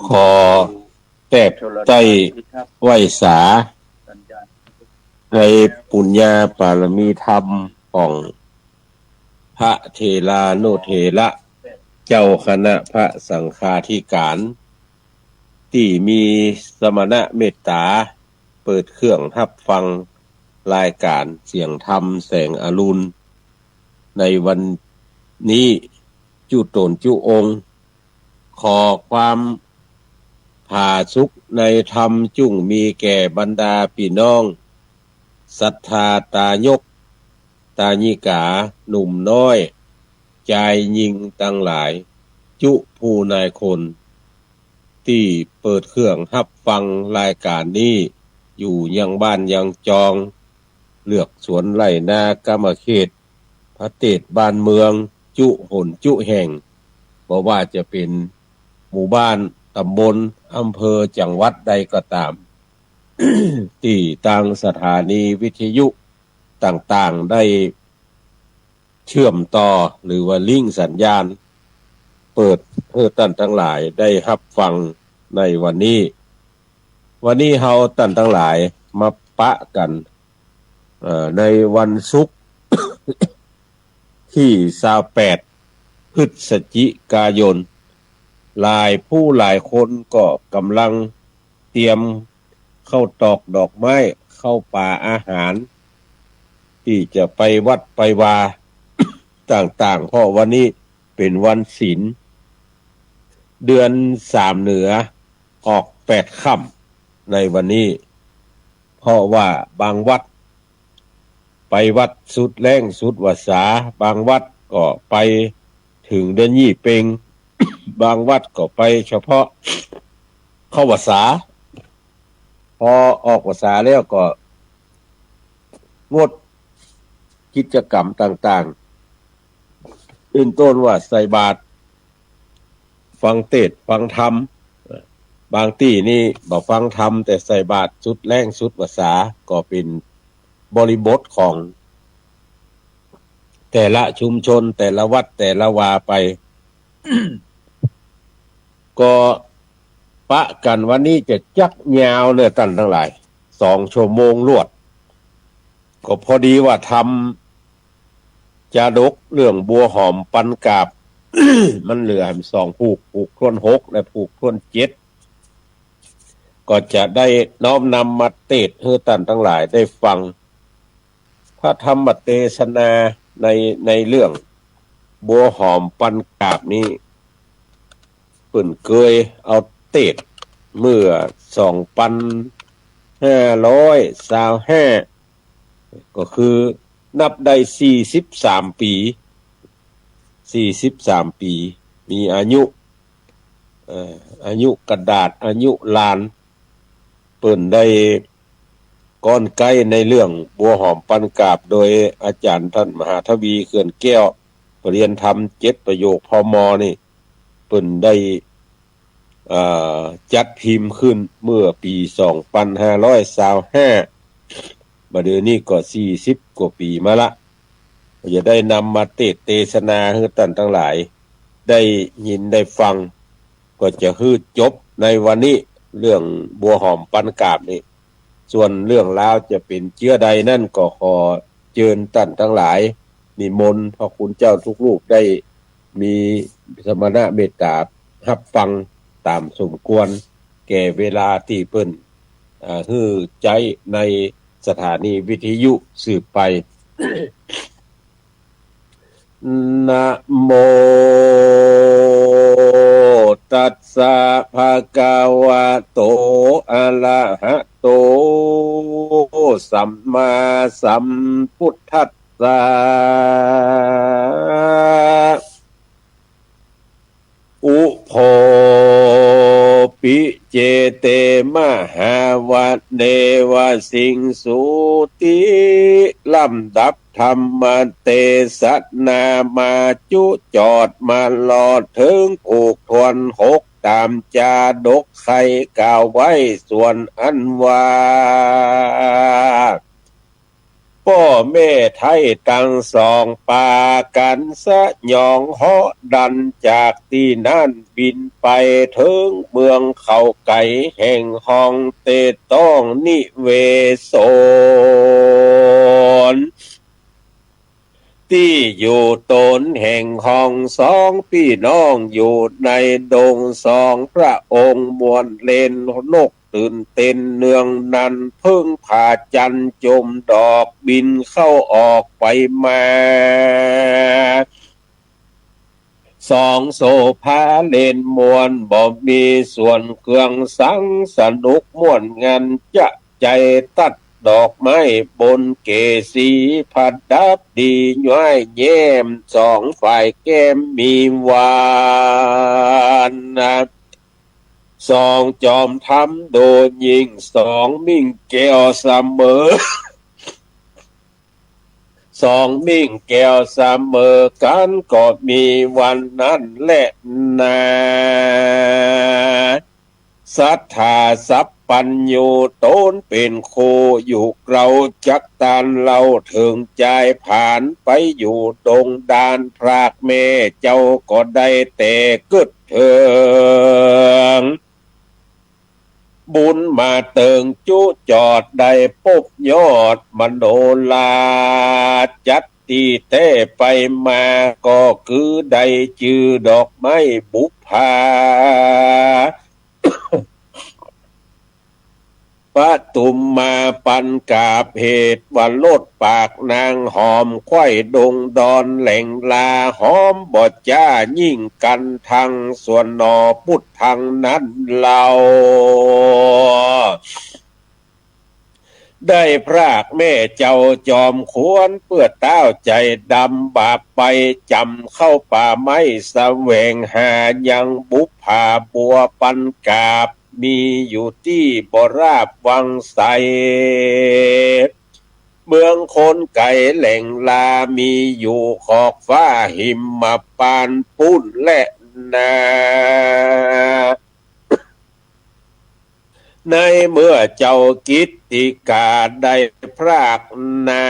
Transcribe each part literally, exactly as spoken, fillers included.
ขอแตบใต้ไหว้สา ในปุญญาปารมีธรรมของพระเถรานุเถระ เจ้าคณะพระสังฆาธิการ ตี้มีสมณะเมตต๋า เปิดเครื่องฮับฟังรายก๋านเสียงธรรมแสงอรุณ ในวันนี้จุ๊ต๋นจุ๊องค์ ขอความผาสุกในธรรมจุ่งมีแก่บรรดาปี้น้องศรัทธาตายก ตายิกา หนุ่มน้อย จายญิงตังหลาย จุ๊ผู้นายคน ตี้เปิดเครื่องฮับฟังรายก๋านนี้ อยู่ยังบ้านยังจอง เลือกสวนไฮ่นากำมะเขต ประเทศบ้านเมือง จุ๊หนจุ๊แห่ง บ่ว่าจะเป๋นหมู่บ้าน ต๋ำบล อำเภอ จังหวัดใดก็ต๋าม ตี้ตางสถานีวิทยุต่างๆ ได้เชื่อมต่อ หรือว่าลิงก์สัญญาณ เปิดหื้อต้านตังหลายได้ฮับฟังในวันนี้ วันนี้เฮาต้านตังหลายมาปะกั๋น เอ่อ ในวันศุกร์ ตี้ซาวแปด พฤศจิกายน หลายผู้หลายคนก็ก่ำลังเตรียมข้าวตอกดอกไม้ ข้าวป๋าอาหาร ตี้จะไปวัดไปวาต่างๆ เพราะวันนี้เป๋นวันศีล เดือนสามเหนือออกแปดค่ำในวันนี้ เพราะว่าบางวัดไปวัดสุดแล้งสุดวสา บางวัดก็ไปเถิงเดือนยี่เป็ง บางวัดก็ไปเฉพาะเข้าวสา พอออกวสาแล้วก็งดกิจกรรมต่างๆ เป๋นต้นว่าใส่บาตร ฟังเตสน์ฟังธรรม บางตี้นี่บ่ฟังธรรม แต่ใส่บาตรสุดแล้งสุดวสา ก็เป๋นบริบทของแต่ละชุมชน แต่ละวัด แต่ละวาไป ก็ปะกั๋นวันนี้จะจักยาวเน่อต้านตังหลาย สองชั่วโมงลวด ก็พอดีว่าธรรมจาดกเรื่องบัวหอมปันกาบ มันเหลือแหมสองผูก ผูกถ้วนหกและผูกถ้วนเจ็ด ก็จะได้น้อมนำมาเตสน์หื้อต้านตังหลายได้ฟัง พระธรรมเตสนาใน ในเรื่องบัวหอมปันกาบนี้ เปิ้นเกยเอาเตสน์เมื่อสองปันห้าร้อยซาวห้า ก็คือนับได้สี่สิบสามปี๋ สี่สิบสามปี๋ มีอายุ เอ่อ อายุกระดาษ อายุลาน เปิ้นได้ก้อนใก้ในเรื่องบัวหอมปันกาบ โดยอาจ๋ารย์ต้านมหาทวี เขื่อนแก้ว ปริญญาธรรมเจ็ดประโยค พม นี่ เปิ้นได้ เอ่อ จัดพิมพ์ขึ้นเมื่อปี๋สองปันห้าร้อยซาวห้า บ่าเดี่ยวนี้ก็สี่สิบกว่าปี๋มาละ ก็จะได้นำมาเตสน์เตสนาหื้อต้านตังหลายได้ยินได้ฟัง ก็จะหื้อจบในวันนี้ เรื่องบัวหอมปันกาบนี่ ส่วนเรื่องราวจะเป๋นเจื้อใดนั้น ก็ขอเจิญต้านตังหลาย นิมนต์พระคุณเจ้าทุกรูปได้มีสมณะเมตต๋าฮับฟังต๋ามสมควร แก่เวลาตี้เปิ้น เอ่อ หื้อใจ๊ในสถานีวิทยุสืบไป นะโมตัสสะ ภะคะวะโต อะระหะโต สัมมาสัมพุทธัสสะ อุโภ ปิ เจ เต มหาวะเนวะ สิงสูติ ลำดับธรรมเตสนามาจุ๊จอดมาลอดเถิงผูกถ้วนหก ต๋ามจาดกใค่กล่าวไว้ส่วนอั้นว่า เ ป้อแม่ไท้ตังสองปากั๋นสยองเหาะดันจากตี้นั้นบินไปเถิงเมืองเขาไก๋แห่งฮองเตต้องนิเวศน ตี้อยู่ต๋นแห่งฮองสองปี้น้องอยู่ในดงสองพระองค์ม่วนเล่นนกตื่นเต้นเนืองนันเพิ่งผาจันทร์จมดอกบินเข้าออกไปมา สองโสภาเล่นม่วนบ่มีส่วนเคืองสังสนุกม่วนงันจะใจ๋ตัดดอกไม้บนเกศีประดับดีย้อยแย้มสองฝ่ายแก้มมีหวานนะ สองจอมธรรมโดยยิ่งสองมิ่งแก้วเสมอ สองมิ่งแก้วเสมอกั๋นก็มีวันนั้นแลนา ศรัทธาสัพพัญญูต๋นเป๋นครูอยู่เกลาจักตานเล่าเถิงจายผานไปอยู่ดงดานพรากแม่เจ้าก็ได้แต่กึ๊ดเถิง บุญมาเติงจุจอดได้ปบยอดมโนราจัดตี้แต๊ไปมาก็คือได้จื้อดอกไม้บุปผา ปทุมมาปันกาบเหตุว่าลดปากนางหอมไขว้ดงดอนแหล่งลาหอมบ่จ้ายิ่งกั๋นทังส่วนหนอปุทธังนั้นเล่า ได้พรากแม่เจ้าจอมควรเปื้อต้าวใจ๋ดำบาปไปจ๋ำเข้าป่าไม้แสวงหายังบุปผาบัวปันกาบ มีอยู่ตี้บ่ราบวังใส เมืองคนไก๋แหล่งลามีอยู่ขอบฟ้าหิมมะปานปุ้นแลนา ในเมื่อเจ้ากิตติกาได้พรากนา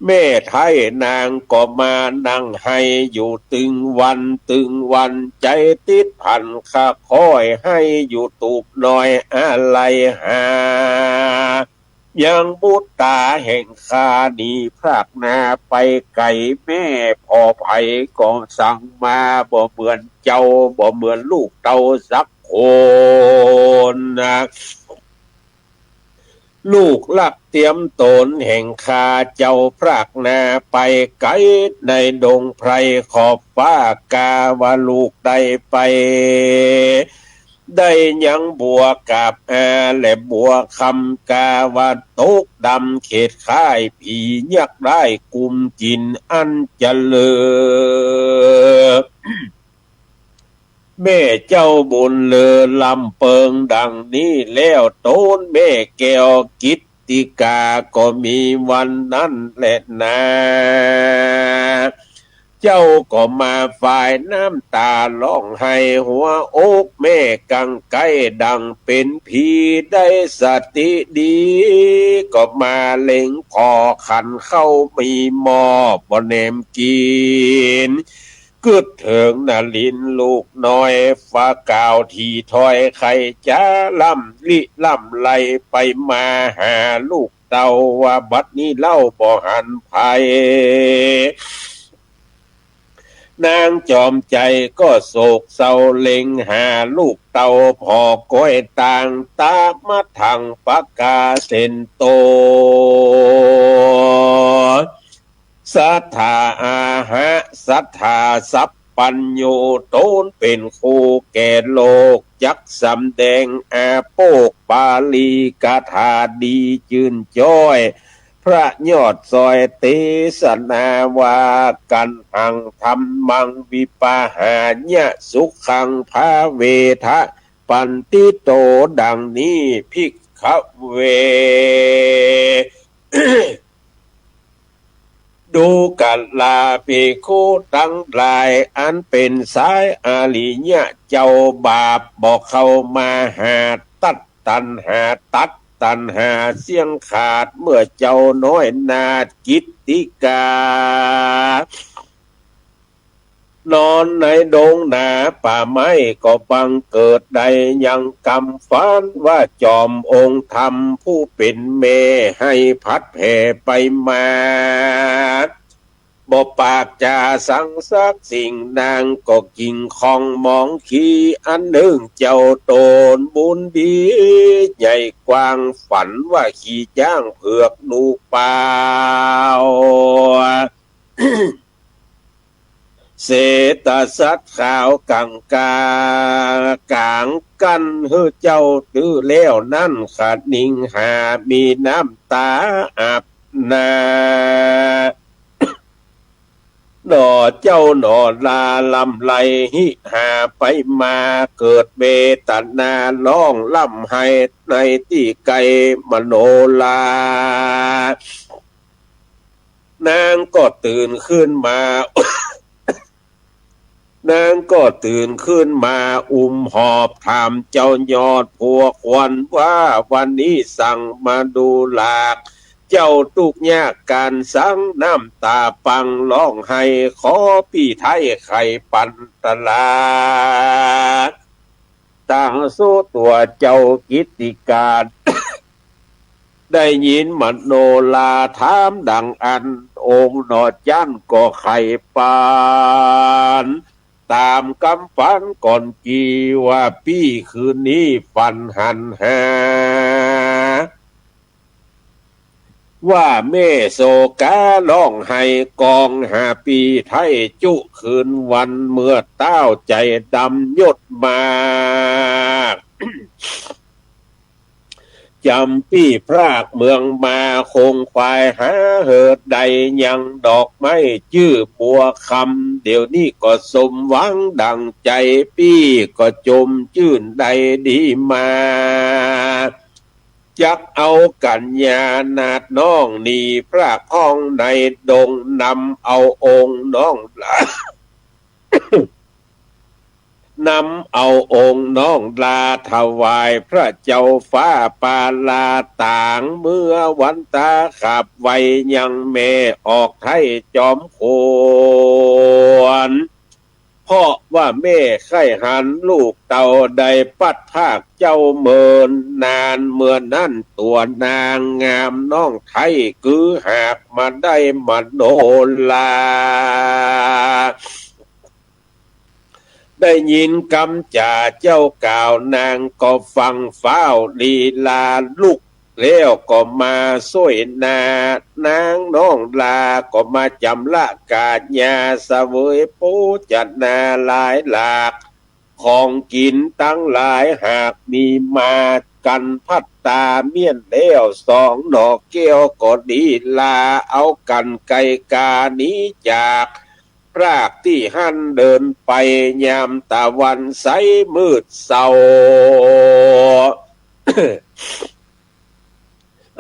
แม่ไท้นางก็มานั่งไห้อยู่ตึงวันตึงวัน ใจ๋ติดพันคาค่อยไห้อยู่ตูบน้อยอาลัยหา ยังบุตต๋าแห่งข้านี้พรากนาไปไก๋แม่ ผ่อใผก็สั่งมาบ่เหมือนเจ้า บ่เหมือนลูกเต้าสักคนนะ ลูกรักเตียมต๋นแห่งข้าเจ้าพรากนาไปไก๋ในดงไพรขอบฟ้ากาว่าลูกได้ไป ได้ยังบัวกาบอาและบัวคำกาว่าตกดำเขตค่ายผียักษ์ได้กุมกิ๋นอันเจริญ แม่เจ้าบุญเลิศล้ำเปิงดังนี้แล้วต๋นแม่แก้วกิตติกาก็มีวันนั้นแลนา เจ้าก็มาฝายน้ำต๋าฮ้องไห้หัวอกแม่กังไก้ดังเป๋นผีได้สติดี ก็มาเล็งผ่อขันข้าวมีหม้อบ่แหนมกิ๋น กึ๊ดเถิงนลินทร์ลูกน้อย ฝ่ากล่าวถี่ถ้อยไขจ๋าล่ำลิล่ำไลไปมาหาลูกเต้าว่าบัดนี้เล่าบ่หันใผ นางจอมใจ๋ก็โศกเศร้าเล็งหาลูกเต้าผ่อก้อยต่างต๋ามาทั้งปะกาเส้นโต ศรัทธาอาหะ ศรัทธาสัพพัญญู ต๋นเป๋นครูแก่โลก จักสำแดงอาโปกปาลีกถาดีจื้นจ้อย พระยอดซอยเตสนาว่ากั๋นหังธัมมังวิปหายะสุขังภาเวทะ ปันทิโต ดังนี้ ภิกขเว ดูกะลาภิกขุตังหลาย อันเป๋นสายอริยะเจ้าบาป บ่เข้ามาหาตัดตัณหาตัด ตัณหาเสี้ยงขาด เมื่อเจ้าน้อยนาถกิตติกา นอนในดงหนาป่าไม้ก็บังเกิดได้ยังกำฝันว่าจอมองค์ธรรมผู้เป๋นแม่ให้ผลัดแผ่ไปมา บ่ปากจ๋าสังสักสิ่ง นางก็กิ่งคองมองขีอันนึ่ง เจ้าต๋นบุญดีใหญ่กว้าง ฝันว่าขี่จ๊างเผือกหนูป่าว เสตสัตว์ขาวกังกา ก๋างกั้นหื้อเจ้าตื้อแล้วนั้น คะนิงหามีน้ำต๋าอาบหน้า หนอเจ้าหนอลา ลำไรหิหาไปมา เกิดเวตนาฮ้องฮ่ำไห้ในตี้ไกลมโนรา นางก็ตื่นขึ้นมา นางก็ตื่นขึ้นมา อุ้มหอบถามเจ้ายอดผัวควรว่า วันนี้สังมาดูหลาก เจ้าตุ๊กข์ยากก๋านสัง น้ำต๋าปังฮ้องไห้ ขอปี้ไท้ไขปันตรา ตางสุตัวเจ้ากิตติกา ได้ยินมโนราถามดังอั้น องค์หนอจั้นก็ไขปัน ต๋ามกำฝันก่อนกี้ว่า ปี้คืนนี้ฝันหันหา ว่าแม่โศกาฮ้องไห้กองหาปี้ไท้จุคืนวัน เมื่อต้าวใจ๋ดำยศมาก จ๋ำปี้พรากเมืองมา คงควายหาเหิดใด ยังดอกไม้จื้อบัวคำ เดี๋ยวนี้ก็สมหวังดั่งใจ๋ ปี้ก็จมจื้นได้ดีมา จักเอากัญญานาถน้องหนีพรากห้องในดง นำเอาองค์น้องลา นำเอาองค์น้องลาถวายพระเจ้าฟ้าปาลาตาง เมื่อวันตาขับไวยังแม่ออกไท้จอมควร เพราะว่าแม่ใค่หันลูกเต้าได้ปัดพรากเจ้าเมินนาน เมื่อนั้นตัวนางงามน้องไท้กือหากมาได้มโนรา ได้ยินกำจ๋าเจ้ากล่าว นางก็ฟั่งฟ้าวลีลาลุก แล้วก็มาซ่วยหน้า นางน้องลาก็มาจ๋ำละก๋าญา เสวยโภจนาหลายหลาก ของกิ๋นตังหลายหากมีมา กั๋นพัดตาเมี้ยนแล้ว สองหน่อแก้วก็ดีลา เอากั๋นไกก๋าหนีจาก พรากตี้หั้นเดินไป ยามตะวันใสมืดเศร้า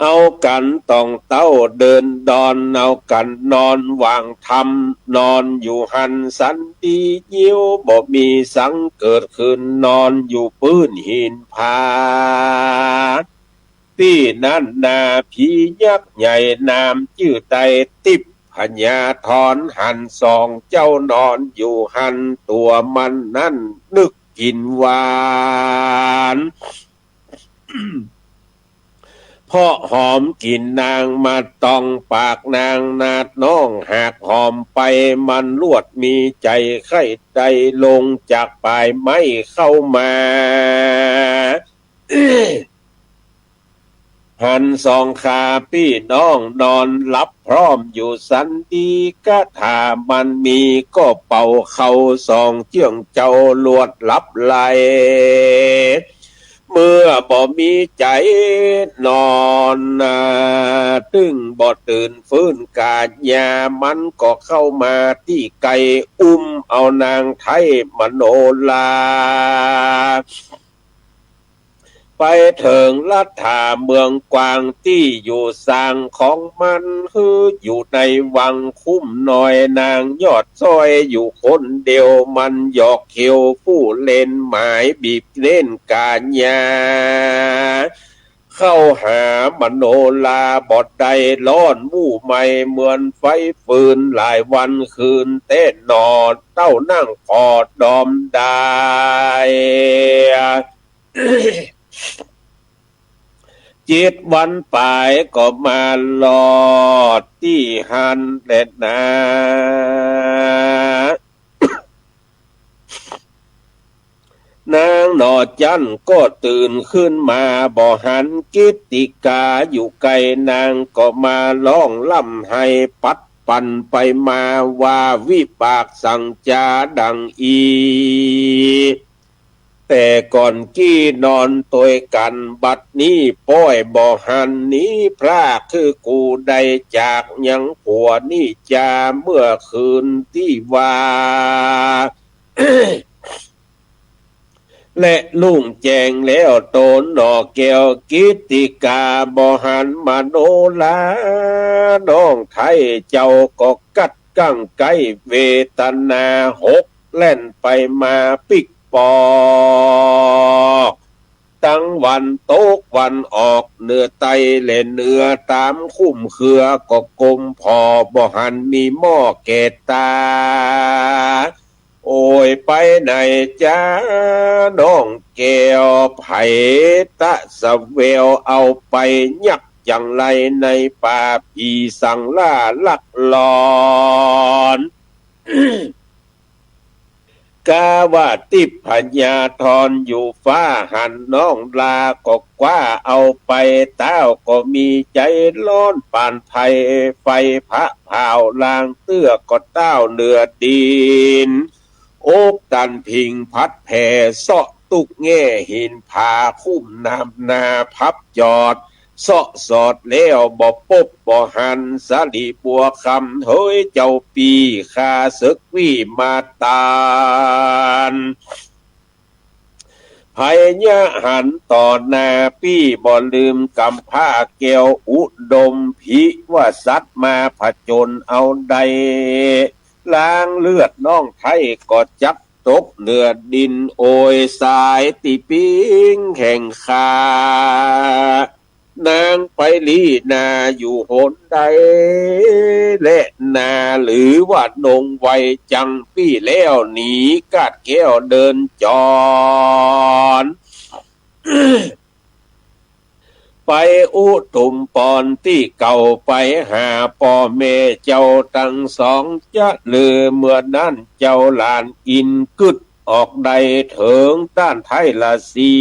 เอากั๋นต้องเต้าเดินดอน เอากั๋นนอนหว่างธรรม นอนอยู่หั้นสันติยิว บ่มีสังเกิดขึ้น นอนอยู่ปื้นหินผา ตี้นั้นนา ผียักษ์ใหญ่นามจื้อไตรทิพย์ พญาธรหันสองเจ้านอนอยู่หั้น ตั๋วมันนั้นนึกกิ๋นหวาน เพราะหอมกิ๋นนางมาต้องปากนางนาดน้อง หากหอมไปมันลวดมีใจ๋ใค่ได้ ลงจากปายไม้เข้ามา หันสองข้าปี้น้องนอนหลับพร้อมอยู่สันดี กะถามันมีก็เป่าเข้าสองเจื้องเจ้าลวดหลับไหล เมื่อบ่มีใจ๋นอนนา ตึงบ่ตื่นฟื้นก๋าญา มันก็เข้ามาตี้ไกล อุ้มเอานางไท้มโนรา ไปเถิงรัฐาเมืองกวางตี้อยู่สร้างของมัน หื้ออยู่ในวังคุ้มน้อย นางยอดซ้อยอยู่คนเดียว มันหยอกเขียวฟู่เล่นหมายบีบเล่นก๋าญา เข้าหามโนราบ่ได้ ร้อนมู่ไหม้เหมือนไฟฟืน หลายวันคืนแต๊หนอ เต้านั่งผ่อดอมดาย เจ็ดวันป๋ายก็มารอดตี้หั้นแลนา นางหนอจั้นก็ตื่นขึ้นมา บ่หันกิตติกาอยู่ไกล นางก็มาฮ้องร่ำไห้ปัดปั่นไปมา ว่าวิบากสังจาดังอี้ แต่ก่อนกี้นอนตวยกั๋น บัดนี้ป้อยบ่หันหนีพราก คือกูได้จากยังผัวนี้จา เมื่อคืนตี้ว่า และรุ่งแจ้งแล้วต๋นหนอแก้ว กิตติกาบ่หันมโนรา น้องไท้เจ้าก็กัดกั้งใก้เวทนา หกแล่นไปมาปิ๊กปอก ตังวันตกวันออก เหนือใต้และเหนือต๋ามคุ้มเครือ ก็กมผ่อบ่หันมีหม้อแก่ต๋า โอ้ย ไปไหนจ๊าน้องแก้ว ใผตะสะแวว เอาไปยักจังไรในป่า ผีสังล่าลักหลอน กาว่าทิพยธรอยู่ฟ้า หันน้องลาก็คว้าเอาไป ต้าวก็มีใจ๋ฮ้อนปานไฟ ไฟผะเผาลางเตื้อก็ต้าวเหนือดิน อกตันผิงพัดแผ่ เซาะตุ๊กแง่หินผา คุ้มน้ำนาพับจอด เซาะสอดแล้วบ่ปบบ่หัน สาลีบัวคำเฮยเจ้าปี้ ข้าเสิกวิมาตาน ไผยะหันต่อหน้าปี้ บ่ลืมกำพร้าแก้วอุดม ผิวสัตว์มาผจญเอาได้ ล้างเลือดน้องไท้ก็จักตกเหนือดิน โอยสายตี้ปิ๊งแห่งข้า นางไปลี้นาอยู่หนใด และนาหรือว่านงไวจังปี้ แล้วหนีกาดแก้วเดินจร ไปอุตุมปอนตี้เก่า ไปหาป้อแม่เจ้าตังสอง จะลือเมื่อนั้นเจ้าหลานอินทร์กึ๊ดออกได้เถิงต้านไท้ละสี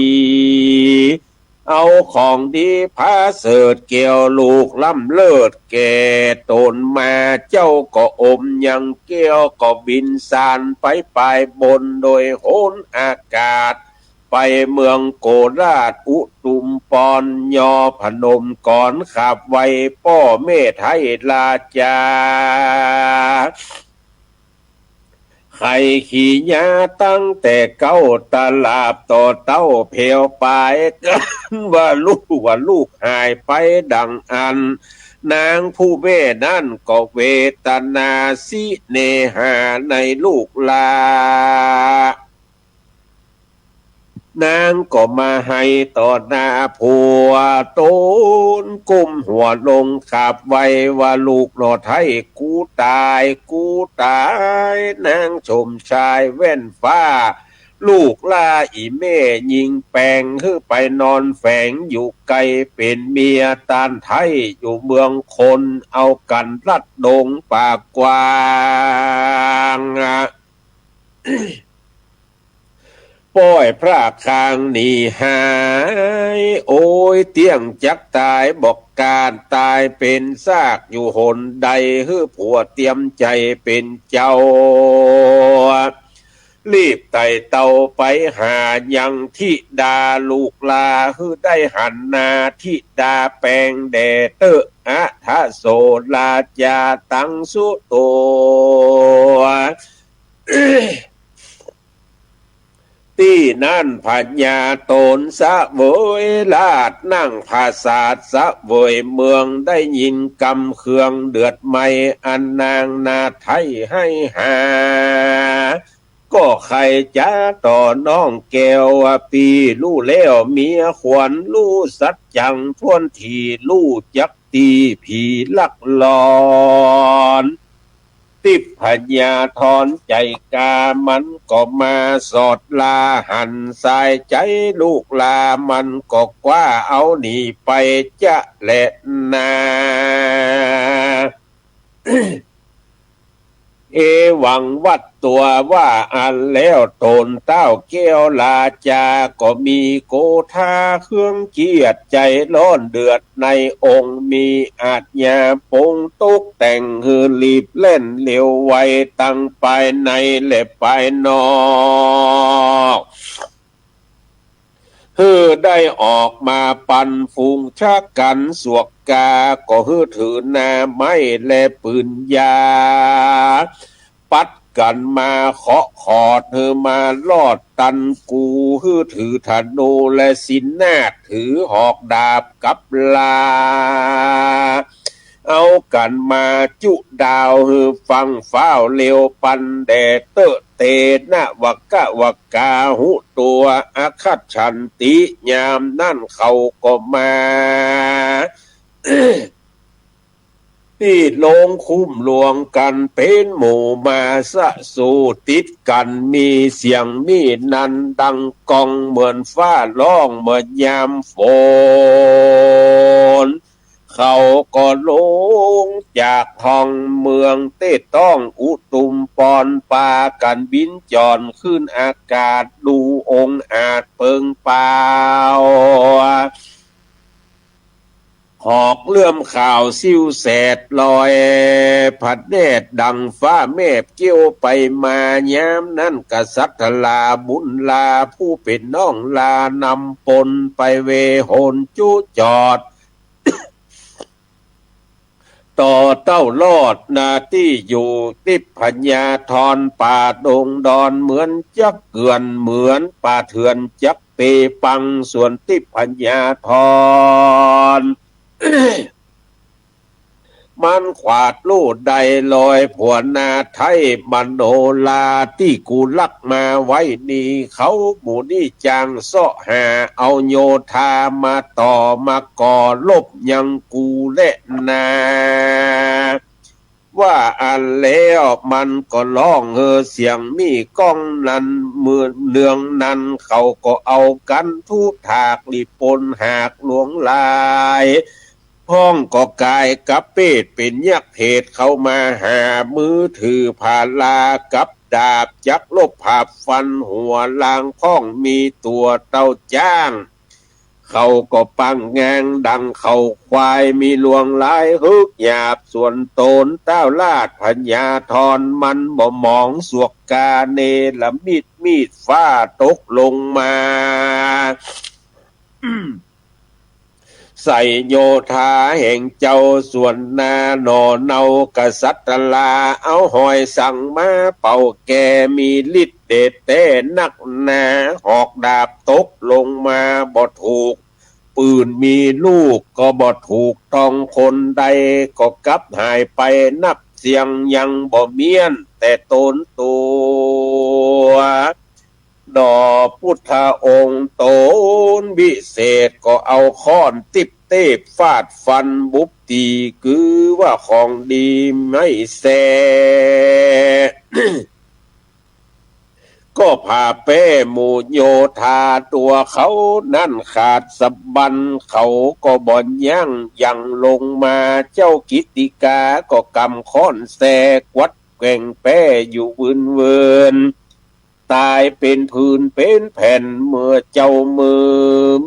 เอาของดีผาเสริฐแก้วลูกล้ำเลิศแก่ต๋นมา เจ้าก็อมยังแก้วก็บิณฑบาตไปปายบน โดยหนอากาศ ไปเมืองโกราชอุตุมปอน ยอพนมกรขาบไหว้ป้อแม่ไท้ราจา ใค่ขีหญ้าตั้งแต่เก๊าตะหลาบต่อเต๊าแผวปายกั๋นว่าลูก ว่าลูกหายไปดังอั้น นางผู้แม่นั้นก็เวทนาสิเนหาในลูกหล้า นางก็มาไห้ต่อหน้าผัวต๋น ก้มหัวลงขาบไหว้ว่า ลูกหนอไท้ กูต๋าย กูต๋าย นางสมชายแว่นฟ้า ลูกหล้าอี่แม่ญิงแป๋ง หื้อไปนอนแฝงอยู่ไกล เป๋นเมียต้านไท้อยู่เมืองคน เอากั๋นลัดดงป่ากว้าง ป้อยพระคางหนีหาย โอย เตี้ยงจักต๋าย บ่กล้าต๋ายเป๋นซากอยู่หนใด หื้อผัวเตียมใจ๋เป๋นเจ้า รีบไต่เต้าไปหายังธิดาลูกหล้า หื้อได้หันหน้าธิดาแป๋งแด่เต๊อะ อทโสราจาตังสุโต ตี้นั้นพญาต๋นเสวยราชย์นั่งผาสาทเสวยเมือง ได้ยินกำเคืองเดือดไหม้อันนางนาไท้ไห้หา ก็ ก็ใค่จ๋าต่อน้องแก้วว่า ปี้ฮู้แล้วเมียขวัญ ฮู้สัจจังถ้วนถี่ ฮู้จักตี้ผีลักหลอน ติ๊บพญาธรใจ๋กล้า มันก็มาสอดลา หันสายใจ๋ลูกหล้า มันก็คว้าเอาหนีไปจะแลนา เอวังวัตตัวว่าอั้นแล้ว ต๋นต้าวแก้วราจาก็มีโกธา เคืองเคียดใจ๋ฮ้อนเดือดในองค์ มีอาชญาปงตกแต่ง หื้อรีบแล่นเร็วไว ตังภายในและภายนอก หื้อได้ออกมาปันฝูงชะกั๋น สวกกาก็หื้อถือหน้าไม้และปืนยาว ปัดกั๋นมาเคาะขอด หื้อมารอดตันกู หื้อถือธนูและสินนาถ ถือหอกดาบกับลา เอากั๋นมาจุดาว หื้อฟั่งฟ้าวเร็ว ปันแด่เต๊อะเตนะ วะกะวะกา ฮู้ตั๋ว อคัจฉันติ ยามนั้นเขาก็มา ตี้โลงคุ้มลวงกั๋น เป๋นหมู่มาสะสู่ ติดกั๋นมีเสียงมีนัน ดังก้องเหมือนฟ้าร้องเหมือนยามฝน เขาก็ลงจากห้องเมืองเต๊ต้องอุตุมปอน ปากั๋นบินจ่อนขึ้นอากาศ ดูองอาจเปิงเป๋า หอกเลื่อมข่าวซิ่วแสดลอย พระเนตรดังฟ้าแมบเกี้ยวไปมา ยามนั้นกษัตราบุญลา ผู้เป๋นน้องลานำปนไป เวหนจุจอด ต่อเต้ารอดนาตี้อยู่ ติ๊บพญาธรป่าดงดอน เหมือนจักเกื่อน เหมือนป่าเถื่อนจักเปปัง ส่วนติ๊บพญาธร มันขวาดลู่ได้ลอย ผัวนาไท้มโนรา ตี้กูลักมาไว้นี้ เขาหมู่นี้จางเซาะหา เอาโยธามาต่อมาก่อ ลบยังกูแลนา ว่าอั้นแล้วมันก็ฮ้องเฮอเสียงมีก้องนัน เมืองเนืองนั้นเขาก็เอากั๋นทุถาก ลิปนหากหลวงหลาย พ่องก็ก๋ายกับเปตเป๋นยักษ์เผต เข้ามาหา มือถือผาลากับดาบ จักลบผาบฟันหัว ลางพ่องมีตั๋วเต้าจ๊าง เขาก็ปังงางดังเขาควาย มีลวงลายเฮือกหยาบ ส่วนต๋นต้าวราชพญาธร มันบ่หมอง สวกกาเนรมิตมีดฟ้าตกลงมา ใส่โยธาแห่งเจ้า ส่วนนาหน่อเนากษัตรา เอาหอยสังมาเป่าแก่ มีฤทธิ์เดชแต๊นักหนา หอกดาบตกลงมาบ่ถูก ปืนมีลูกก็บ่ถูกต้องคนใด ก็กลับหายไปนับเสี้ยง ยังบ่เมี้ยนแต่ต๋นตั๋ว ดอพุทธองค์ต๋นวิเศษ ก็เอาค้อนติ๊บเต๊บฟาดฟันบุบตี๋ กือว่าของดีไม่แส ก็ผ่าแป๊หมู่โยธาตั๋วเขานั้นขาดสะบั้น เขาก็บ่ยั้งยังลงมา เจ้ากิตติกาก็กำค้อนแส กวัดแกว่งแป๊อยู่เวินๆ ต๋ายเป๋นผืนเป๋นแผ่น เมื่อเจ้ามือ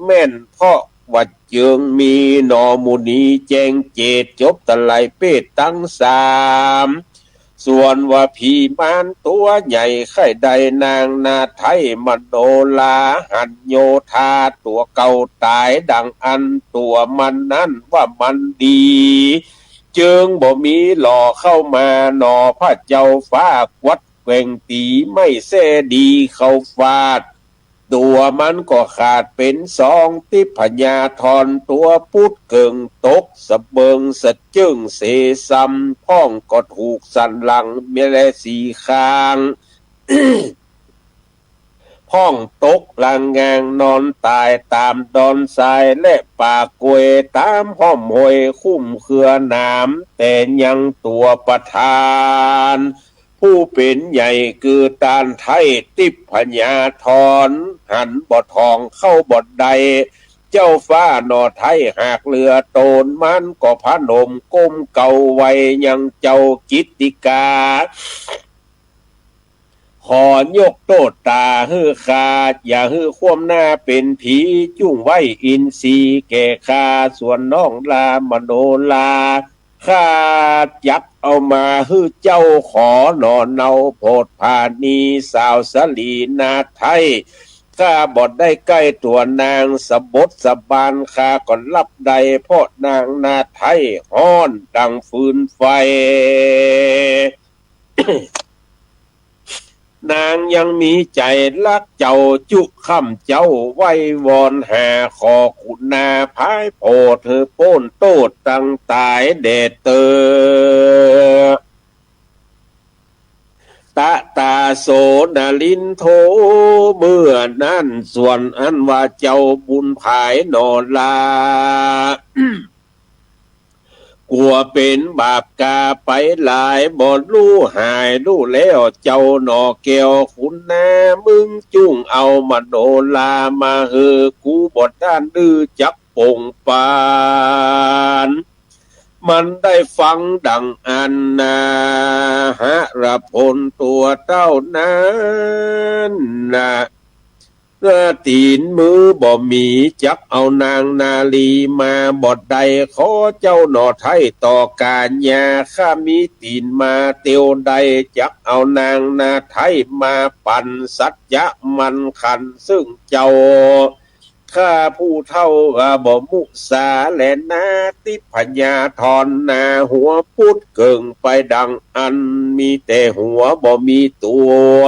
แม่น เพราะว่าเจิงมีหน่อมุนีแจ้งเจต จบตะไลเปตตังสาม ส่วนว่าผีมารตั๋วใหญ่ ใค่ได้นางนาไท้มโนรา หันโยธาตั๋วเก่าต๋าย ดังอั้นตั๋วมันนั้นว่ามันดี เจิงบ่มีหล่อเข้ามา หน่อพระเจ้าฟ้ากวัดแกว่งตี๋ไม้แส้ดีเข้าฟาด ตั๋วมันก็ขาดเป๋นสอง ติ๊บพญาธรตั๋วปุ๊ดเกิ่งตกสะเบิงสะเจิ้งเสซำ พ่องก็ถูกสันหลังแม้และสี่ข้าง พ่องตกหลังงางนอนต๋ายต๋ามดอนทราย และป่ากล้วยต๋ามฮ่อมห้วยคุ้มเครือหนาม แต่ยังตั๋วประธาน ผู้เป๋นใหญ่คือต้านไท้ ติ๊บพญาธร หันบ่ถ่องเข้าบ่ได้ เจ้าฟ้าหน่อไท้หากเหลือต๋น มันก็ผนมก้มเก่าไหว้ยังเจ้ากิตติกา ขอยกโต้ษต๋าหื้อข้า อย่าหื้อคว่ำหน้าเป๋นผี จุ่งไหว้อินทรีแก่ข้า ส่วนน้องลามโนรา ข้าจักเอามาหื้อเจ้า ขอหน่อเนาโผดผานี สาวสะหลีนาไท้ ข้าบ่ได้ใก้ตั๋วนาง สะบดสะบานข้าก็ฮับได้ เพราะนางนาไท้ฮ้อนดังฟืนไฟ นางยังมีใจ๋ฮักเจ้า จุ๊ค่ำเจ๊าไหว้วอนหา ขอขุนนาพายโผดหื้อป๊นโต้ษตังต๋ายแด่เตอ ตะตาโสนลินโท เมื่อนั้นส่วนอันว่าเจ้าบุญผายหน่อลา กั๋วเป๋นบาปก๋าไปหลาย บ่ฮู้หายฮู้แล้ว เจ้าหน่อแก้วขุนนา มึงจุ่งเอามโนรามาหื้อกู บ่ต้านดื้อจักปงปาน มันได้ฟังดังอั้นนา หรพลตั๋วเต้านั้นนา เมื่อตี๋นมือบ่มี จักเอานางนารีมาบ่ได้ ขอเจ้าหน่อไท้ต่อก๋านยา ข้ามีตี๋นมาเตียวใด จักเอานางนาไท้มาปั๋นสัจจะมั่นขัน ซึ่งเจ้า ข้าผู้เฒ่าบ่มุสาแลนา ติ๊บพญาธรนา หัวปุดเกิ่งไปดังอั้น มีแต่หัวบ่มีตั๋ว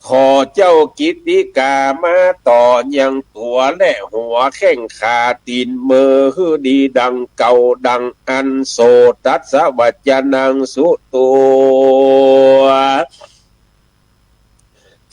ขอเจ้ากิตติกามาต่อยังตั๋วและหัวแข้งขาตี๋นมือหื้อดีดังเก่าดังอั้น โสตัสสะวัจจานังสุตั๋ว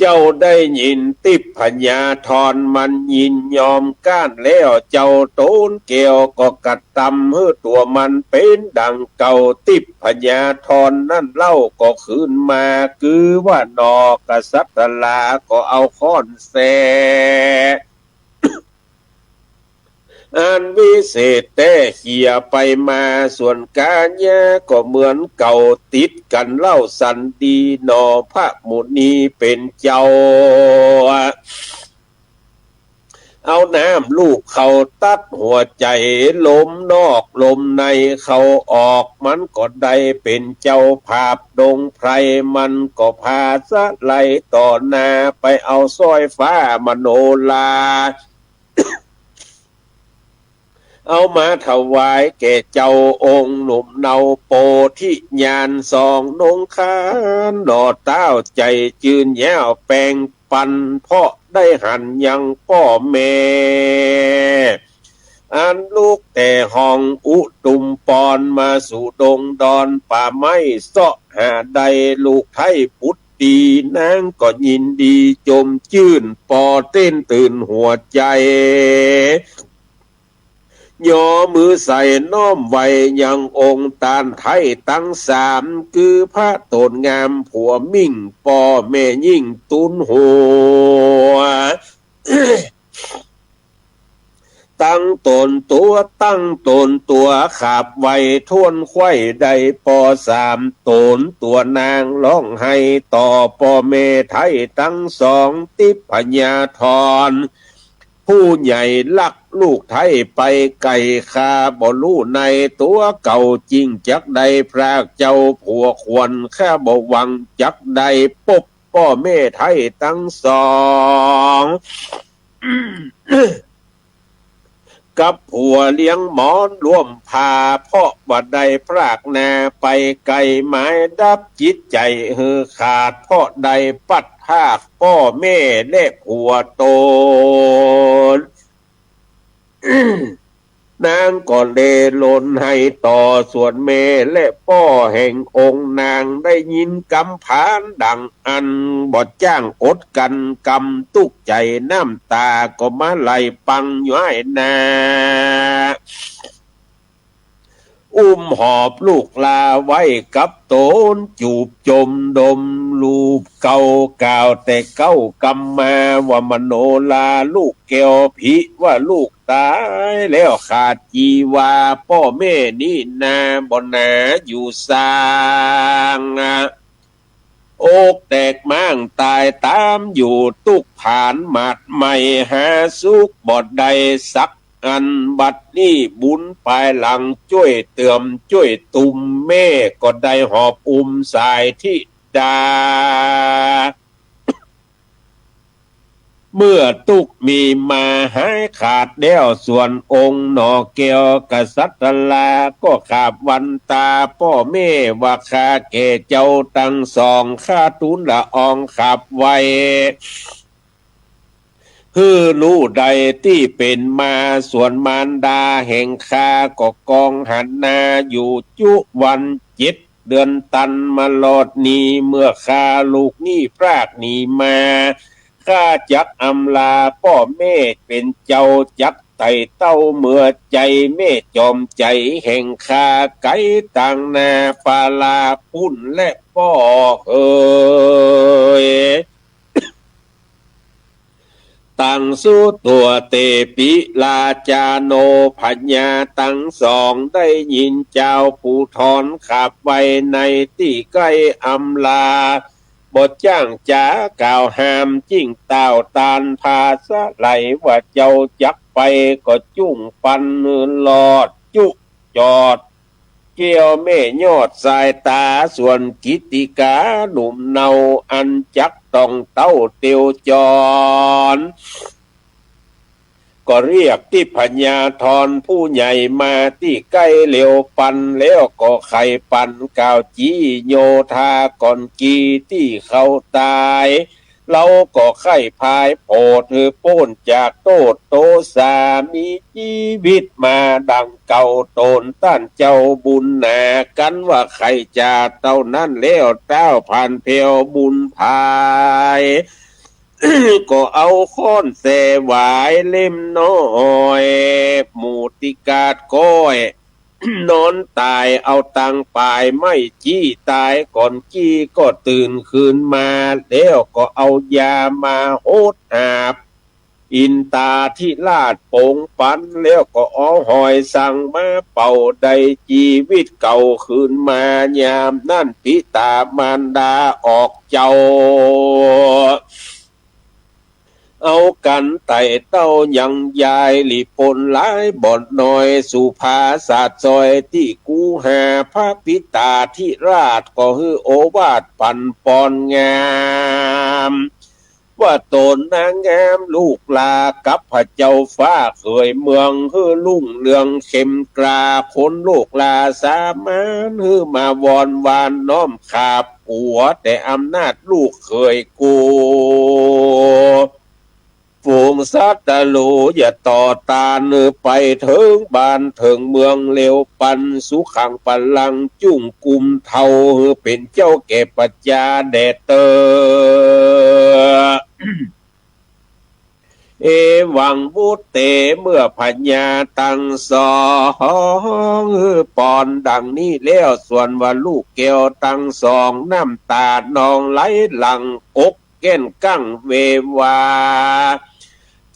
เจ้าได้ยินติ๊บพญาธรมันยินยอมก๊านแล้ว เจ้าโตนแก้วก็กระตำหื้อตั๋วมันเป๋นดังเก่า ติ๊บพญาธรนั้นเล่าก็คืนมา คือว่าหน่อกษัตราก็เอาค้อนแส อันวิเศษแต๊เขี่ยไปมา ส่วนก๋านยาก็เหมือนเก่า ติดกั๋นเล่าสันดี หน่อพระมุนีเป๋นเจ้า เอาน้ำลูบเข้าตัดหัวใจ๋ ลมนอกลมในเข้าออก มันก็ได้เป๋นเจ้าผาบดงไพร มันก็พาสะไหลต่อหน้า ไปเอาสร้อยฟ้ามโนรา เอามาถวายแก่เจ้าองค์หนุ่มเนา โปธิญาณสองนงคาน หน่อเต้าใจ๋จืนยาวแป๋งปัน เพราะได้หันยังป้อแม่ อันลุกแต่ห้องอุตุมปอน มาสู่ดงดอนป่าไม้เซาะหาได้ลูกไท้บุตรดี นางก็ยินดีจมจื้น ปอเต้นตื่นหัวใจ๋ ยอมือใส่น้อมไหว้ยังองค์ต้านไท้ตังสาม คือพระโตนงามผัวมิ่ง ป้อแม่ยิ่งตุนหัว ตั้งตนตั๋ว ตั้งตนตั๋ว ขาบไหว้ถ้วนไขว้ ได้ปอสามต๋น ตั๋วนางฮ้องไห้ต่อป้อแม่ไท้ตังสอง ติ๊บพญาธร ผู้ใหญ่ฮักลูกไท้ไปไก๋ ข้าบ่ฮู้ในตั๋วเก่า จิ่งจักได้พรากเจ้าผัวควร ข้าบ่หวังจักได้ปบป้อแม่ไท้ตังสอง กับผัวเลี้ยงหมอนร่วมผ้า เพราะว่าได้พรากหน้าไปไก๋ หมายดับจิตใจ๋หื้อขาด เพราะได้ปัดพรากป้อแม่และผัวต๋น นาง ก็เลยลนไห้ต่อ ส่วนแม่และป้อแห่งองค์นางได้ยินกำผานดังอั้น บ่จ้างอดกลั้นกำตุ๊กข์ใจ๋ น้ำต๋าก็มาไหลปังย้อยหน้า อุ้มหอบลูกหล้าไว้กับต๋น จูบจมดมลูบเกล้ากล่าวแต่เก๊ากำมาว่า มโนราลูกแก้ว ผิว่าลูกต๋ายแล้วขาดจีวา ป้อแม่นี้นาบ่หนาอยู่สร้าง อกแตกม้างต๋ายต๋ามอยู่ ตุ๊กข์ผานหมาดไหม้หาสุขบ่ได้สักอัน บัดนี้บุญปายหลังจ้วยเติมจ้วยตุ้ม แม่ก็ได้หอบอุ้มสายธิดา เมื่อตุ๊กข์มีมาหายขาดแล้ว ส่วนองค์หน่อแก้วกษัตราก็ขาบวันตาป้อแม่ว่า ข้าแก่เจ้าตังสอง ข้าทูลละอองขาบไหว้ หื้อฮู้ได้ตี้เป๋นมา ส่วนมารดาแห่งข้าก็กองหันนาอยู่ จุวันเจ็ดเดือนตันมารอดนี้ เมื่อข้าลูกนี้พรากหนีมา ข้าจักอำลาป้อแม่เป๋นเจ้า จักไต่เต้าเมื่อใจ๋ แม่จอมใจ๋แห่งข้า ไก๋ตางนาปาลาปุ้นแลป้อเหย ตังสุตัวเตปิราจาโน พญาตังสองได้ยินจาวภูธรขาบไหว้ในตี้ใก้อำลา บ่จ้างจ๋ากล่าวห้าม จึงต้าวตานผาสะไหลว่า เจ้าจักไปก็จุ่งปันหื้อลอดจุจอด แก้วแม่ยอดสายต๋า ส่วนกิติกาหนุ่มเนา อันจักต้องเต้าเตียวจร ก็เรียกตี้พญาธรผู้ใหญ่มาตี้ใก้เร็วปัน แล้วก็ใค่ปันกล่าวจี้โยธาก่อนกี้ตี้เขาต๋าย เฮาก็ใค่พายโผดหื้อป๊นจากโต้ษโตษา มีจีวิตมาดังเก่า ต๋นต้านเจ้าบุญหนา กันว่าใค่จาเต้านั้นแล้ว ต้าวผ่านแผวบุญผาย ก็เอาค้อนแสหวายเล่มน้อย หมู่ติกาดก้อย นอนต๋าย เอาตังป๋ายไม้จี้ต๋ายก่อนกี้ ก็ตื่นคืนมา แล้วก็เอายามาหดหาบ อินตาธิราชป๋งปัน แล้วก็เอาหอยสังมาเป่า ได้จีวิตเก่าคืนมา ยามนั้นปิต๋ามารดาออกเจ้า เอากั๋นไต่เต้ายังยายหลีปนหลายบ่อนน้อย สุภาษาสอยตี้กูหา พระปิต๋าธิราชก็หื้อโอวาทปันปอนงาม ว่าต๋นนางงามลูกหล้ากับพระเจ้าฟ้าเขยเมือง หื้อรุ่งเรืองเข้มกล้า คนโลกหล้าสามาน หื้อมาวอนวานน้อมขาบ กั๋วแต่อำนาจลูกเขยกู ฝูงศัตรูอย่าต่อต้าน หื้อไปเถิงบ้านเถิงเมืองเร็วปัน สุขังบัลลังก์จุ่งกุมเฒ่า หื้อเป๋นเจ้าแก่ประจาแด่เต๊อะ เอวังวุตเต เมื่อพญาตังสอง หื้อปอนดังนี้แล้ว ส่วนว่าลูกแก้วตังสอง น้ำต๋านองไหลหลั่ง อกแก้นกั้งเววา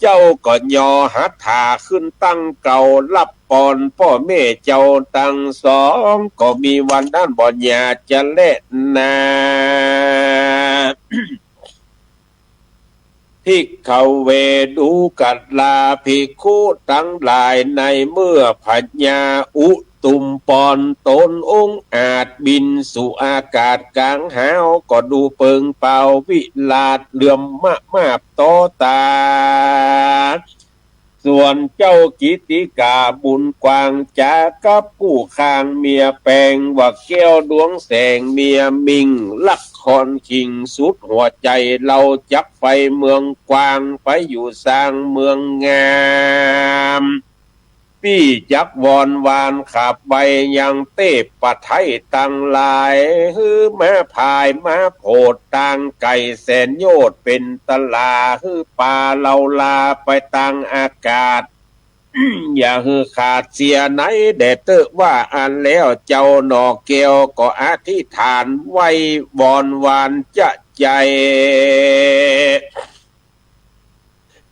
เจ้าก็ยอหัตถาขึ้นตั้งเกล้า ฮับปอนป้อแม่เจ้าตังสอง ก็มีวันนั้นบ่หยาดจะแลนา ภิกขเว ดูกราภิกขุตังหลาย ในเมื่อพญาอุตุมปอนต๋นองอาจบินสู่อากาศก๋างหาว ก็ดูเปิงเป๋าวิราชเหลื่อมมะมาบต่อต๋า ส่วนเจ้ากิติกาบุญกว้าง จ๋ากับกู้ข้างเมียแปง ว่าแก้วดวงแสงเมียมิ่ง ละครคิงสุดหัวใจ๋ เฮาจักไปเมืองกว้าง ไปอยู่สร้างเมืองงาม ปี้จักวอนวานขาบไหว้ยังเตพไทยตังหลาย หื้อมาผายมาโผดตางไก๋แสนโยชน์เป๋นตลา หื้อปาเลาลาไปตางอากาศ อย่าหื้อขาดเสียในแด่เต๊อะ ว่าอั้นแล้วเจ้าหน่อแก้วก็อธิษฐานไหว้วอนวานจะใจ๋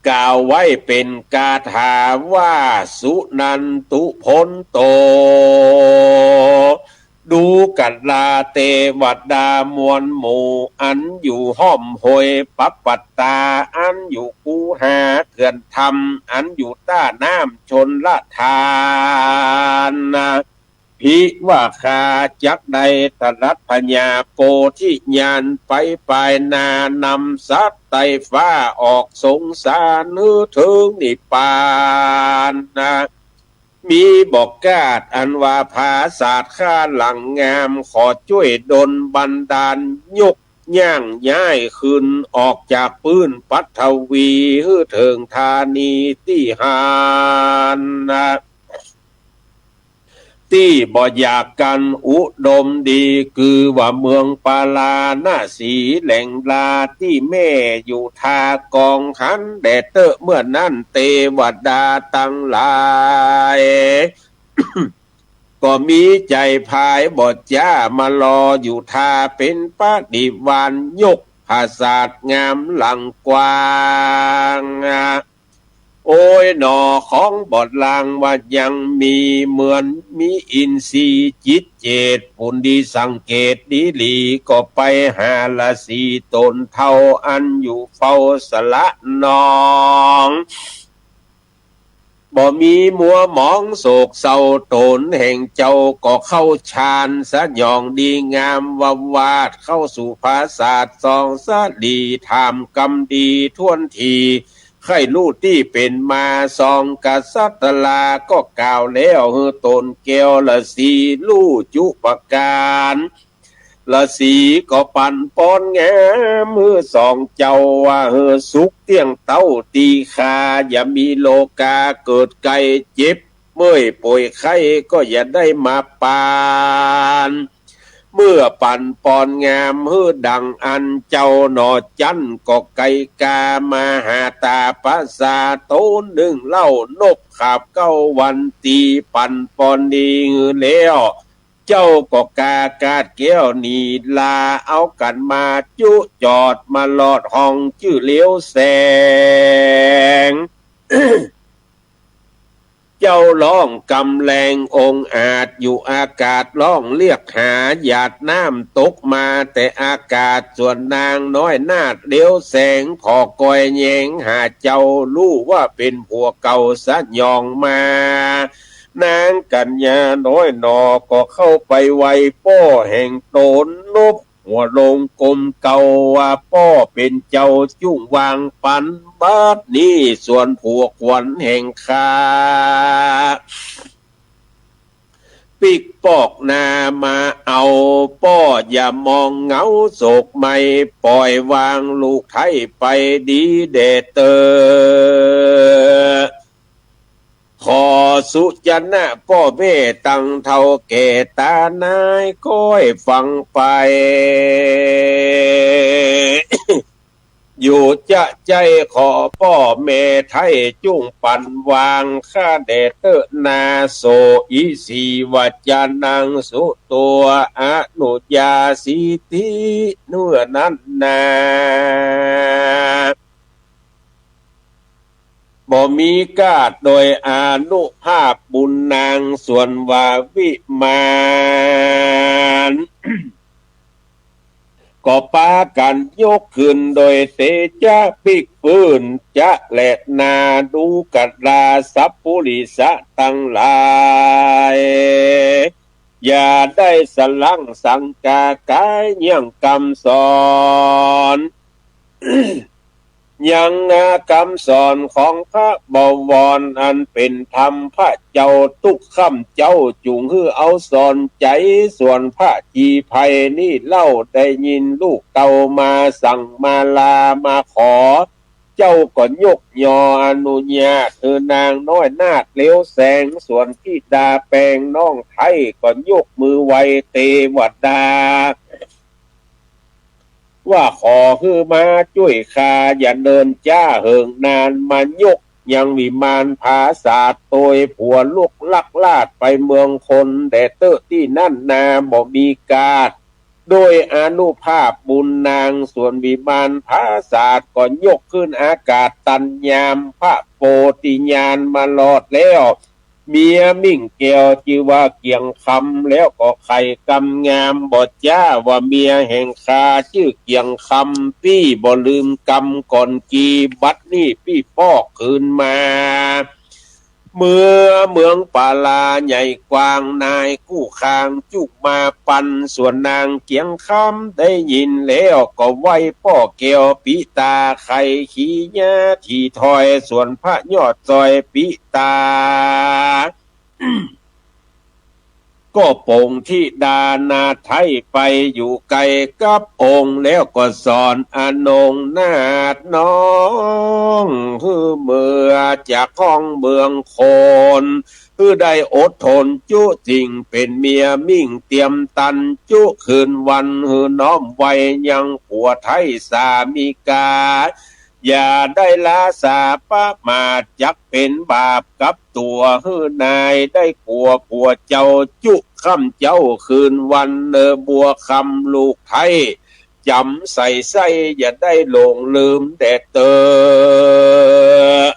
กล่าวไว้เป๋นคาถาว่า สุนันตุพนโต ดูกราเตวดามวลหมู่ อันอยู่ฮ่อมห้วยปัปปตา อันอยู่คูหาเถื่อนธรรม อันอยู่ต้าน้ำชลทาน ภิวาคา จักได้ตรัสผญาโพธิญาณไปปายหน้านำสัตว์ไต่ฟ้าออกสงสารหื้อเถิงนิพพานนะ มีบอกกาดอันว่าผาสาทข้าหลังงาม ขอจ้วยดลบันดาลยกย่างย้ายขึ้นออกจากปื้นปัทวีหื้อเถิงธานีตี้หั้นนะ ตี้บ่อยากกั๋นอุดมดี กือว่าเมืองปาราณสีแหล่งลาตี้แม่อยู่ทากองขันแด่เต๊อะ เมื่อนั้นเตวดาตังหลาย ก็มีใจ๋ผายบ่จ๊ามารออยู่ทาเป๋นปริวารยกผาสาทงามหลังกว้าง โอ้ยหนอ ของบ่ลางว่ายังมี เหมือนมีอินทรีย์จิตเจต ปุณดีสังเกตดีหลี ก็ไปหาราศีต๋นเฒ่าอันอยู่เฝ้าสระหนอง บ่มีมัวหมองโศกเศร้า ต๋นแห่งเจ้าก็เข้าฌานสยองดีงามวาวาด เข้าสู่ผาสาทสองสะดี ถามกำดีถ้วนที ใค่ฮู้ตี้เป๋นมา สองกษัตราก็กล่าวแล้ว หื้อต๋นแก้วราศีฮู้จุประก๋าน ราศีก็ปั๋นปอนงามหื้อสองเจ้าว่า หื้อสุขเตี้ยงเต้าตี้คา อย่ามีโรคาเกิดไข้เจ็บเมื่อยป่วยไข้ก็อย่าได้มาปาน เมื่อปั๋นปอนงามหื้อดังอั้น เจ้าหน่อจั๊นก็ไกกามาหาต๋าประสาท ต๋นนึ่งเหล้านบขาบเก๊าวันตี้ปั๋นปอนดีหื้อแล้ว เจ้าก็กากาดแก้วหนีลา เอากั๋นมาจุจอดมาลอดห้องจื้อเหลียวแสง เจ้าร้องกำแรงองอาจอยู่อากาศ ร้องเรียกหา หยาดน้ำตกมาแต่อากาศ ส่วนนางน้อยนาฏเหลียวแสง ผ่อคอยแยงหาเจ้า ฮู้ว่าเป๋นผัวเก่าสยองมา นางกัญญาน้อยหนอก็เข้าไปไหว้ป้อแห่งต๋น นบหัวลงก้มเก้าว่า ป้อเป๋นเจ้าจุ่งวางปั๋น บัดนี้ส่วนผัวขวัญแห่งข้า ปิ๊กปอกหน้ามาเอา ป้ออย่ามองเหงาโศกไหม้ ป่อยวางลูกไท้ไปดีแด่เต๊อะ ขอสุจนะป้อแม่ตังเฒ่าแก่ต๋านาย ก้อยฟังไป อยู่จะใจ้ขอป้อแม่ไท้จุ่งปั๋นวาง ข้าแด่เต๊อะนา โสอิสีวจนังสุตัว อนุญาสิทธิ เมื่อนั้นนา บ่มีกาดโดยอานุภาพบุญนาง ส่วนว่าวิมาน ก็ปากั๋นยกขึ้นโดยเตจะปิ๊กปื้นจะแลนา ดูกราสัพปุริสะตังหลาย อย่าได้สะลั้งสังกากายเยี่ยงกำสอน ยังกำสอนของพระบวรอันเป๋นธรรมพระเจ้าตุ๊กค่ำเจ๊า จุ่งหื้อเอาสอนใจ๋ ส่วนพระจีไพยนี้เล่า ได้ยินลูกเต้ามาสั่งมาลามาขอ เจ้าก็ยกยออนุญาตหื้อนางน้อยนาฏเหลียวแสง ส่วนธิดาแปงน้องไท้ก็ยกมือไหว้เตวดา ว่าขอหื้อมาจ้วยข้า อย่าเนินจ๊าเหิงนาน มายกยังวิมานผาสาท โตยผัวลุกลักลาดไปเมืองคน แด่เต๊อะตี้นั่นนาบ่มีกาด โดยอานุภาพบุญนาง ส่วนวิมานผาสาทก็ยกขึ้นอากาศตันยาม พระโปธิญาณมารอดแล้ว เมียมิ่งแก้วจื้อว่าเกียงคำ แล้วก็ไข่กำงาม บ่จ๊าว่าเมียแห่งข้าจื้อเกียงคำ ปี้บ่ลืมกำก่อนกี บัดนี้ปี้ปอกคืนมา เมือเมืองปาลาใหญ่กว้าง นายกู้คางจุมาปัน ส่วนนางเกียงคำได้ยินแล้ว ก็ไหว้ป้อแก้วปิตา ไขขี้หญ้าถี่ถ้อย ส่วนพระยอดจอยปิตา ก็ปลงธิดานาถไท้ไปอยู่ไกลกับองค์ แล้วก็สอนอนงนาถน้อง หื้อเมือจากห้องเมืองคน หื้อได้อดทนจุจึ่งเป๋นเมียมิ่งเตียมตันจุคืนวัน หื้อน้อมไหว้ยังผัวไท้สามิกา อย่าได้ละสาประมาท จักเป๋นบาปกับตั๋ว หื้อนายได้กั๋วผัวเจ้าจุค่ำเจ๊าคืนวัน เนอบัวคำลูกไท้ จ๋ำใส่ไส้อย่าได้หลงลืมแด่เต๊อะ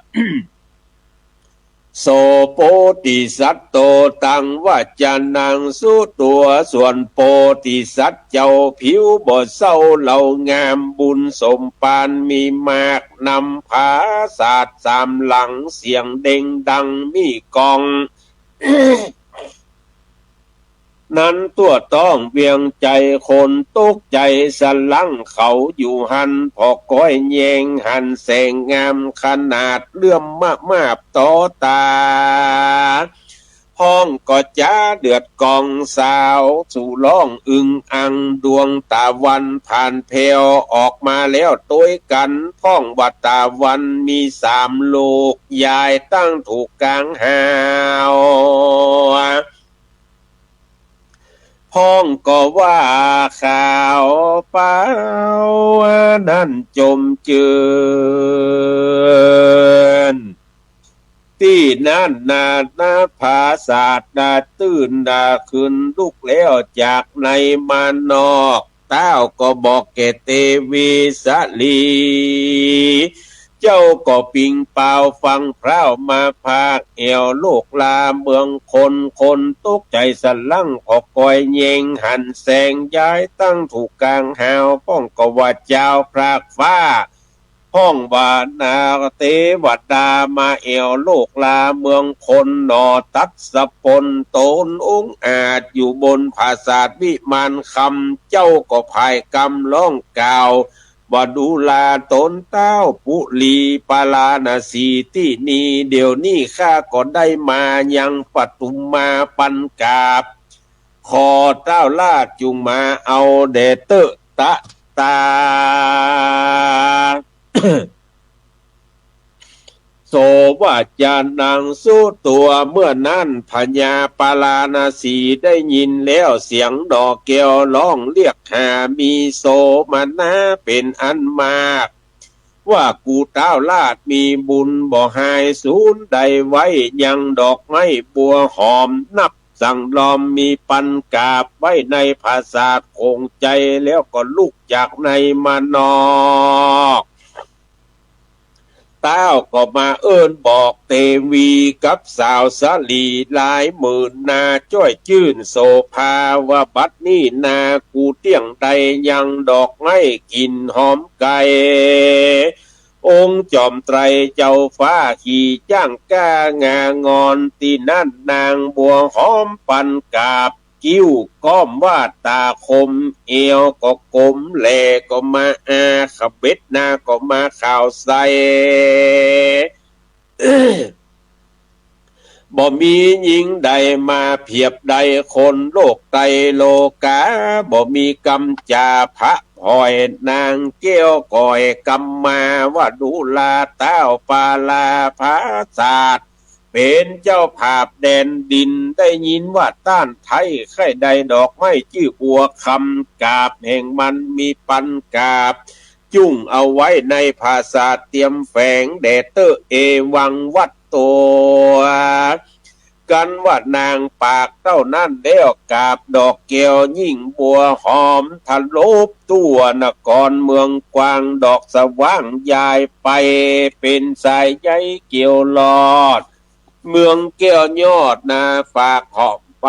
โส โปธิสัตว์โต ตัง วัจจานัง สุตั๋ว ส่วนโปธิสัตว์เจ้าผิวบ่เศร้า เหล่างามบุญสมปานมีมาก นำผาสาทสามหลัง เสียงเด็งดังมีก้อง นั้นทั่วท้องเวียงใจ๋ คนตกใจ๋สะหลั้งเขาอยู่หั้น ผ่อก้อยแยงหันแสงงามขนาด เลื่อมมาบมาบต่อต๋า ฮ้องก็จ๋าเดือดกองสาว สู่ฮ้องอึงอัง ดวงต๋าวันผ่านแผวออกมาแล้วตวยกั๋น ฮ้องว่าต๋าวันมีสามลูก ยายตั้งถูกก๋างหาว ฮ้องก็ว่าข่าวเปล่านั้นจมจื้น ตี้นั่นนา นาผาสาทนาตื้นนา คืนลุกแล้วจากในมานอก ต้าวก็บอกแก่เตวีสาลี เจ้าก็ปิงปาวฟังพร้าวมาพากแอ่วโลกลาเมืองคน คนตกใจ๋สะหลั้งผ่อก้อยแยงหันแสง ยายตั้งถูกก๋างหาว ฮ้องก็ว่าจาวพรากฟ้า ฮ้องว่านาเตวดามาแอ่วโลกลาเมืองคนหนอ ตัดสะปนต๋นองอาจอยู่บนผาสาทวิมานคำ เจ้าก็ผายกำฮ้องกล่าว ว่าดูราต๋นต้าวปุรีปาราณสีตี้นี่ เดี๋ยวนี้ข้าก็ได้มายังปทุมมาปันกราบ ขอต้าวราชจุ่งมาเอาแด่เต๊อะตะตา โส วัจจานัง สุตั๋ว เมื่อนั้นพญาปาราณสีได้ยินแล้วเสียงดอกแก้วฮ้องเรียกหา มีโสมนัสเป๋นอันมาก ว่ากูต้าวราชมีบุญบ่หายสูญ ได้ไว้ยังดอกไม้บัวหอม นับสังลอมมีปันกราบ ไว้ในผาสาทคงใจ๋ แล้วก็ลุกจากในมานอก ต้าวก็มาเอิ้นบอกเตวีกับสาวสาลีหลายหมื่นนา จ้วยจื้นโสภา ว่าบัดนี้นากูเตี้ยงได้ยังดอกไม้กลิ่นหอมไกล องค์จอมไตรเจ้าฟ้าขี่จ๊างก้างางอน ตี้นั่นนางบัวหอมปันกราบ กิ้วก้อมว่าต๋าคม แอ่วก็ก๋ม แหล่ก็มาอา ขะเบ็ดนาก็มาข่าวใส่ บ่มีญิงใดมาเผียบได้คนโลกไตรโลกา บ่มีกำจ๋าพระผ ห้อยนางแก้วก็ให้กำมาว่า ดูราต้าวปาลาผาสาท เป๋นเจ้าผาบแดนดิน ได้ยินว่าต้านไท้ใค่ได้ดอกไม้จื้อบัวคำ กาบแห่งมันมีปันกาบ จุ่งเอาไว้ในผาสาทเตียมแฝงแด่เต๊อะ เอวังวัตโต กันว่านางปากเต้านั้นแล้ว กาบดอกแก้วยิ่งบัวหอม ทะลบทั่วนครเมืองกวาง ดอกสว่างยายไป เป๋นสายใยเกี่ยวลอด เมืองแก้วยอดนา ฝากหอมไป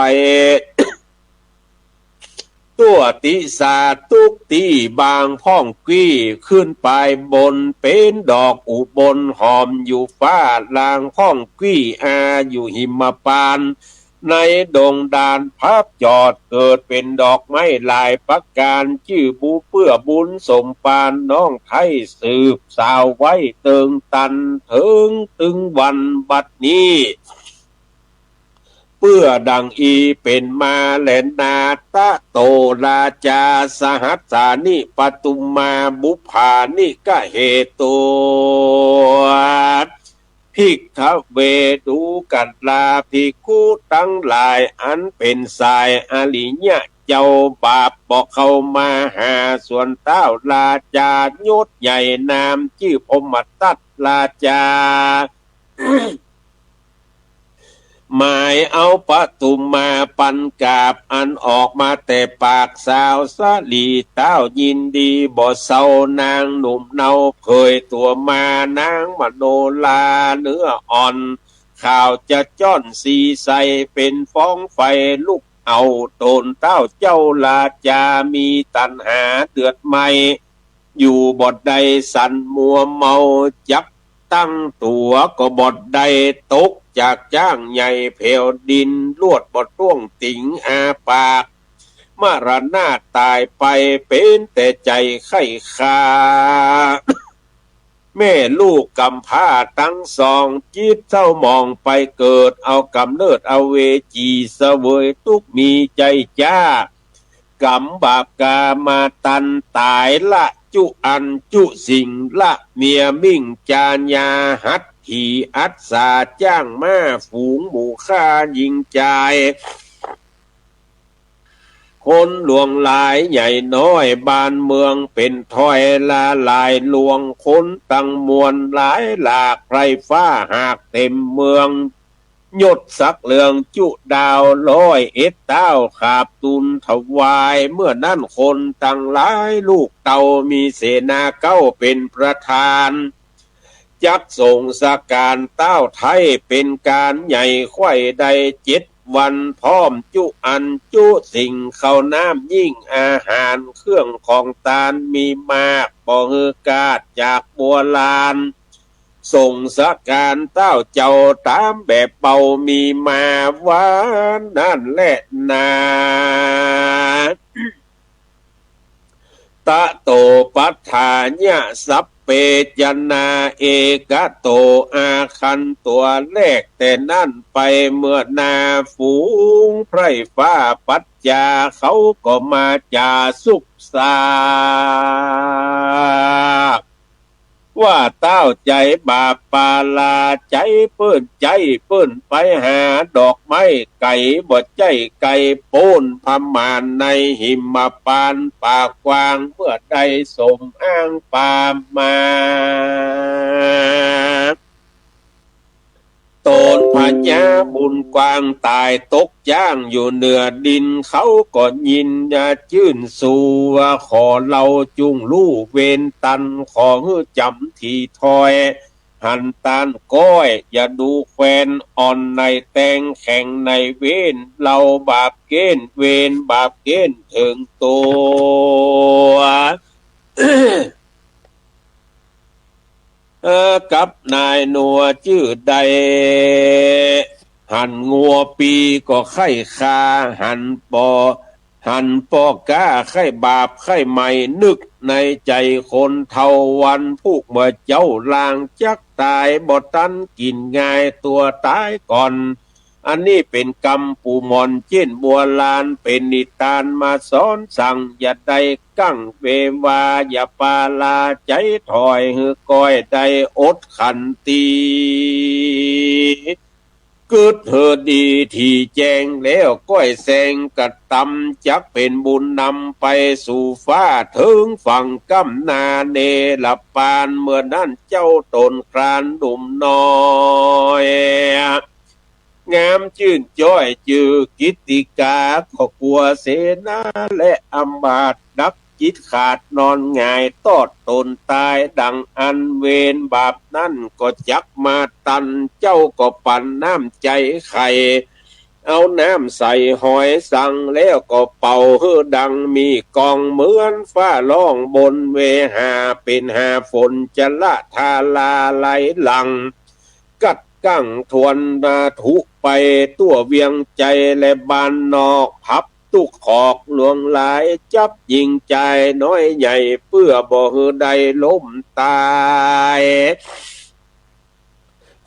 ทั่วติสาทุกตี้ บางพ่องกี้ขึ้นไปบน เป๋นดอกอุบลหอมอยู่ฟ้า ลางพ่องกี้อาอยู่หิมพานต์ ในดงดานพับจอด เกิดเป๋นดอกไม้หลายประก๋าน จื้อบูเปื้อบุญสมปาน น้องไท้สืบสาวไว้เติงตัน เถิงตึงวันบัดนี้ เปื้อดั่งอี้เป๋นมาแลนา ตะโตราจา สหัสสานิ ปทุมมา บุพพานิกะเหตุ ภิกขเว ดูกราภิกขุตังหลาย อันเป๋นสายอริยะเจ้า บาปบ่เข้ามาหา ส่วนต้าวราชายศใหญ่นาม จื้อพรหมทัตราชา หมายเอาปทุมมาปันกาบ อันออกมาแต่ปากสาวสาลี ต้าวยินดีบ่เซา นางหนุ่มเนาเผยตั๋วมา นางมโนราเนื้ออ่อน ข่าวจะจ้อนสีใส เป๋นฟ้องไฟลุกเอา ต๋นต้าวเจ้าราชา มีตัณหาเดือดไหม้ อยู่บ่ได้ สันมัวเมา จักตั้งตั๋วก็บ่ได้ ตกจากจ๊างใหญ่แผ่วดิน ลวดบ่ต้วงติ๋งอาปาก มรณะต๋ายไป เป๋นแต่ใจ๋ใค่คา แม่ลูกกำพร้าตังสอง จิตเศร้าหมองไปเกิด เอาก๋ำเนิดอเวจี เสวยตุ๊กข์มีใจ๋จ๊า ก๋ำบาปกามาตัน ต๋ายละจุอันจุสิ่ง ละเมียมิ่งจาญา หัตถีอัสสา จ๊างม้าฝูงหมู่ข้ายิงจาย คนหลวงหลายใหญ่น้อย บ้านเมืองเป๋นถ้อยละลายลวง คนตังมวลหลายหลาก ไพร่ฟ้าหากเต๋มเมือง ยศศักดิ์เหลืองจุดาว ร้อยเอ็ดต้าวขาบตูลถวาย เมื่อนั้นคนตังหลายลูกเต้า มีเสนาเก๊าเป๋นประธาน จักสงสการต้าวไท้เป๋นก๋านใหญ่ ใค่ได้เจ็ดวัน พร้อมจุอันจุสิ่ง ข้าวน้ำยิ่งอาหาร เครื่องของตานมีมาก บ่หื้อขาดจากบัวลาน สงสการต้าวเจ้าต๋ามแบบเบา มีมาว่านั้นแลนา ตะโต ปัฏฐายะ สัพเพ จนา เอกโต อาคัน ตั๋วแรกแต่นั้นไป เมื่อนาฝูงไพร่ฟ้าปัจจา เขาก็มาจ๋าสุขสาก ว่าต้าวใจ๋บาปปาลา ใจ๋เปิ้นใจ๋เปิ้นไปหาดอกไม้ ไก๋บ่ใจ้ไก๋ป๊น พม่านในหิมพานต์ป่ากว้าง เมื่อได้สมอ้างปามา ต๋นพญาบุญกว้างต๋ายตกจ๊างอยู่เหนือดิน เขาก็ยินยาจื้นสูว่า ขอเฮาจุ่งฮู้เวรตัน ขอหื้อจ๋ำถี่ถ้อย หันตานก้อย อย่าดูแควนอ่อนในแตงแข็งในเวร เฮาบาปเก้นเวร บาปเก้นเถิงตั๋ว เออ กับนายหนัวจื้อใด หันงัวปีก็ใค่คา หันปอ หันปอก้าใค่บาปใค่ไหม้ นึกในใจ๋คนเฒ่า วันพูกเมื่อเจ๊าลางจักต๋าย บ่ตันกิ๋นง่ายตั๋วต๋ายก่อน อันนี้เป๋นกำปู๋หม่อนเจ๊นบัวลาน เป๋นนิตานมาสอนสั่ง อย่าได้กั้งเววา อย่าปาลาใจ๋ถอย หื้อก้อยได้อดขันตี กึ๊ดหื้อดีตี้แจ้งแล้ว ก้อยแสงกระตำ จักเป๋นบุญนำไปสู่ฟ้า เถิงฝั่งก้ำหน้าเนรปาน เมื่อนั้นเจ้าต๋นคลานหนุ่มน้อย งามจื้นจ้อยจื้อกิตติกา ก็กั๋วเสนาและอำมาตย์ นักจิตขาดนอนหงาย ตอดต๋นต๋ายดังอั้น เวรบาปนั้นก็จักมาตัน เจ้าก็ปั๋นน้ำใจ๋ไข่ เอาน้ำใส่หอยสัง แล้วก็เป่าหื้อดังมีกลอง เหมือนฟ้าร้องบนเวหา เป๋นหาฝนจะละทาราไหลหลั่ง กัดกั้งทวนนาถุไป ตั๋วเวียงใจ๋และบ้านนอก ผับตุ๊กขอกหลวงหลาย จับญิงจายน้อยใหญ่ เปื้อบ่หื้อได้ล้มตาย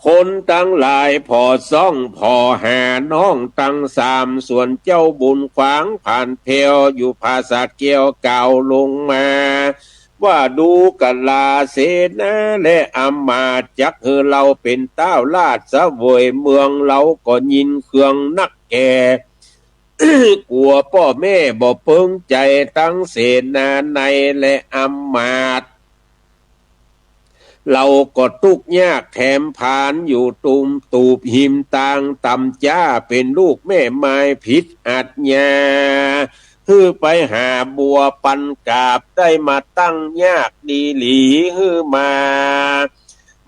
คนตังหลายผ่อซ่องผ่อหา น้องตังสาม ส่วนเจ้าบุญขวางผ่านแผว อยู่ผาสาแก้วกล่าวลงมา ว่าดูกราเสนาและอำมาตย์ จักหื้อเฮาเป๋นต้าวราชเสวยเมือง เฮาก็ยินเคืองนักแก่ กั๋วป้อแม่บ่เปิงใจ๋ ตังเสนาในและอำมาตย์ เฮาก็ตุ๊กยากแถมผาน อยู่ตูมตูบหิมตาง ต่ำจ๊าเป๋นลูกแม่มายผิดอาจญา หื้อไปหาบัวปันกาบ ได้มาตั้งยากดีหลี หื้อมา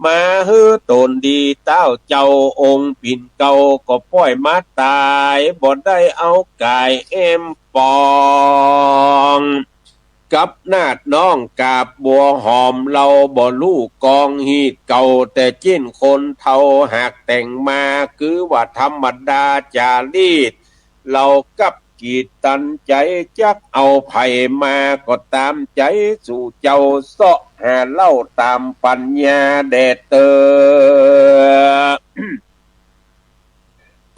มาหื้อต๋นดี ต้าวเจ้าองค์ปิ่นเกล้า ก็ป้อยมาต๋าย บ่ได้เอาก๋ายแอ้มปอง กับนาดน้องกาบบัวหอม เฮาบ่ฮู้กองฮีตเก่า แต่เจ๊นคนเฒ่าหากแต่งมา คือว่าธรรมดาจ๋ารีต เฮากับกีดตันใจ๋ จักเอาใผมาก็ต๋ามใจ๋ สู่เจ้าเซาะหาเล่าต๋ามปัญญาแด่เต๊อะ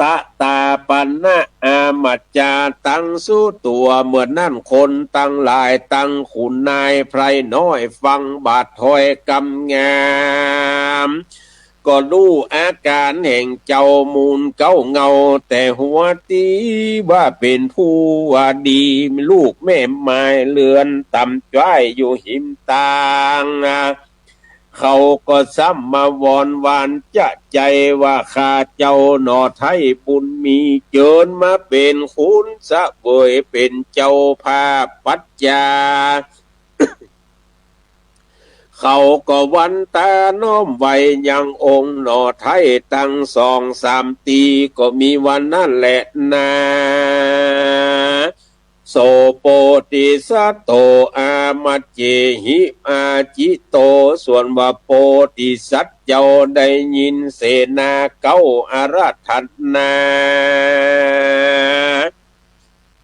ตะตาปะนะอามัจจา ตังสุตั๋ว เมื่อนั้นคนตังหลาย ตังขุนนายไพร่น้อย ฟังบาดถ้อยกำงาม ก็ฮู้อาก๋านแห่งเจ้ามูลเก๊าเหง้า แต่หัวตี้ว่าเป๋นผู้ว่าดี ลูกแม่มายเฮือนต่ำจ้อยอยู่หิมตาง เขาก็ซ้ำมาวอนวานจะใจ๋ว่า ข้าเจ้าหน่อไท้บุญมี เจิญมาเป๋นขุนเสวยเป๋นเจ้าภาพปัจจา เขาก็หวั่นต๋าน้อมไหว้ยังองค์หน่อไท้ตังสองสามตี ก็มีวันนั้นแหละนา โสโปติสัตโต อามัจเจหิ อาจิโต ส่วนว่าโปติสัตว์เจ้าได้ยินเสนาเก๊าอาราธนา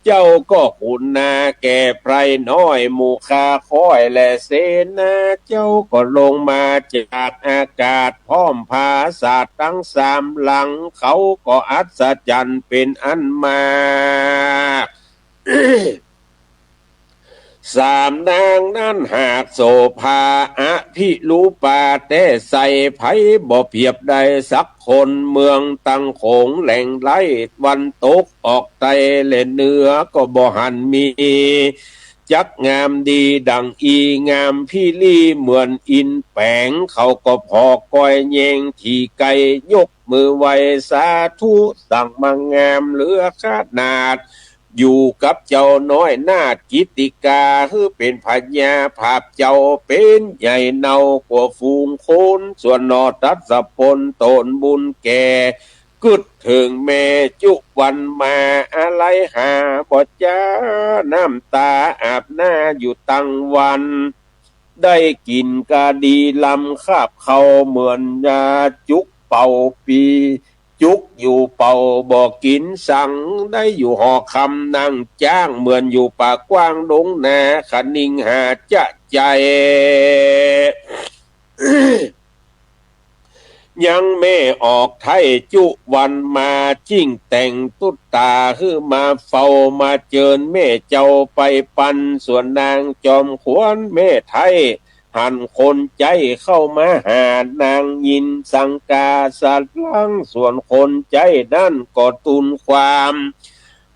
เจ้าก็ขุนนาแก่ไพร่น้อยหมู่ข้าข้อย และเสนาเจ้าก็ลงมาจากอากาศ พร้อมผาสาทตังสามหลัง เขาก็อัศจรรย์เป๋นอันมาก สามนางนั้นหากโสภาอภิรูปาแต๊ไส้ ใผบ่เปียบได้สักคน เมืองตังโขงแหล่งไล้วันตกออกใต้และเหนือ ก็บ่หันมี จักงามดีดั่งอี่งามพิลี เหมือนอินแป๋ง เขาก็ผ่อก้อยแยงถี่ไกล ยกมือไหว้สาธุ สั่งมางามเหลือขนาด อยู่กับเจ้าน้อยนาถกิตติกา หื้อเป๋นพญาผาบเจ้า เป๋นใหญ่เนาะกว่าฝูงคน ส่วนหน่อทัศพลตนบุญแก่ กึ๊ดเถิงแม่จุวันมา อาลัยหาบ่จ๊า น้ำต๋าอาบหน้าอยู่ตังวัน ได้กิ๋นกะดีลำคาบข้าวเหมือนยาจุกเป่าปี จุกอยู่เป่าบ่กิ๋นสัง ได้อยู่หอคำนั่งจ๊าง เหมือนอยู่ป่ากว้างดงนา คะนิงหาจะใจ๋ ยังแม่ออกไท้จุวันมา จิ๊งแต่งตุ๊ต๋าหื้อมาเฝ้า มาเจิญแม่เจ้าไปปัน ส่วนนางจอมขวัญแม่ไท้ หันคนใจ๊เข้ามาหา นางยินสังกาสะหลัง ส่วนคนใจ๊นั้นก็ตูลความ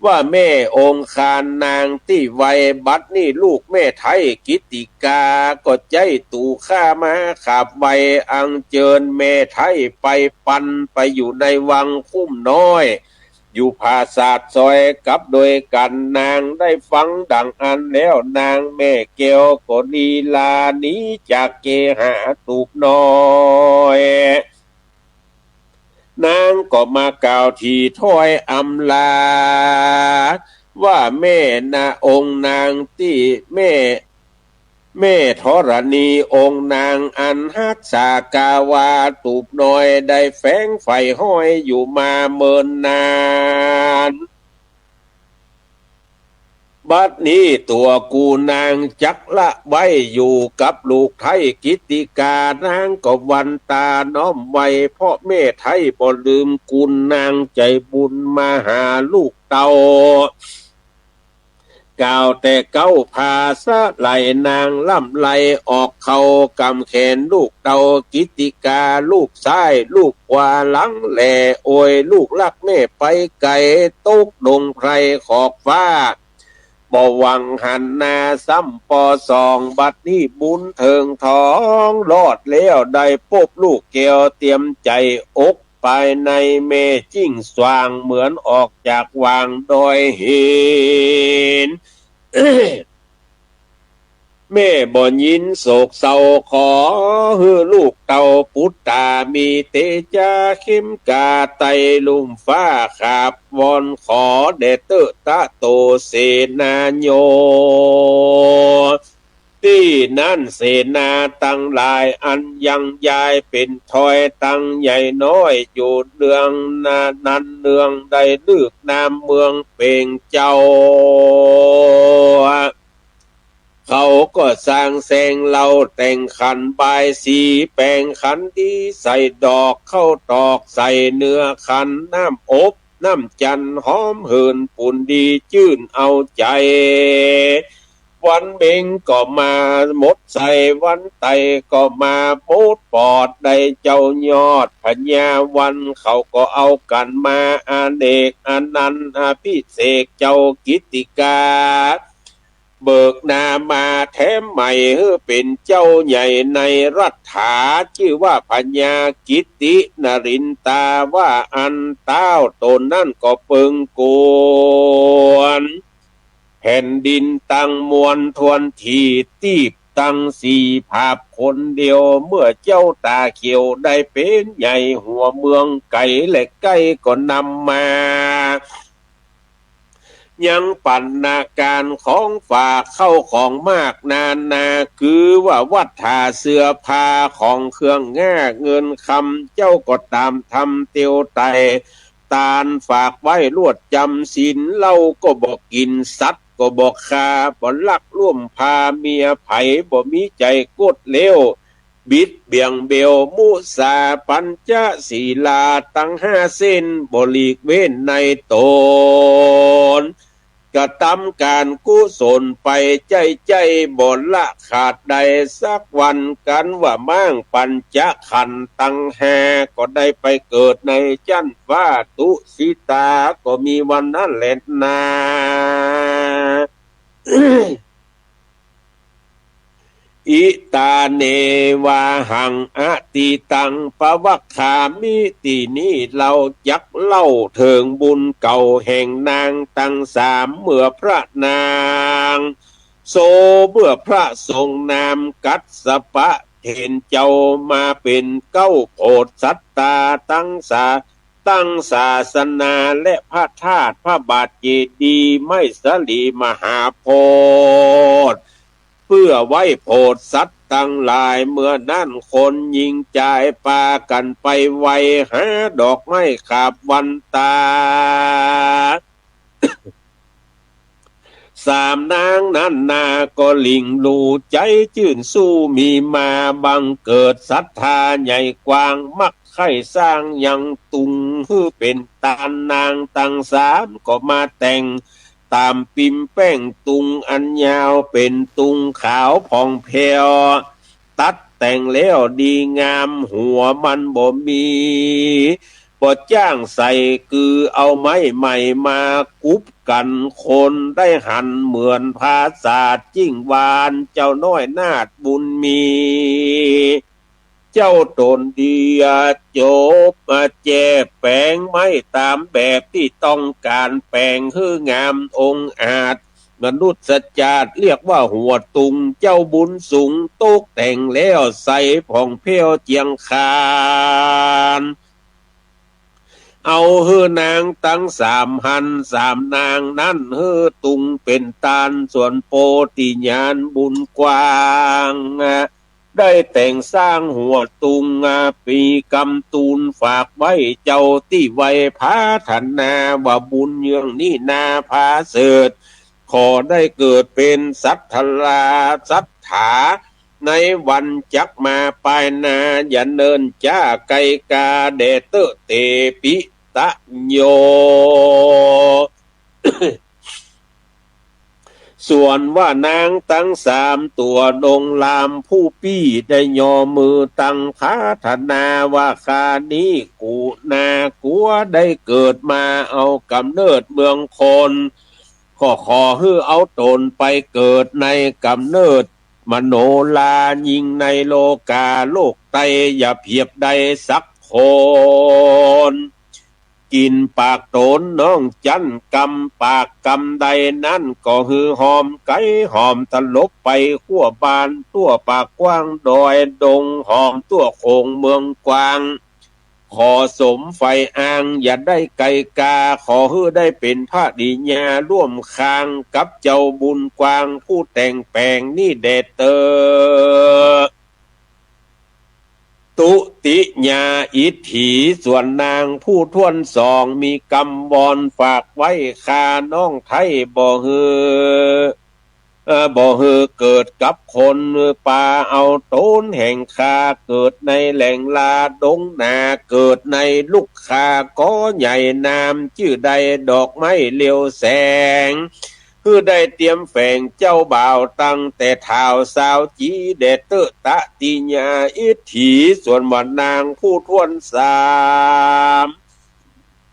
ว่าแม่องค์คานนางตี้ไว บัดนี้ลูกแม่ไท้กิตติกา ก็ใจ๊ตั๋วข้ามาขับไหว้ อังเจิญแม่ไท้ไปปัน ไปอยู่ในวังคุ้มน้อย อยู่ผาสาทซอยกับโดยกั๋น นางได้ฟังดังอั้นแล้ว นางแม่แก้วก็ลีลาหนีจากเกหาตูบน้อย นางก็มากล่าวถี่ถ้อยอำลา ว่าแม่นะองค์นางตี้แม่ แม่ธรณีองค์นางอันฮักษากาวา ตูบน้อยได้แฝงใฝ่ห้อยอยู่มาเมินนาน บัดนี้ตั๋วกูนางจักละไว้อยู่กับลูกไท้กิตติกา นางก็หวั่นต๋าน้อมไหว้ เพราะแม่ไท้บ่ลืมกุณนางใจ๋บุญมาหาลูกเต้า กล่าวแต่เก๊าผาสะไหล่ นางล่ำไล่ออกเข้ากำแขนลูกเต้ากิตติกา ลูกซ้ายลูกขวาหลังแหล่ โอยลูกฮักแม่ไปไก๋ ตกดงไพรขอบฟ้า บ่หวั่งหันหน้าซ้ำปอส่อง บัดนี้บุญเถิงทองรอดแล้ว ได้ปบลูกแก้วเตียมใจ๋อก ภายในแม่จิ๊งสว่าง เหมือนออกจากหว่างดอยหิน แม่บ่ยินโศกเศร้า ขอหื้อลูกเต้าปุตต๋า มีเตจาเข้มกล้าไต่ลุ่มฟ้าขาบ วอนขอแด่เต๊อะตะโตเสนาโย ตี้นั้นเสนาตังหลาย อันยังยายเป๋นทอยตังใหญ่น้อย อยู่เนืองนานั้นเนือง ได้ลึกนามเมืองเป๋งเจ้า เขาก็สร้างแสงเหล้า แต่งขันบายสี แป๋งขันดีใส่ดอก ข้าวตอกใส่เนื้อขัน น้ำอบ น้ำจันทร์หอมหืน ปูนดีจื้นเอาใจ๋ วันเพ็งก็มาหมดใส่ วันไตก็มาหมดปอด ได้เจ้ายอดพญาวัน เขาก็เอากั๋นมาอเนกอนันต์ อภิเษกเจ้ากิตติกา เบิกหน้ามาแถมใหม่ หื้อเป๋นเจ้าใหญ่ในรัฐา จื้อว่าพญากิตตินรินทา ว่าอั้น เต้าต๋นนั้นก็เปิงกวน แผ่นดินตังมวลทวนที ตีบตังสี่ผาบคนเดียว เมื่อเจ้าต๋าเขียวได้เป๋นใหญ่หัวเมือง ไก๋และใก้ก็นำมา ยังปั๋นนาก๋านของฝากเข้าของมากนานา คือว่าวัตถาเสื้อผ้าของเครื่องง่าเงินคำ เจ้าก็ต๋ามทำเตียวไต่ ตานฝากไว้ลวดจ๋ำศีล เหล้าก็บ่กิ๋น สัตว์ก็บ่ฆ่า บ่ลักล่วมพาเมียใผ บ่มีใจ๋กดเลี้ยว บิดเบี่ยงเบลมุสา ปัญจศีลาตังห้าเส้น บ่หลีกเว้นในต๋น กระตำก๋านกุศลไปใจ้ๆ บ่ละขาดได้สักวัน กันว่าม้างปัญจขันธ์ตังห้า ก็ได้ไปเกิดในจั๊นฟ้าตุสิตา ก็มีวันนั้นแลนา อิตาเนวาหังอตีตังปวักขามิ ตี้นี้เฮาจักเล่าเถิงบุญเก่าแห่งนางตังสาม เมื่อพระนางโส เมื่อพระทรงนามกัสสปะเถรเจ้ามาเป๋นเก๊าโผดสัตตาตังสา ตั้งศาสนาและพระธาตุพระบาทเจดีย์ไม้สาลีมหาโพธิ์ เปื้อไว้โผดสัตว์ตังหลาย เมื่อนั้นคนญิงจายปากั๋นไปไหว้ หาดอกไม้ขาบวันตา สามนางนั้นนาก็หลิ่งหลู่ ใจ๋จื้นสู้มีมา บังเกิดศรัทธาใหญ่กว้าง มักใค่สร้างยังตุงหื้อเป๋นตาน นางตังสามก็มาแต่ง ต๋ามปิมแป้งตุงอันยาว เป๋นตุงขาวผ่องแผ้ว ตัดแต่งแล้วดีงาม หัวมันบ่มี บ่จ้างใส่ คือเอาไม้ใหม่มากุบกั๋น คนได้หันเหมือนผาสาทย์ ยิ่งวานเจ้าน้อยนาฏบุญมี เจ้าต๋นเดียจบมาแจ้แป๋งไม้ต๋ามแบบตี้ต้องก๋าน แป๋งหื้องามองอาจ มนุษย์จาติเรียกว่าหัวตุง เจ้าบุญสูงตกแต่งแล้ว ใสผ่องแผ้วเจียงคาน เอาหื้อนางตังสามหัน สามนางนั้นหื้อตุงเป๋นตาน ส่วนโปติญาณบุญกว้าง ได้แต่งสร้างหัวตุง ปี๋กำตูนฝากไว้เจ้า ตี้ไว้ผาถนาว่าบุญเยื่องนี้นาผาเสริฐ ขอได้เกิดเป๋นสัตว์รา สัตถา ในวันจักมาปายหน้า อย่าเนิ่นจ๊าไกลกา แด่เต๊อะเตปิตะโย ส่วนว่านางตังสามตั๋วดงรามผู้ปี้ ได้ย่อมือตังผาถนาว่า ครานี้กูนากั๋วได้เกิดมาเอาก๋ำเนิดเมืองคน ก็ขอหื้อเอาต๋นไปเกิดในก๋ำเนิดมโนรายิ่งในโลกา โลกไตรอย่าเผียบใดสักคน กิ๋นปากต๋นน้องจั้นกำ ปากกำใดนั้นก็หื้อหอมไก๋หอมตลบไปทั่วบ้านทั่วป่ากว้างดอยดง หอมทั่วโขงเมืองกว้าง ขอสมใฝ่อ้างอย่าได้ไกลกา ขอหื้อได้เป๋นภริยาร่วมครางกับเจ้าบุญกว้างผู้แต่งแป๋งนี้แด่เต๊อะ ตุติยาอิทธิ ส่วนนางผู้ถ้วนสองมีกำวอนฝากไว้ ข้าน้องไท้บ่หื้อ เอ่อ บ่หื้อเกิดกับคน ปาเอาต๋นแห่งข้าเกิดในแหล่งลาดงนา เกิดในลุกขากอใหญ่นามจื้อได้ดอกไม้เลียวแสง หื้อได้เตรียมแฝงเจ้าบ่าวตั้งแต่ท้าวสาวจี แด่เต๊อะตติยาอิทธิ ส่วนว่านางผู้ถ้วนสาม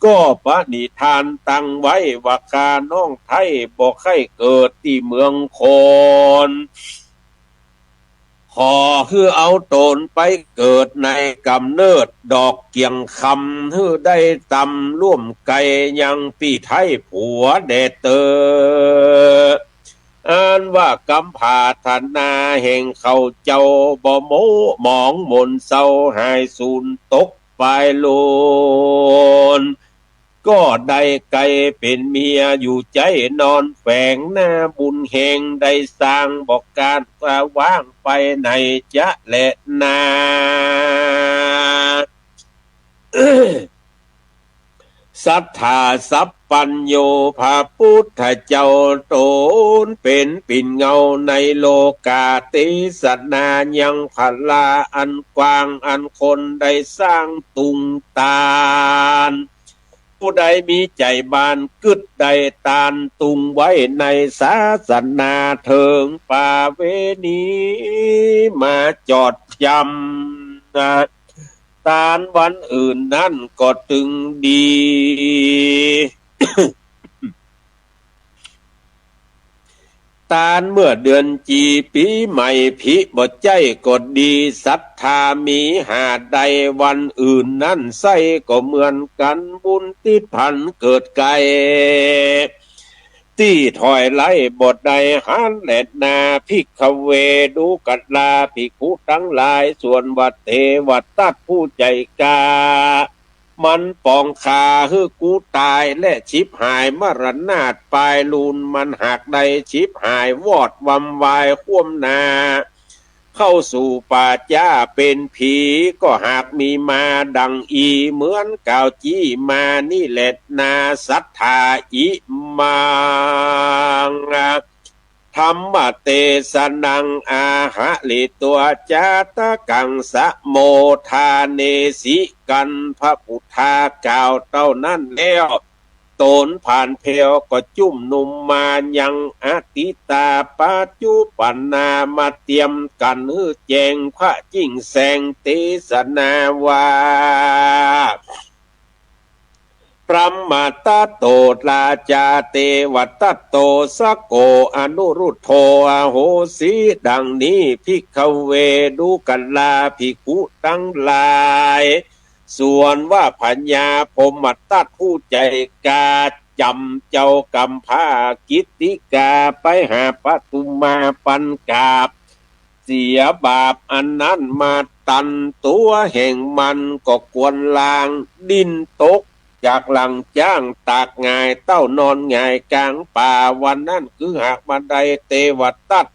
ก็ปณิธานตั้งไว้ว่า ข้าน้องไท้บ่ใค่เกิดตี้เมืองคน ขอหื้อเอาต๋นไปเกิดในก๋ำเนิดดอกเกียงคำ หื้อได้ตำร่วมไก่ยังปี้ไท้ผัวแด่เต๊อะ อันว่ากำผาถนาแห่งข้าเจ้าบ่โมหมองหม่นเศร้าหายสูญตก ปายโลน ก็ได้ไก่เป๋นเมียอยู่ใจ๊นอนแฝงหน้าบุญแฮง ได้สร้างบอกการว่าว่างไปไหนจ๊ะแลนา สัตถาสัพพัญญู พระปุทธเจ้าต๋นเป๋นปิ่นเงาในโลกา เตสนายังพลาอันกว้าง อันคนได้สร้างตุงตาน ผู้ใดมีใจ๋บานกึ๊ดได้ตานตุงไว้ในศาสนา เถิงป่าเวณีมาจอดจำ ตานวันอื่นนั้นก็ตึงดี ตานเมื่อเดือนจีปี๋ใหม่ผิบ่ใจ้ก็ดี ศรัทธามีหาได้วันอื่นนั้นไส้ก็เหมือนกั๋น บุญติดพันเกิดไกล ตี้ถอยไล่บ่ได้หันแลนา ภิกขเว ดูกราภิกขุตังหลาย ส่วนว่าเทวตัตผู้ใจ๋กล้า มันปองข้าหื้อกูต๋ายและฉิบหายมรณาถปายลูน มันหากได้ฉิบหายวอดวำวายคว่ำหน้า เข้าสู่ป่าจ๊าเป๋นผี ก็หากมีมาดังอี้ เหมือนกล่าวจี้มานี้แลนา สัตถา อิมัง ธัมมะเตสะนัง อาหะริตวา จาตะกัง สะโมทาเนสิ กัณฑปุทธา กล่าวเต้านั้นแล้ว ต๋นผ่านแผ้วก็จุมนุมมายัง อทิตา ปัจจุปันนา มาเตียมกั๋นหื้อแจ้ง พระจิ่งแสงเตสนาว่า พรหมตัตโต ราจา เตวตัตโต สะโก อนุรุทโธ อโหสิ ดังนี้ ภิกขเว ดูกราภิกขุตังหลาย ส่วนว่าพญาพรหมตัตผู้ใจ๋กล้าจ๋ำเจ้ากำพร้ากิตติกาไปหาปทุมมาปันกราบ เสียบาปอันนั้นมาตันตั๋วแห่งมันก็ควรลาง ดิ้นตกจากหลังจ๊าง ตากหงายเต้านอนหงายก๋างป่า วันนั้นคือหากมาได้ เตวตัต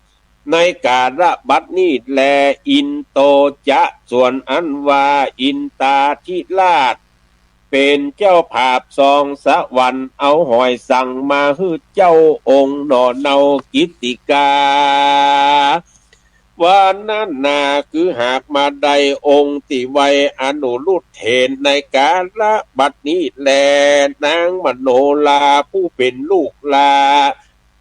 ในกาละบัดนี้แล อินโตจะ ส่วนอันว่าอินทาธิราช เป๋นเจ้าผาบสองสวรรค์ เอาหอยสังมาหื้อเจ้าองค์หนอ เนากิตติกา วันนั้นนา คือหากมาได้องค์ตี้ไหว้อนุรุทธเถร ในกาละบัดนี้แล นางมโนราผู้เป๋นลูกหล้า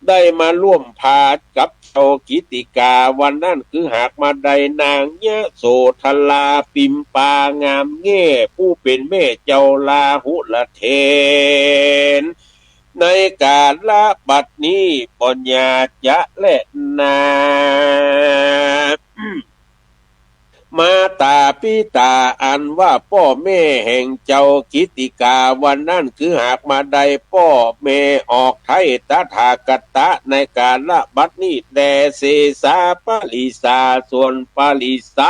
ได้มาร่วมพากับเจ้ากิตติกา วันนั้นคือหากมาได้นางยโสธราปิมปางามแง่ ผู้เป๋นแม่เจ้าราหุลเถร ในกาละบัดนี้บ่หย่าจะแลนา มาตาปิตา อันว่าป้อแม่แห่งเจ้ากิตติกา วันนั้นคือหากมาได้ป้อแม่ออกไถ่ตถาคตะ ในกาละบัดนี้แล เสสาปริสา ส่วนปริสา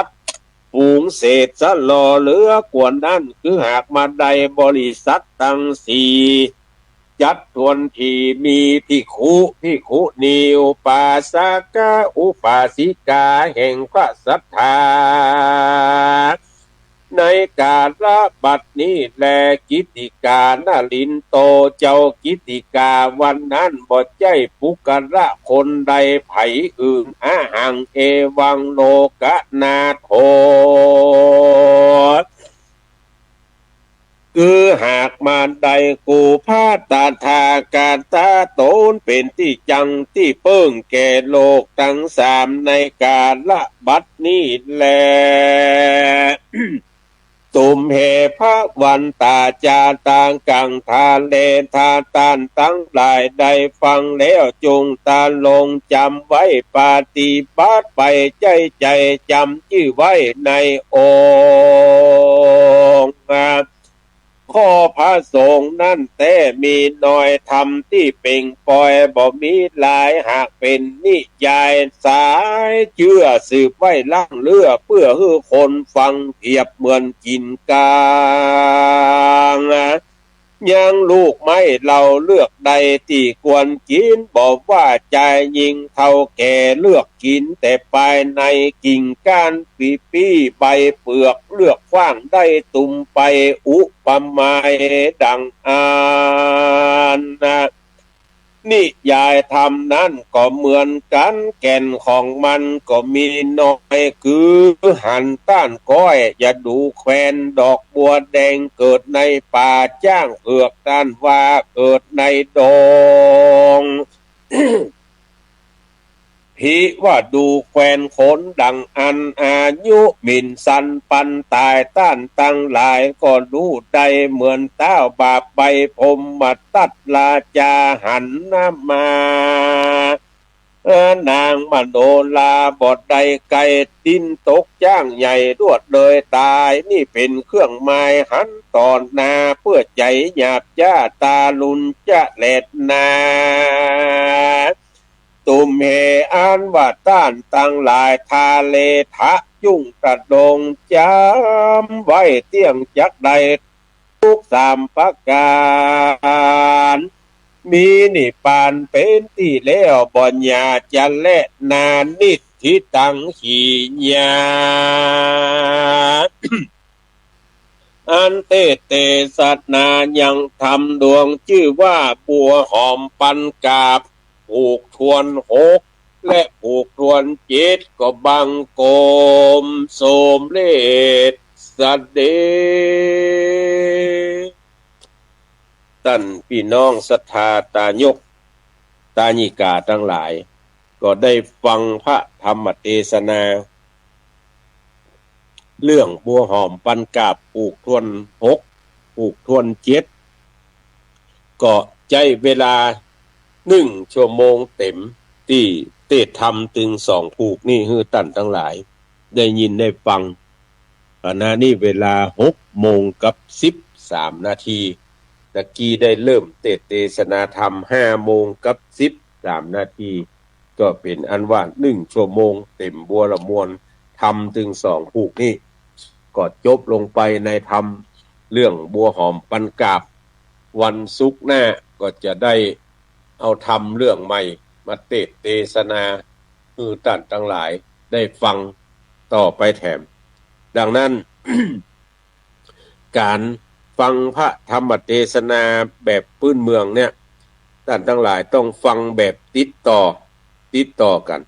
ฝูงเศษสะหล่อเหลือกว่านั้น คือหากมาได้บริษัทตังสี่ จัดถ้วนตี้มีภิกขุ ภิกขุณี อุปาสกะ อุปาสิกา แห่งพระศรัทธา ในกาละบัดนี้แล กิตติกานลินโต เจ้ากิตติกา วันนั้นบ่ใจ้ปุคคละคนใดใผอื่น อหัง เอวัง โลกนาโถ คือหากมาได้กูพระตถาคตะ ต๋นเป๋นตี้จั้งตี้เปิ้งแก่โลกตังสาม ในกาละบัดนี้แล ตุมเห ภะวันตา จาตากัง ทาเล ถ้าต้านตังหลายได้ฟังแล้ว จุ่งตะลงจ๋ำไว้ ปฏิบัติไป ใจ้ใจ๋จ๋ำจื้อไว้ในองค์ ข้อพระสงฆ์นั้นแต๊มีน้อย ธรรมตี้เป่งป่อยบ่มีหลาย หากเป๋นนิยายสายเจื้อสืบไว้ล่ำเลื่อ เปื้อหื้อคนฟังเปรียบเหมือนกิ๋นก๋าง ยังลูกไม้เหล่าเลือกได้ตี้ควรกิ๋น บ่ว่าจายญิงเฒ่าแก่เลือกกิ๋นแต่ปายใน กิ่งก้านปีปี้ใบเปลือกเลือกขว้างได้ ตุมไปอุปมาดังอั้น นิยายธรรมนั้นก็เหมือนกั๋น แก่นของมันก็มีน้อย คือหันต้านก้อย อย่าดูแควนดอกบัวแดง เกิดในป่า จ๊างเผือกต้านว่าเกิดในดง ผีว่าดูแควนคนดังอั้น อายุหมิ่นสันปันต๋าย ต้านตังหลายก็ฮู้ได้เหมือนเต๊า บาปใบพรหมตัตราจาหันมา เออ นางมโนราบ่ได้ไกล ดิ้นตกจ๊างใหญ่ลวดเลยต๋าย นี่เป๋นเครื่องหมายหันต่อหน้า เปื้อใจ๋หยาบจ๊าตารุณจะแลนา ตุมเห อันว่าต้านตังหลาย ทาเล ทะจุ่งตะดงจ๋ำไว้ เตี้ยงจักได้ทุกสามประก๋าน มีนิพพานเป๋นตี้แล้ว บ่หย่าจะแลนา นิส ทิตัง ขีญา อันเตสน์เตสนายังธรรมดวงจื้อว่าบัวหอมปันกาบ ผูกถ้วนหก และผูกถ้วนเจ็ด ก็บังคมสมเร็จเสด็จ ต้านปี้น้องศรัทธาตายกตายิกาตังหลาย ก็ได้ฟังพระธรรมเตสนา เรื่องบัวหอมปันกาบผูกถ้วนหก ผูกถ้วนเจ็ด ก็ใจ๊เวลานึ่งชั่วโมงเต็ม ตี้เตสน์ธรรมตึงสองผูกนี้หื้อต้านตังหลายได้ยินได้ฟัง ขณะนี้เวลาหกโมงกับสิบสามนาที ตะกี้ได้เริ่มเตสน์เตสนาธรรมห้าโมงกับสิบสามนาที ก็เป๋นอันว่านึ่งชั่วโมงเต็มบัวละมวล ธรรมตึงสองผูกนี้ ก็จบลงไปในธรรมเรื่องบัวหอมปันกาบ วันศุกร์หน้าก็จะได้เอาธรรมเรื่องใหม่มาเตสน์เตสนา หื้อต้านตังหลายได้ฟังต่อไปแถม ดังนั้น ก๋านฟังพระธรรมเตสนาแบบปื้นเมืองเนี่ย ต้านตังหลายต้องฟังแบบติดต่อ ติดต่อกั๋น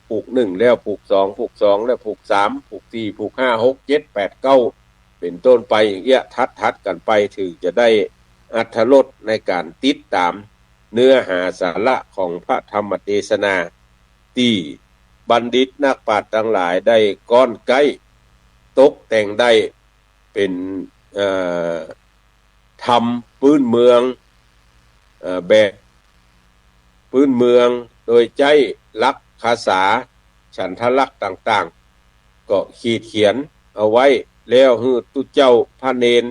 ผูกนึ่งแล้วผูกสอง ผูกสองแล้วผูกสาม ผูกสี่ ผูกห้า หก เจ็ด แปด เก้า เป๋นต้นไป อย่างเอี้ย ถัดๆ กั๋นไป เถิงจะได้อรรถรสในก๋านติดต๋ามเนื้อหาสาระของพระธรรมเตสนา ตี้บัณฑิตนักปราชญ์ตังหลายได้ก้อนไก๊ตกแต่งได้เป๋น เอ่อ ธรรมปื้นเมือง เอ่อ แบบปื้นเมือง โดยใจ๊หลักภาษา ฉันทลักษณ์ต่างๆ ก็ขีดเขียนเอาไว้ แล้วหื้อตุ๊เจ้าพระเณร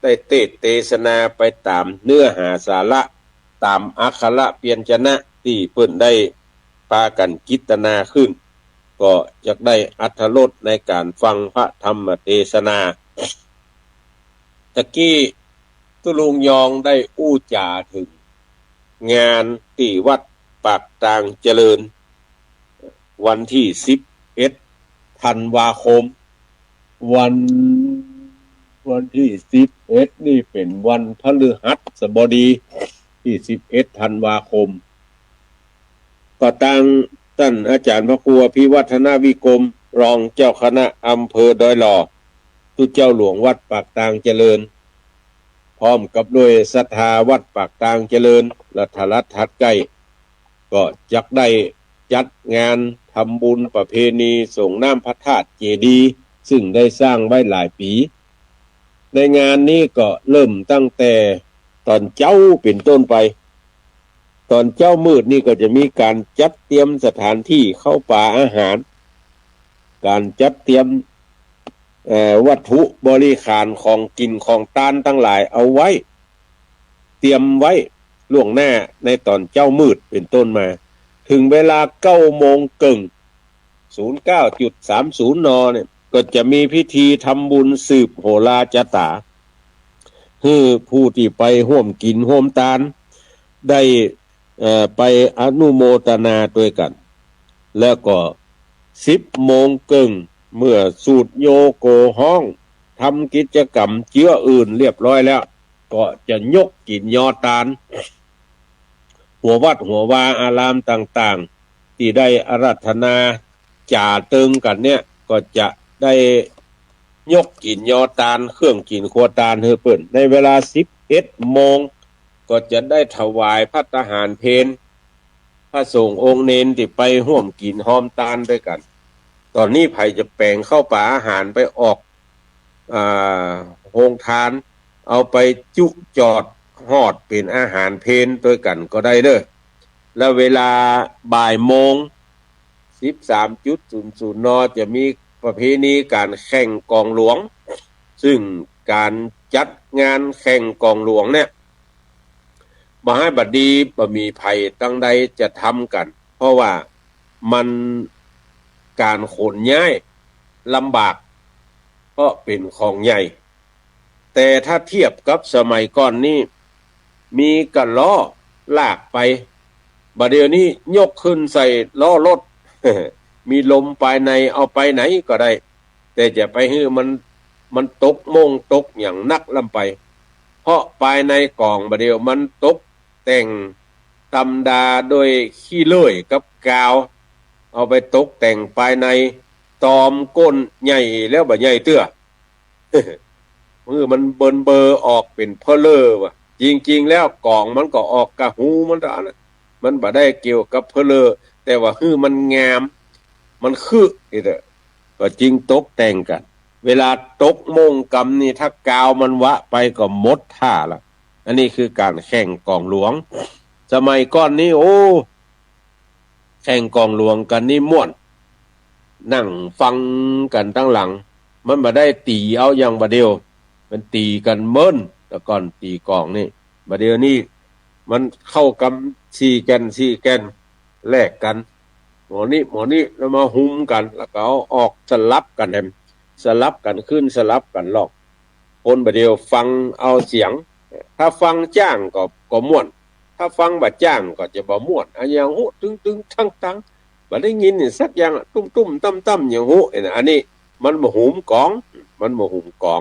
ได้เตสน์เตสนาไปต๋ามเนื้อหาสาระ ต๋ามอักขระพยัญชนะตี้เปิ้นได้ปากั๋นกิตนาขึ้น ก็จักได้อรรถรสในก๋านฟังพระธรรมเตสนา ตะกี้ตุ๊ลุงยองได้อู้จ๋าเถิงงานตี้วัดปากตางเจริญ วันตี้สิบเอ็ดธันวาคม วัน วันตี้สิบเอ็ดนี่เป๋นวันพฤหัสบดี ตี้สิบเอ็ดธันวาคม ก็ตางต้านอาจ๋ารย์พระครูอภิวัฒนวิกรม รองเจ้าคณะอำเภอดอยหล่อ ตุ๊เจ้าหลวงวัดปากตางเจริญ พร้อมกับด้วยศรัทธาวัดปากตางเจริญ และทะลัดถัดใก้ ก็จักได้จัดงานทำบุญประเพณีส่งน้ำพระธาตุเจดีย์ ซึ่งได้สร้างไว้หลายปี๋ ในงานนี้ก็เริ่มตั้งแต่ต๋อนเจ๊าเป๋นต้นไป ต๋อนเจ๊ามืดนี่ก็จะมีก๋านจัดเตรียมสถานตี้เข้าปาอาหาร ก๋านจัดเตรียม เอ่อ วัตถุบริขารของกิ๋นของตานตังหลายเอาไว้ เตรียมไว้ล่วงหน้าในต๋อนเจ๊ามืดเป๋นต้นมา เถิงเวลาเก้าโมงเกิ่ง ศูนย์เก้าจุดสามศูนย์ น เนี่ย ก็จะมีพิธีทำบุญสืบโหราจาต๋า หื้อผู้ตี้ไปฮ่วมกิ๋นฮ่วมตานได้ เอ่อ ไปอนุโมตนาตวยกั๋น แล้วก็สิบโมงเกิ่ง เมื่อสูดโยโกฮ้อง ทำกิจกรรมเจื้ออื่นเรียบร้อยแล้ว ก็จะยกกิ๋นยอตาน หัววัดหัววาอารามต่างๆ ตี้ได้อาราธนาจ๋าเติงกั๋นเนี่ย ก็จะได้ยกกิ๋นยอตาน เครื่องกิ๋นครัวตานหื้อเปิ้น ในเวลาสิบเอ็ดโมง ก็จะได้ถวายภัตตาหารเพล พระสงฆ์องค์เณรตี้ไปฮ่วมกิ๋นฮ่วมตานตวยกั๋น ต๋อนนี้ใผจะแป๋งเข้าปาอาหารไปออก อ่า โฮงตาน เอาไปจุจอดฮอดเป๋นอาหารเพลตวยกั๋นก็ได้เน่อ แล้วเวลาบ่ายโมง สิบสามจุดศูนย์ศูนย์ น จะมีประเพณีก๋านแข่งกองหลวง ซึ่งก๋านจัดงานแข่งกองหลวงเนี่ย บ่ฮ้ายบ่ดีบ่มีใผตังใดจะทำกั๋น เพราะว่ามันก๋านขนย้ายลำบาก เพราะเป๋นของใหญ่ แต่ถ้าเทียบกับสมัยก่อนนี่ มีก้าล้อลากไป บ่าเดี่ยวนี้ยกขึ้นใส่ล้อรถ มีลมปายในเอาไปไหนก็ได้ แต่จะไปหื้อมัน มันตกโม่งตกหยังนักล้ำไป เพราะปายในก๋องบ่าเดี่ยวมันตกแต่งต๋ำดาโดยขี้เลื่อยกับกาว เอาไปตกแต่งปายใน ตอมก้นใหญ่แล้วบ่ใหญ่เตื้อ หื้อมันเบินเบอออกเป๋นเพลอว่ะ จริงๆ แล้วก๋องมันก็ออกกะฮูมันเต้านั้น มันบ่ได้เกี่ยวกับเพลอ แต่ว่าหื้อมันงาม มันคือนี่เต้อ ก็จึงตกแต่งกั๋น เวลาตกโม่งกำนี่ ถ้ากาวมันวะไปก็หมดท่าละ อันนี้คือก๋านแข่งก๋องหลวง สมัยก่อนนี่ โอ้ แข่งก๋องหลวงกั๋นนี่ม่วน นั่งฟังกั๋นตังหลัง มันบ่ได้ตี๋เอาอย่างบ่าเดี่ยว มันตี๋กั๋นเมิน แต่ก่อนตี๋ก๋องนี่ บ่าเดี่ยวนี้มันเข้ากำสี่แก่น สี่แก่น แลกกั๋น หมอนี้ หมอนี้ แล้วมาหุมกั๋น แล้วก็เอาออกสลับกั๋นแหม สลับกั๋นขึ้น สลับกั๋นลง คนบ่าเดี่ยวฟังเอาเสียง ถ้าฟังจ๊างก็ ก็ม่วน ถ้าฟังบ่จ๊างก็จะบ่ม่วน อะหยังฮู้ ตึงๆ ตังๆ บ่ได้ยินสักอย่าง ตุ้มๆ ตั้มๆ หยังฮู้ อันนี้มันบ่หุมก๋อง มันบ่หุมก๋อง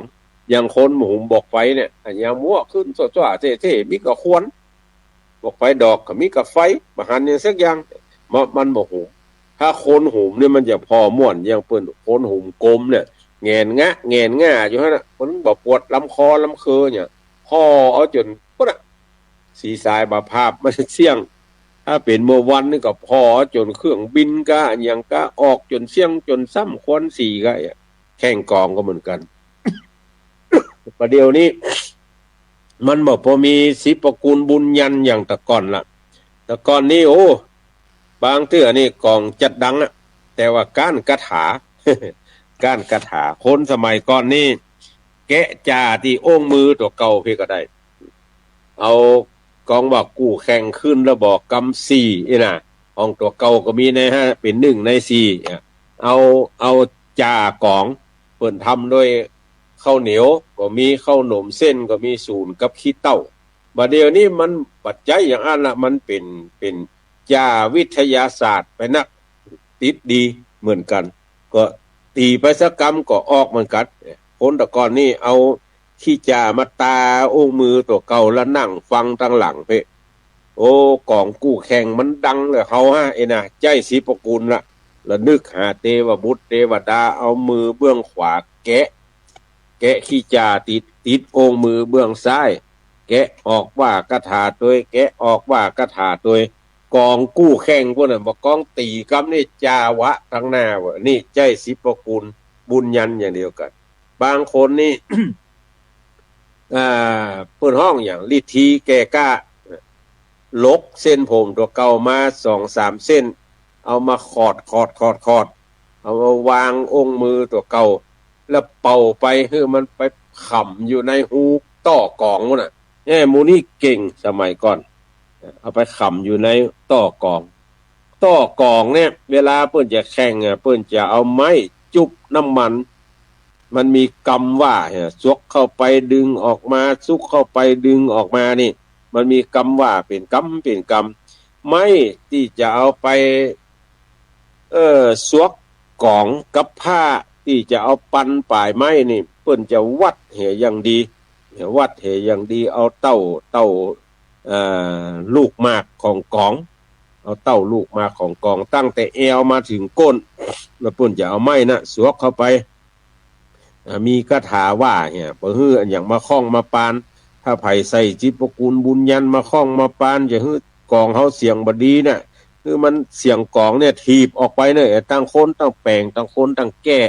อย่างคนบ่หุมบอกไฟเนี่ย อะหยังมั่วขึ้น ซั่วๆ เท่ๆ มีก้าขวญ บอกไฟดอกก็มีก้าไฟ บ่หันหยังสักอย่าง มัน มันบ่หุม ถ้าคนหุมเนี่ยมันจะผ่อม่วน อย่างเปิ้นคนหุมกลมเนี่ย แหงนงะ แหงนงะอยู่หั้นน่ะ มันบ่ปวดลำคอลำเคือเนี่ย ผ่อเอาจ๋นปุ้นน่ะ สีสายบ่าผาบมันเสี้ยง ถ้าเป๋นเมื่อวันนี่ก็ผ่อเอาจ๋นเครื่องบินก้าอะหยังก้าออกจ๋นเสี้ยงจ๋นซ้ำควันสีก้า แข่งก๋องก็เหมือนกั๋น บ่าเดี่ยวนี้ มันบ่ปอมีสิบประกูลบุญยันอย่างแต่ก่อนละ แต่ก่อนนี่ โอ้ บางเตื้อนี่ก๋องจัดดังอะ แต่ว่าก๊านคาถา ก๊านคาถา คนสมัยก่อนนี่ แกะจ่าตี้โอ้งมือตั๋วเก่าเพ่นก็ได้ เอาก๋องว่ากู้แข่งขึ้นแล้วบอกกำสี่อี้น่ะ ของตั๋วเก่าก็มีในห้า เป๋นนึ่งในสี่ เอา เอาจ่าก๋อง เปิ้นทำโดยข้าวเหนียวก็มี ข้าวหนมเส้นก็มี สูนกับขี้เต้า บ่าเดี่ยวนี้มันบ่ใจ้อย่างอั้นละ มันเป๋น เป๋นจ่าวิทยาศาสตร์ไปนัก ติดดีเหมือนกั๋น ก็ตี๋ไปสักกำก็ออกเหมือนกั๋น คนแต่ก่อนนี่เอาขี้จ่ามาตาโอ้งมือตั๋วเก่าแล้วนั่งฟังตังหลังเพ่น โอ้ ก๋องกู้แข่งมันดังเหลือเฮาฮะ เอ้ยนะ ใจ้สิบประกูลละ ระนึกหาเตวบุตรเตวดา เอามือเบื้องขวาแกะ แกะขี้จ่าติด ติดโอ่งมือเบื้องซ้าย แกะออกว่าคาถาตวย แกะออกว่าคาถาตวย ก๋องกู้แข่งพวกนั้น บ่าก๋องตี๋กำนี่จาวะตังหน้าเว้ย นี่ใจ้สิบประกูลบุญยันอย่างเดียวกั๋น บางคนนี่ อ่า เปิ้นฮ้องอย่างฤๅธีแก่กล้า หลกเส้นผมตั๋วเก่ามาสองสามเส้น เอามาขอด ขอด ขอด ขอด เอามาวางโอ่งมือตั๋วเก่า แล้วเป่าไปหื้อมันไปขำอยู่ในฮูต้อก๋องปู๊นน่ะ แหม หมู่นี้เก่งสมัยก่อน เอาไปขำอยู่ในต้อก๋อง ต้อก๋องเนี่ย เวลาเปิ้นจะแข่งอะ เปิ้นจะเอาไม้จุ๊บน้ำมัน มันมีกำว่า เออ สวกเข้าไปดึงออกมา สุกเข้าไปดึงออกมานี่ มันมีกำว่าเป๋นกำเป๋นกำ ไม้ตี้จะเอาไป เออ สวกก๋องกับผ้าตี้จะเอาปันป๋ายไม้นี่ เปิ้นจะวัดเหียอย่างดี วัดเหียอย่างดี เอาเต้า เต้า เอ่อ ลูกหมากของก๋อง เอาเต้าลูกหมากของก๋อง ตั้งแต่แอวมาเถิงก้น แล้วเปิ้นจะเอาไม้น่ะสวกเข้าไป อ่า มีคาถาว่าเหีย บ่หื้ออะหยังมาข้องมาปาน ถ้าใผใส่สิบประกูลบุญยันมาข้องมาปาน จะหื้อก๋องเฮาเสียงบ่ดีน่ะ หื้อมันเสียงก๋องเนี่ยถีบออกไปเนี่ย ตังคนตังแป๋ง ตังคนตังแก้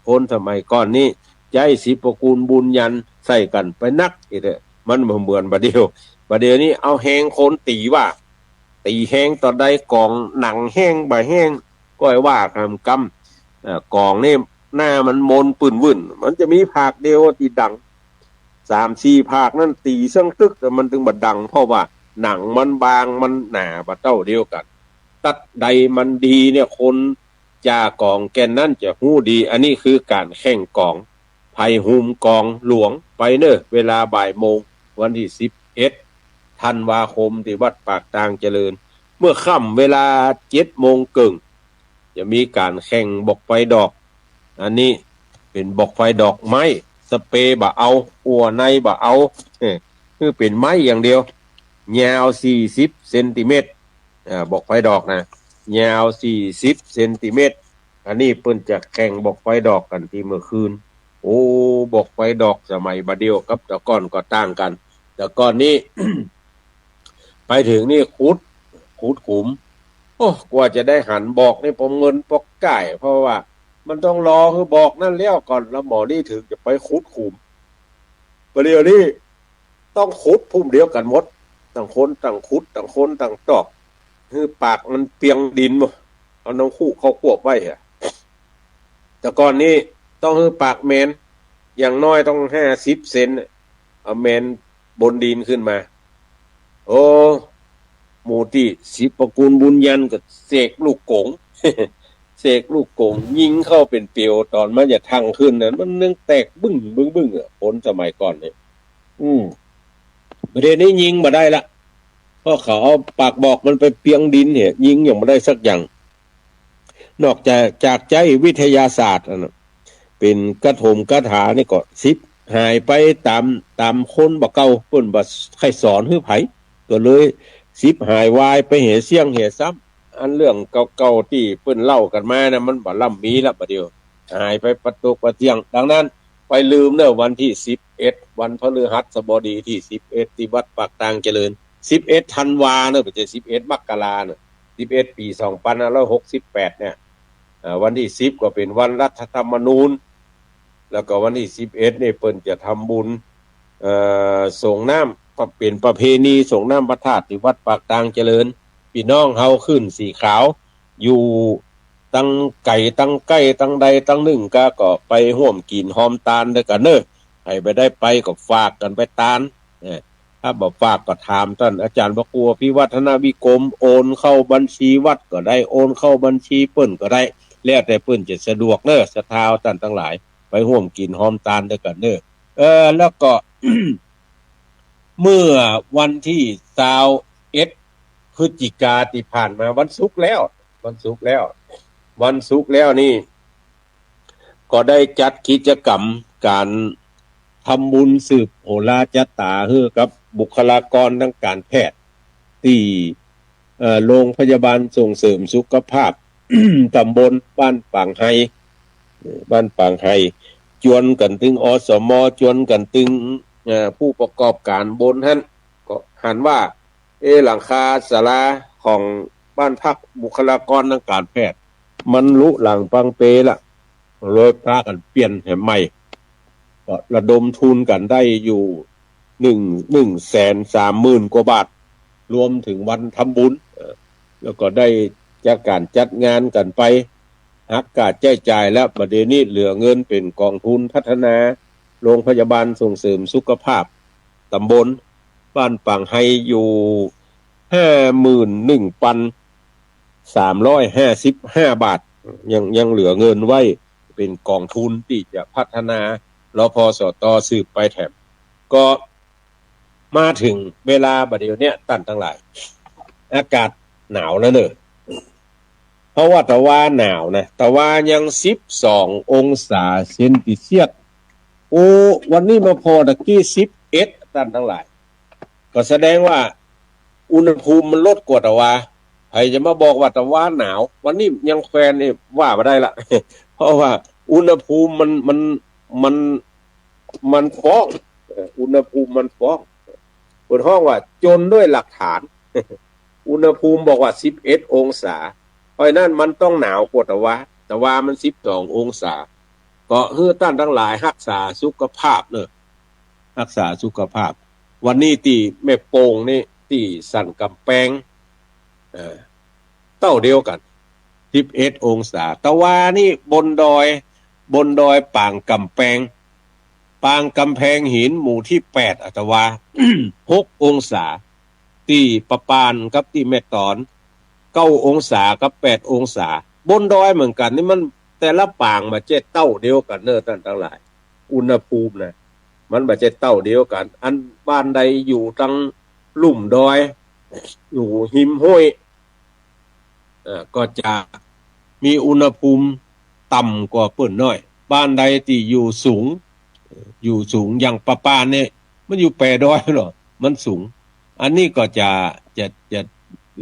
คนสมัยก่อนนี่ใจ๊สิบประกูลบุญยันใส่กั๋นไปนัก อี้เต๊อะ มันบ่เหมือนบ่าเดี่ยว บ่าเดี่ยวนี้เอาแฮงคนตี๋ว่า ตี๋แฮงต๋อนใด ก๋องหนังแห้งบ่าแห้ง ก้อยว่ากั๋นกำ เอ่อ ก๋องนี่หน้ามันมนปื้นวื้น มันจะมีผากเดียวตี้ดัง สามสี่ผากนั้นตี๋ซั้งตึก แต่มันตึงบ่ดัง เพราะว่าหนังมันบาง มันหนาบ่เต้าเดียวกั๋น ตั๊ดใดมันดีเนี่ย คนจ่าก๋องแก่นนั้นจะฮู้ดี อันนี้คือก๋านแข่งก๋อง ใผหุมก๋องหลวงไปเน่อ เวลาบ่ายโมง วันตี้สิบเอ็ดธันวาคม ตี้วัดปากตางเจริญ เมื่อค่ำเวลาเจ็ดโมงเกิ่ง จะมีก๋านแข่งบอกไฟดอก อันนี้เป๋นบอกไฟดอกไม้ สเปรย์บ่เอา อั่วในบ่เอา เอ้อ คือเป๋นไม้อย่างเดียว ยาวสี่สิบเซนติเมตร อ่า บอกไฟดอกนะ ยาวสี่สิบเซนติเมตร อันนี้เปิ้นจะแข่งบอกไฟดอกกั๋นตี้เมื่อคืน โอ้ บอกไฟดอกสมัยบ่าเดี่ยวกับแต่ก่อนก็ต่างกั๋น แต่ก่อนนี้ ไปเถิงนี่ขุด ขุดขุม โอ้ กว่าจะได้หันบอกนี่ปอเงินปอก่าย เพราะว่ามันต้องรอหื้อบอกนั้นแล้วก่อน แล้วหมอนี่เถิงจะไปขุดขุม บ่าเดี่ยวนี้ต้องขุดภูมิเดียวกั๋นหมด ต่างคนต่างขุด ต่างคนต่างตอก หื้อปากมันเปียงดินบ่ เอาน้ำคุเข้าควบไว้อะ แต่ก่อนนี้ต้องหื้อปากแมน อย่างน้อยต้องห้าสิบเซนน่ะ เอาแมนบนดินขึ้นมา โอ้ หมู่ตี้สิบประกูลบุญยันก็เสกลูกกง เสกลูกกงยิงเข้าเป๋นเปียว ต๋อนมันจะทังขึ้นนั้น มันยังแตกบึ้งบึ้งบึ้งอะ คนสมัยก่อนเนี่ย อืม บ่าเดี่ยวนี้ยิงบ่ได้ละ เพราะเขาเอาปากบอกมันไปเปียงดินเนี่ย ยิงยังบ่ได้สักอย่าง นอกจาก จากใจ๊วิทยาศาสตร์อันน่ะ เป๋นกะถมกะถานี่ก็สิบหายไปต๋าม ต๋ามคนบ่าเก่า เปิ้นบ่ใค่สอนหื้อใผ ก็เลยสิบหายวายไปเหียเสี้ยงเหียซ้ำ อันเรื่องเก่าๆตี้เปิ้นเล่ากั๋นมานะ มันบ่ล่ำมีละบ่าเดี่ยว หายไปปะตุ๊กปะเตี้ยง ดังนั้นไปลืมเน่อ วันตี้สิบเอ็ด วันพฤหัสบดีตี้สิบเอ็ด ตี้วัดปากตางเจริญ สิบเอ็ดธันวาเน่อ บ่ใจ้สิบเอ็ดมกราเน่อ สิบเอ็ด ปี๋สองปันห้าร้อยหกสิบแปดเนี่ย อ่า วันตี้สิบก็เป๋นวันรัฐธรรมนูญ แล้วก็วันตี้สิบเอ็ดนี่เปิ้นจะทำบุญ เอ่อ สรงน้ำ ก็เป๋นประเพณีสรงน้ำพระธาตุตี้วัดปากตางเจริญ ปี้น้องเฮาขึ้นสีขาว อยู่ตังไก๋ตังใก้ตังใดตังนึ่งก็ ก็ไปฮ่วมกิ๋นฮอมตานด้วยกั๋นเน่อ ใผบ่ได้ไปก็ฝากกั๋นไปตาน เออ ถ้าบ่ฝากก็ถามต้านอาจ๋ารย์พระครูอภิวัฒนวิกรม โอนเข้าบัญชีวัดก็ได้ โอนเข้าบัญชีเปิ้นก็ได้ แล้วแต่เปิ้นจะสะดวกเน่อ ศรัทธาต้านตังหลาย ไปฮ่วมกิ๋นฮอมตานด้วยกั๋นเน่อ เออ แล้วก็ เมื่อวันตี้ซาวเอ็ด พฤศจิกาตี้ผ่านมา วันศุกร์แล้ว วันศุกร์แล้ว วันศุกร์แล้วนี่ ก็ได้จัดกิจกรรมก๋านทำบุญสืบโหราจัตตาหื้อกับบุคลากรตางก๋านแพทย์ ตี้ เอ่อ โรงพยาบาลส่งเสริมสุขภาพ ต๋ำบลบ้านปางไฮ เอ่อ บ้านปางไฮ จวนกั๋นตึง อสม จวนกั๋นตึง เอ่อ ผู้ประกอบก๋านบนหั้น ก็หันว่า เอ๊ะ หลังคาศาลาของบ้านพักบุคลากรตางก๋านแพทย์ มันรุหรังปังเปละ เลยปากั๋นเปลี่ยนแหมใหม่ ก็ระดมทุนกั๋นได้อยู่หนึ่ง หนึ่งแสนสามหมื่นกว่าบาท รวมเถิงวันทำบุญ เอ่อ แล้วก็ได้จัดก๋านจัดงานกั๋นไป หักค่าใจ๊จ่ายแล้ว บ่าเดี่ยวนี้เหลือเงินเป๋นก๋องทุนพัฒนาโรงพยาบาลส่งเสริมสุขภาพต๋ำบลบ้านปางไฮอยู่ ห้าหมื่นหนึ่งปันสามร้อยห้าสิบห้าบาท ยัง ยังเหลือเงินไว้เป๋นก๋องทุนตี้จะพัฒนา รพสต สืบไปแถม ก็มาเถิงเวลาบ่าเดี่ยวเนี้ย ต้านตังหลาย อากาศหนาวแล้วเน่อ เพราะว่าตะวาหนาวนะ ตะวายังสิบสององศาเซนติเซียส โอ้ วันนี้มาผ่อตะกี้สิบเอ็ด ต้านตังหลาย ก็แสดงว่าอุณหภูมิมันลดกว่าตะวา ใผจะมาบอกว่าตะวาหนาว วันนี้ยังแควนนี่ว่าบ่ได้ละ เพราะว่าอุณหภูมิมัน มัน มัน มันฟ้อง เอ่อ อุณหภูมิมันฟ้อง เปิ้นฮ้องว่าจนด้วยหลักฐาน อุณหภูมิบอกว่าสิบเอ็ดองศา เพราะฉะนั้นมันต้องหนาวกว่าตะวา ตะวามันสิบสององศา ก็หื้อต้านตังหลายฮักษาสุขภาพเน่อ ฮักษาสุขภาพ วันนี้ตี้แม่โป่งนี่ ตี้สันก๋ำแปง เอ่อ เต้าเดียวกั๋น สิบเอ็ดองศา ตะวานี่บนดอย บนดอยปางก๋ำแปง ปางก๋ำแปงหินหมู่ตี้แปด อะ ตะวา หกองศา ตี้ปะปานกับตี้แม่ต๋อน เก้าองศากับแปดองศา บนดอยเหมือนกั๋น นี่มันแต่ละปางบ่าเจ้าเต้าเดียวกั๋นเน่อต้านตังหลาย อุณหภูมินะ มันบ่าเจ้าเต้าเดียวกั๋น อันบ้านใดอยู่ตังลุ่มดอย อยู่ฮิมห้วย เอ่อ ก็จะ มีอุณหภูมิต่ำกว่าเปิ้นน้อย บ้านใดตี้อยู่สูง อยู่สูง อย่างป้าปานนี่ มันอยู่แป๋ดอยลอ มันสูง อันนี้ก็จะ จะ จะ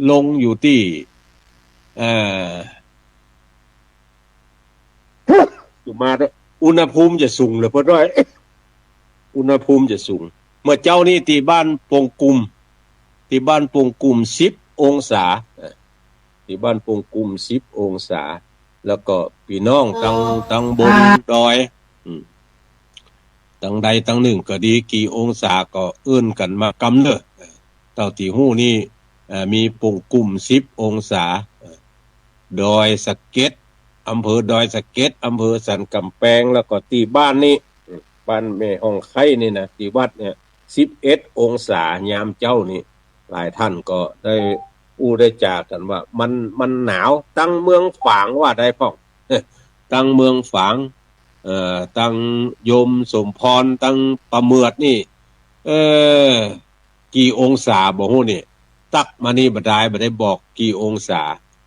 ลงอยู่ตี้ เอ่อ อยู่มาเต๊อะ อุณหภูมิจะสูงเหลือเปิ้นน้อย อุณหภูมิจะสูง เมื่อเจ๊านี้ตี้บ้านปงกุม ตี้บ้านปงกุมสิบองศา เอ่อ ตี้บ้านปงกุมสิบองศา แล้วก็ปี้น้องตัง ตังบนดอย อืม ตังใดตังนึ่งก็ดี กี่องศาก็เอิ้นกั๋นมากำเน่อ เต้าตี้ฮู้นี่ เอ่อ มีปงกุมสิบองศา เอ่อ ดอยสะเก็ด อำเภอดอยสะเก็ด อำเภอสันก๋ำแปง แล้วก็ตี้บ้านนี้ บ้านแม่ฮ่องไคนี่นะ ตี้วัดเนี่ย สิบเอ็ดองศายามเจ๊านี้ หลายต้านก็ได้อู้ได้จ๋ากั๋นว่ามัน มันหนาว ตังเมืองฝางว่าได้พ่อง ตังเมืองฝาง เอ่อ ตังโยมสมพร ตังป้าเหมือดนี่ เอ่อ กี่องศาบ่ฮู้นี่ ตั๊กมานี่บ่ได้ บ่ได้บอกกี่องศา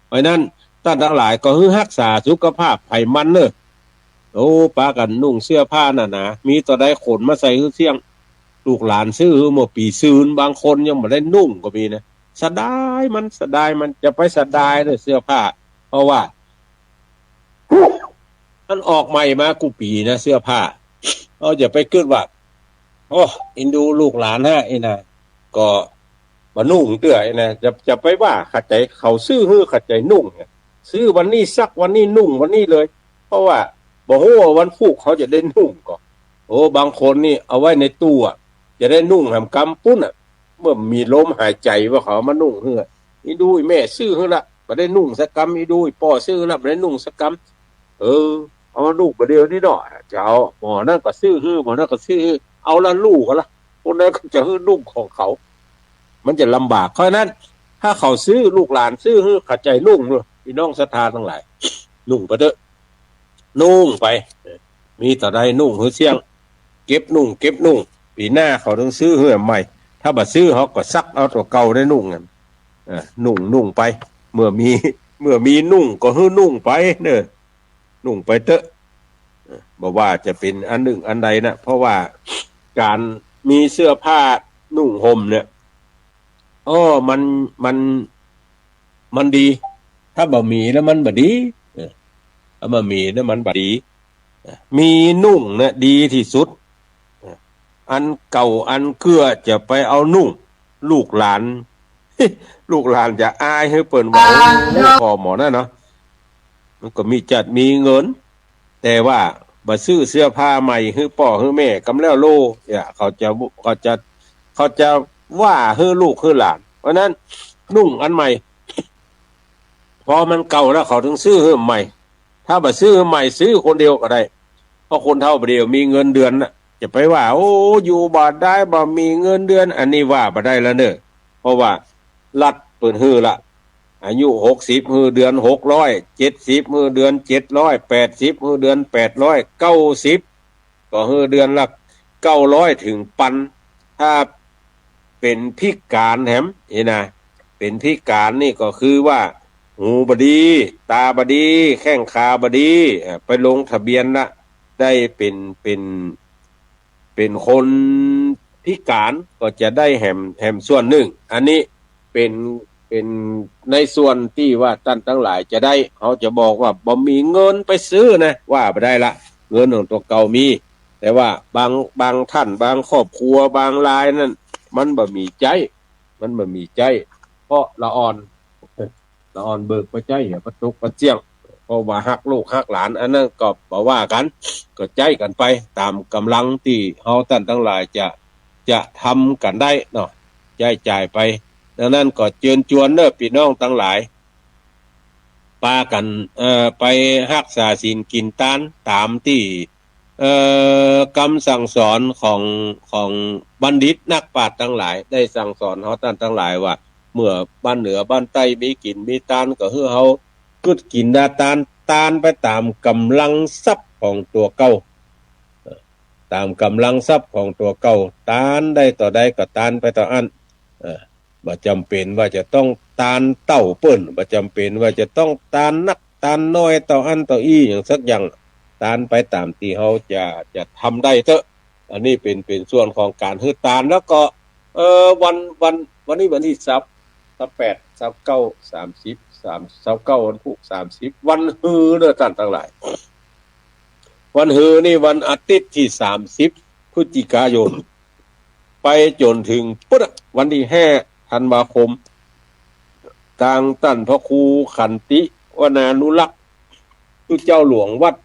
เพราะฉะนั้นต้านตังหลายก็หื้อฮักษาสุขภาพไผมันเน่อ โอ้ ปากั๋นนุ่งเสื้อผ้าหนาๆ มีเต้าใดขนมาใส่หื้อเสี้ยง ลูกหลานซื้อหื้อเมื่อปี๋ซืน บางคนยังบ่ได้นุ่งก็มีนะ เสียดายมัน เสียดายมัน จะไปเสียดายเน่อเสื้อผ้า เพราะว่า มันออกใหม่มากู้ปี๋นะ เสื้อผ้า เฮาจะไปกึ๊ดว่า โอ้ อินดูลูกหลานฮะ อี้นะ ก็บ่นุ่งเตื้อ อี้นะ จะ จะไปว่า ขะใจ๋เขาซื้อหื้อ ขะใจ๋นุ่งเนี่ย ซื้อวันนี้ซักวันนี้นุ่งวันนี้เลย เพราะว่าบ่ฮู้ว่าวันพูกเขาจะได้นุ่งก่อ โอ้ บางคนนี่เอาไว้ในตู้อะ จะได้นุ่งแหมกำปุ้นอะ เมื่อมีลมหายใจ๋ว่าเขาเอามานุ่งหื้อ อีดูอีแม่ซื้อหื้อละ บ่ได้นุ่งสักกำ อีดูอีป้อซื้อหื้อละ บ่ได้นุ่งสักกำ เออ เอามานุ่งบ่าเดี่ยวนี้เนาะ จะเอา หม่อนั้นก็ซื้อหื้อ หม่อนั้นก็ซื้อหื้อ เอาละลูกละ คนนั้นก็จะหื้อนุ่งของเขา มันจะลำบาก เพราะฉะนั้น ถ้าเขาซื้อ ลูกหลานซื้อหื้อ ขะใจ๋นุ่งเน่อ ปี้น้องศรัทธาตังหลาย นุ่งไปเต๊อะ นุ่งไป มีเต้าใดนุ่งหื้อเสี้ยง เก็บนุ่ง เก็บนุ่ง ปี๋หน้าเขาต้องซื้อหื้อใหม่ ถ้าบ่ซื้อเขาก็ซักเอาตั๋วเก่าได้นุ่งนั่น เออ นุ่ง นุ่งไป เมื่อมี เมื่อมีนุ่งก็หื้อนุ่งไปเน่อ นุ่งไปเต๊อะ เออ บ่ว่าจะเป๋นอันนึ่งอันใดนะ เพราะว่าก๋านมีเสื้อผ้านุ่งห่มเนี่ย อ้อ มัน มัน มันดี ถ้าบ่มีแล้วมันบ่ดี เออ ถ้าบ่มีแล้วมันบ่ดี เออ มีนุ่งนะดีตี้สุด เออ อันเก่าอันเกื้อจะไปเอานุ่ง ลูกหลาน ลูกหลานจะอายหื้อเปิ้นว่า โอ้ ป้อหม่อนั้นเนาะ มันก็มีจัดมีเงิน แต่ว่าบ่ซื้อเสื้อผ้าใหม่หื้อป้อหื้อแม่กำแล้วโล เนี่ย เขาจะ เขาจะ เขาจะว่าหื้อลูกหื้อหลาน เพราะฉะนั้นนุ่งอันใหม่ พอมันเก่าแล้วเขาถึงซื้อหื้อใหม่ ถ้าบ่ซื้อหื้อใหม่ ซื้อคนเดียวก็ได้ เพราะคนเฒ่าบ่าเดี่ยวมีเงินเดือนน่ะ จะไปว่า โอ้ อยู่บ่ได้ บ่มีเงินเดือน อันนี้ว่าบ่ได้ละเน่อ เพราะว่ารัฐเปิ้นหื้อละ อายุหกสิบ หื้อเดือนหกร้อย เจ็ดสิบ หื้อเดือนเจ็ดร้อย แปดสิบ หื้อเดือนแปดร้อย เก้าสิบ ก็หื้อเดือนละเก้าร้อย เถิงปัน ถ้าเป๋นพิก๋านแหม นี่นะ เป๋นพิก๋านนี่ก็คือว่า หูบ่ดี ต๋าบ่ดี แข้งขาบ่ดี เอ่อ ไปลงทะเบียนละ ได้เป๋น เป๋น เป๋นคนพิก๋านก็จะได้แหม แหมส่วนนึ่ง อันนี้เป๋น เป๋นในส่วนตี้ว่าต้านตังหลายจะได้ เฮาจะบอกว่าบ่มีเงินไปซื้อนะ ว่าบ่ได้ละ เงินของตั๋วเก่ามี แต่ว่าบาง บางต้าน บางครอบครัว บางรายนั้น มันบ่มีใจ๊ มันบ่มีใจ๊ เพราะละอ่อน ละอ่อนเบิกบ่ใจ๊ บ่ตกบ่เสี้ยง เพราะว่าฮักลูกฮักหลาน อันนั้นก็บ่ว่ากั๋น ก็ใจ๊กั๋นไปต๋ามก๋ำลังตี้เฮาต้านตังหลายจะ จะทำกั๋นได้เนาะ ใจ๊จ่ายไป ดังนั้นก็เจิญจวนเน่อปี้น้องตังหลาย ปากั๋น เอ่อ ไปฮักษาศีลกิ๋นตานต๋ามตี้ เอ่อ กำสั่งสอนของ ของบัณฑิตนักปราชญ์ตังหลาย ได้สั่งสอนเฮาต้านตังหลายว่า เมื่อบ้านเหนือบ้านใต้มีกิ๋นมีตาน ก็หื้อเฮากึ๊ดกิ๋นดาตาน ตานไปต๋ามก๋ำลังทรัพย์ของตั๋วเก่า เอ่อ ต๋ามก๋ำลังทรัพย์ของตั๋วเก่า ตานได้เต้าใดก็ตานไปเต้าอั้น เอ่อ บ่จ๋ำเป๋นว่าจะต้องตานเต้าเปิ้น บ่จ๋ำเป๋นว่าจะต้องตานนัก ตานน้อยเต้าอั้นเต้าอี้อย่างสักอย่าง ตานไปต๋ามตี้เฮาจะ จะทำได้เต๊อะ อันนี้เป๋น เป๋นส่วนของก๋านหื้อตาน แล้วก็ เอ่อ วัน วัน วันนี้วันตี้ซาว ซาวแปด ซาวเก้า สามสิบ สาม ซาวเก้า วันพูก สามสิบ วันฮือเน่อต้านตังหลาย วันฮือนี่วันอาทิตย์ตี้ สามสิบ พฤศจิกายน ไปจ๋นเถิงปุ๊นน่ะ วันตี้ ห้า ธันวาคม ตางต้านพระครูขันติวนานุรักษ์ ตุ๊เจ้าหลวงวัด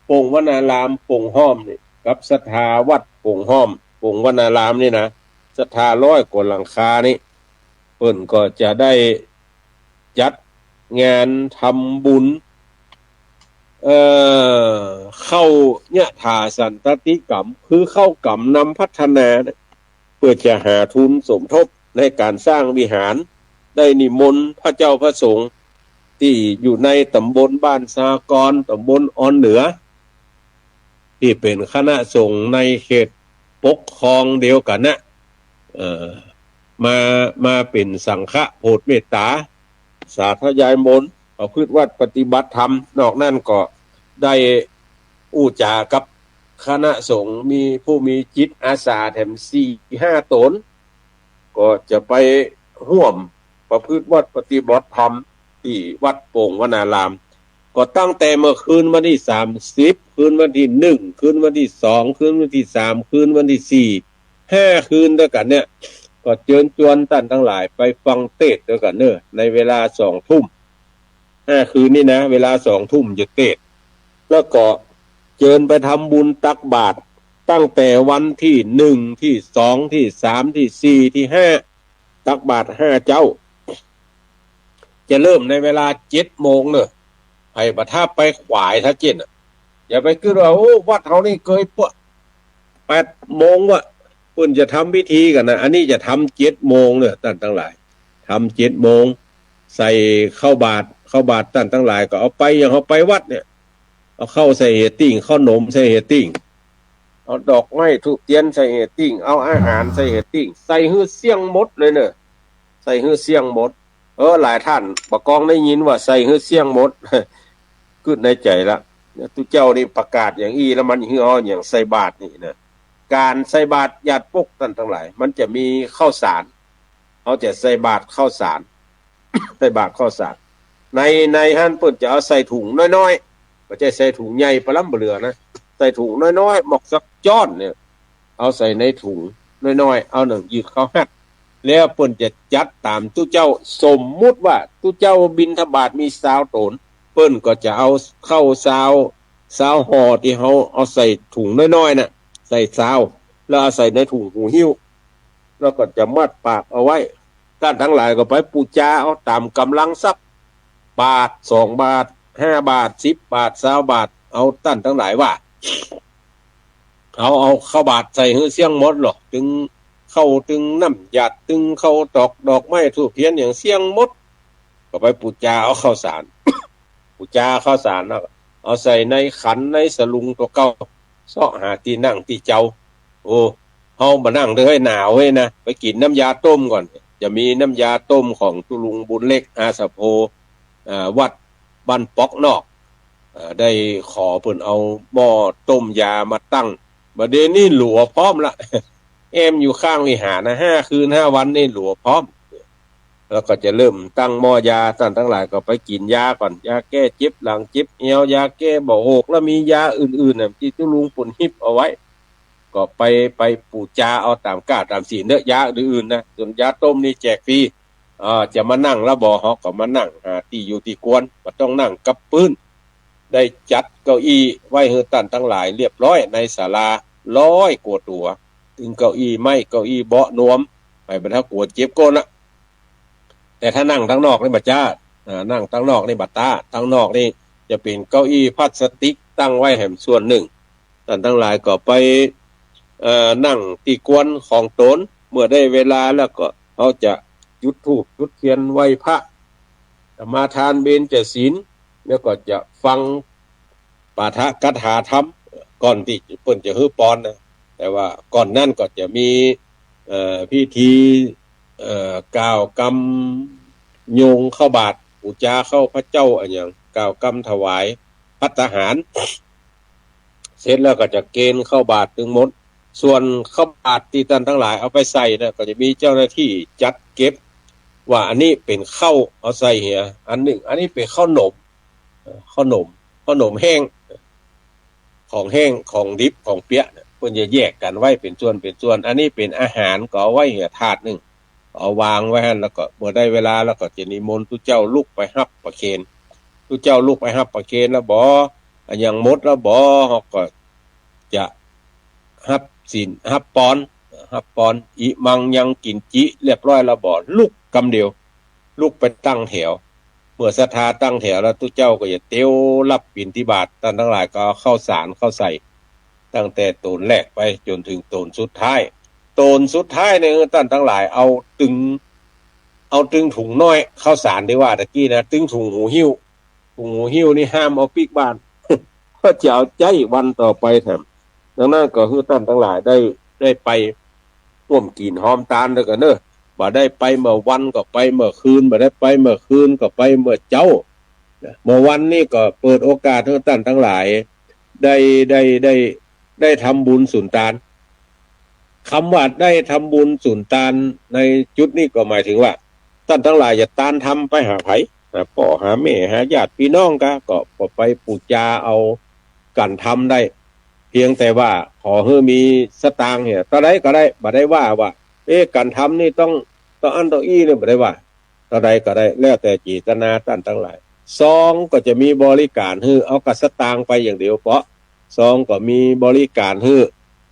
โป่งวนารามโป่งห้อมนี่ กับศรัทธาวัดโป่งห้อม โป่งวนารามนี่นะ ศรัทธาร้อยกว่าหลังคานี่ เปิ้นก็จะได้จัดงานทำบุญ เอ่อ เข้ายะถาสันตติกรรม คือเข้ากรรมนำพัฒนาเนี่ย เปื้อจะหาทุนสมทบในก๋านสร้างวิหาร ได้นิมนต์พระเจ้าพระสงฆ์ตี้อยู่ในต๋ำบลบ้านสหกรณ์ ต๋ำบลออนเหนือ ตี้เป๋นคณะสงฆ์ในเขตปกครองเดียวกั๋นนะ เอ่อ มา มาเป๋นสังฆะโผดเมตต๋า สาธยายมนต์ ประพฤติวัตรปฏิบัติธรรม นอกนั้นก็ได้อู้จ๋ากับคณะสงฆ์ มีผู้มีจิตอาสาแถมสี่ห้าต๋น ก็จะไปฮ่วมประพฤติวัตรปฏิบัติธรรมตี้วัดโป่งวนาราม ก็ตั้งแต่เมื่อคืนวันตี้ สามสิบ คืนวันตี้ หนึ่ง คืนวันตี้ สอง คืนวันตี้ สาม คืนวันตี้ สี่ ห้าคืนตวยกั๋นเนี่ย ก็เจิญจวนต้านตังหลายไปฟังเตสน์ตวยกั๋นเน่อ ในเวลาสองทุ่ม ห้าคืนนี่นะ เวลาสองทุ่มจะเตสน์ แล้วก็เจิญไปทำบุญตักบาตรตั้งแต่วันตี้ หนึ่ง ตี้ สอง ตี้ สาม ตี้ สี่ ตี้ ห้า ตักบาตรห้าเจ๊า จะเริ่มในเวลาเจ็ดโมงเน่อ ใผบ่ถ้าไปขวายถ้าเจ๊นน่ะ อย่าไปกึ๊ดว่า โอ้ วัดเฮานี่เกยเปื้อ แปดโมงวะ เปิ้นจะทำพิธีกั๋นนะ อันนี้จะทำเจ็ดโมงเน่อ ต้านตังหลาย ทำเจ็ดโมง ใส่ข้าวบาตร ข้าวบาตรต้านตังหลายก็เอาไปอย่างเฮาไปวัดเนี่ย เอาข้าวใส่เหติ่ง ข้าวหนมใส่เหติ่ง เอาดอกไม้ธูปเตียนใส่เหติ่ง เอาอาหารใส่เหติ่ง ใส่หื้อเสี้ยงหมดเลยเน่อ ใส่หื้อเสี้ยงหมด เออ หลายต้านบ่กองได้ยินว่าใส่หื้อเสี้ยงหมด กึ๊ดในใจ๋ละ ตุ๊เจ้านี่ประกาศอย่างอี้แล้ว มันหื้อเอาอย่างใส่บาตรนี่นะ ก๋านใส่บาตรญาติโยมต้านตังหลาย มันจะมีข้าวสาร เฮาจะใส่บาตรข้าวสาร ใส่บาตรข้าวสาร ใน ในหั้นเปิ้นจะเอาใส่ถุงน้อยๆ บ่ใจ้ใส่ถุงใหญ่ปะล้ำบ่เหลือนะ ใส่ถุงน้อยๆ หมอกสักจ๊อนเนี่ย เอาใส่ในถุงน้อยๆ เอาหนังยืดเข้าฮัด แล้วเปิ้นจะจัดต๋ามตุ๊เจ้า สมมุติว่าตุ๊เจ้าบิณฑบาตมีซาวต๋น เปิ้นก็จะเอาข้าวซาว ซาวห่อตี้เฮาเอาใส่ถุงน้อยๆ น่ะ ใส่ซาว แล้วเอาใส่ในถุงหูหิ้ว แล้วก็จะมัดปากเอาไว้ ต้านตังหลายก็ไปปู๋จาเอาต๋ามก๋ำลังทรัพย์ บาท สองบาท ห้าบาท สิบบาท ซาวบาท เอาต้านตังหลายว่า เอา เอาข้าวบาตรใส่หื้อเสี้ยงหมดลอ ตึงข้าว ตึงน้ำหยาด ตึงข้าวตอก ดอกไม้ธูปเตียนอย่างเสี้ยงหมด ก็ไปปู๋จาเอาข้าวสาร ปู๋จาข้าวสารแล้วก็เอาใส่ในขันในสลุงตั๋วเก่า เซาะหาตี้นั่งตี้เจ้า โอ้ เฮาบ่นั่งเต๊อะเฮ้ย หนาวเฮ้ยนะ ไปกิ๋นน้ำยาต้มก่อน จะมีน้ำยาต้มของตุ๊ลุงบุญเล็ก อาสะโพ เอ่อ วัดบ้านป๊อกนอก เอ่อ ได้ขอเปิ้นเอาหม้อต้มยามาตั้ง บ่าเดี่ยวนี้หลัวพร้อมละ แอมอยู่ข้างวิหารนะ ห้าคืนห้าวันนี่หลัวพร้อม แล้วก็จะเริ่มตั้งหม้อยา ต้านตังหลายก็ไปกิ๋นยาก่อน ยาแก้เจ็บหลังเจ็บเอว ยาแก้บ่าโหก แล้วมียาอื่นๆ น่ะ ตี้ตุ๊ลุงเปิ้นฮิบเอาไว้ ก็ไป ไปปู๋จาเอาต๋ามก้าต๋ามศีลเต๊อะ ยาอื่นๆ นะ ส่วนยาต้มนี่แจกฟรี อ่า จะมานั่งละบ่ เฮาก็มานั่งหาตี้อยู่ตี้ควร บ่ต้องนั่งกับปื้น ได้จัดเก้าอี้ไว้หื้อต้านตังหลายเรียบร้อยในศาลาร้อยกว่าตั๋ว ตึงเก้าอี้ไม้ เก้าอี้เบาะนวม ไปบ่ถ้ากลัวเจ็บก้นละ แต่ถ้านั่งตังนอกนี่บ่จ๊า อ่า นั่งตังนอกนี่บ่ต๊า ตังนอกนี่จะเป๋นเก้าอี้พลาสติกตั้งไว้แหมส่วนนึ่ง ต้านตังหลายก็ไป เอ่อ นั่งตี้ควรของต๋น เมื่อได้เวลาแล้วก็เฮาจะจุดธูปจุดเตียนไหว้พระ สมาทานเบญจศีล แล้วก็จะฟังปาฐกถาธรรม ก่อนตี้เปิ้นจะหื้อปอนนะ แต่ว่าก่อนนั้นก็จะมี เอ่อ พิธี เอ่อ กล่าวกำโยงข้าวบาตร ปู๋จาข้าวพระเจ้าอะหยัง กล่าวกำถวายภัตตาหาร เสร็จแล้วก็จะเกณฑ์เข้าบาตรตึงหมด ส่วนเข้าบาตรตี้ต้านตังหลายเอาไปใส่นะ ก็จะมีเจ้าหน้าตี้จัดเก็บ ว่าอันนี้เป๋นข้าวเอาใส่เหียอันนึ่ง อันนี้เป๋นข้าวหนม เอ่อ ข้าวหนม ข้าวหนมแห้ง ของแห้ง ของดิบ ของเปียะเนี่ย เปิ้นจะแยกกั๋นไว้เป๋นส่วน เป๋นส่วน อันนี้เป๋นอาหาร ก็เอาไว้เหียถาดนึ่ง เอาวางไว้หั้น แล้วก็เมื่อได้เวลาแล้วก็จะนิมนต์ตุ๊เจ้าลุกไปฮับประเคน ตุ๊เจ้าลุกไปฮับประเคนแล้วบ่ อะหยังหมดแล้วบ่ เฮาก็จะฮับศีล ฮับปอน ฮับปอน อิมังยังกิ๋นจิ เรียบร้อยแล้วบ่ ลุกกำเดียว ลุกไปตั้งแถว เมื่อศรัทธาตั้งแถวแล้ว ตุ๊เจ้าก็จะเตียวฮับบิณฑบาต ต้านตังหลายก็เอาข้าวสารเข้าใส่ ตั้งแต่ต๋นแรกไปจ๋นเถิงต๋นสุดท้าย ต๋นสุดท้ายเนี่ย ต้านตังหลายเอาตึง เอาตึงถุงน้อย ข้าวสารตี้ว่าตะกี้นะ ตึงถุงหูหิ้ว ถุงหูหิ้วนี่ห้ามเอาปิ๊กบ้าน ก็จะเอาใจ๊วันต่อไปแถม ดังนั้นก็หื้อต้านตังหลายได้ ได้ไปฮ่วมกิ๋นฮอมตานตวยกั๋นเน่อ บ่ได้ไปเมื่อวันก็ไปเมื่อคืน บ่ได้ไปเมื่อคืนก็ไปเมื่อเจ๊า นะ เมื่อวันนี้ก็เปิดโอกาสหื้อต้านตังหลายได้ ได้ ได้ ได้ทำบุญสุนตาน กำว่าได้ทำบุญสุนตานในจุดนี้ก็หมายเถิงว่า ต้านตังหลายจะตานธรรมไปหาใผ หาป้อหาแม่ หาญาติปี้น้องกา ก็ ก็ไปปู๋จาเอาก๋านธรรมได้ เพียงแต่ว่าขอหื้อมีสตางค์เหีย เต้าใดก็ได้ บ่ได้ว่า ว่า เอ๊ะ ก๋านธรรมนี่ต้อง ต้องอั้นต้องอี้เนี่ย บ่ได้ว่า เต้าใดก็ได้ แล้วแต่เจตนาต้านตังหลาย ซองก็จะมีบริก๋ารหื้อ เอาก้าสตางค์ไปอย่างเดียวเปาะ ซองก็มีบริก๋ารหื้อ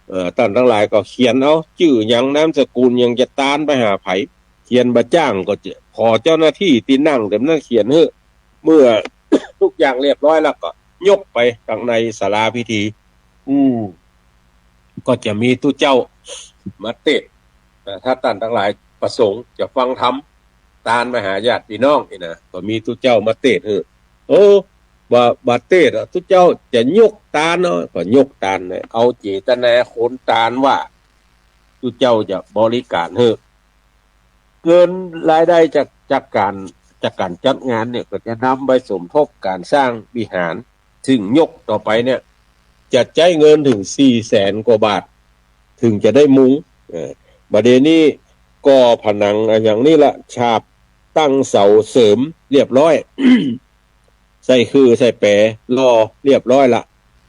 เอ่อ ต้านตังหลายก็เขียนเอา จื้อหยัง นามสกุลหยัง จะตานไปหาใผ เขียนบ่าจ้างก็จะ ขอเจ้าหน้าตี้ตี้นั่งแถมนั้นเขียนหื้อ เมื่อทุกอย่างเรียบร้อยแล้วก็ยกไปตังในศาลาพิธี อืม ก็จะมีตุ๊เจ้ามาเตสน์ เอ่อ ถ้าต้านตังหลายประสงค์จะฟังธรรม ตานมาหาญาติปี้น้องนี่นะ ก็มีตุ๊เจ้ามาเตสน์หื้อ โอ้ บ่า บ่าเตสน์อะ ตุ๊เจ้าจะยกตานเนาะ ก็ยกตานเนี่ย เอาเจตนาคนตานว่า ตุ๊เจ้าจะบริก๋ารหื้อ เงินรายได้จาก จากก๋าน จากก๋านจัดงานเนี่ย ก็จะนำไปสมทบก๋านสร้างวิหาร ซึ่งยกต่อไปเนี่ย จะใจ๊เงินเถิงสี่แสนกว่าบาท เถิงจะได้มุง เออ บ่าเดี่ยวนี้ก่อผนังอะหยังนี่ละ ฉาบตั้งเสาเสริมเรียบร้อย ใส่ขื่อใส่แปรหล่อเรียบร้อยละ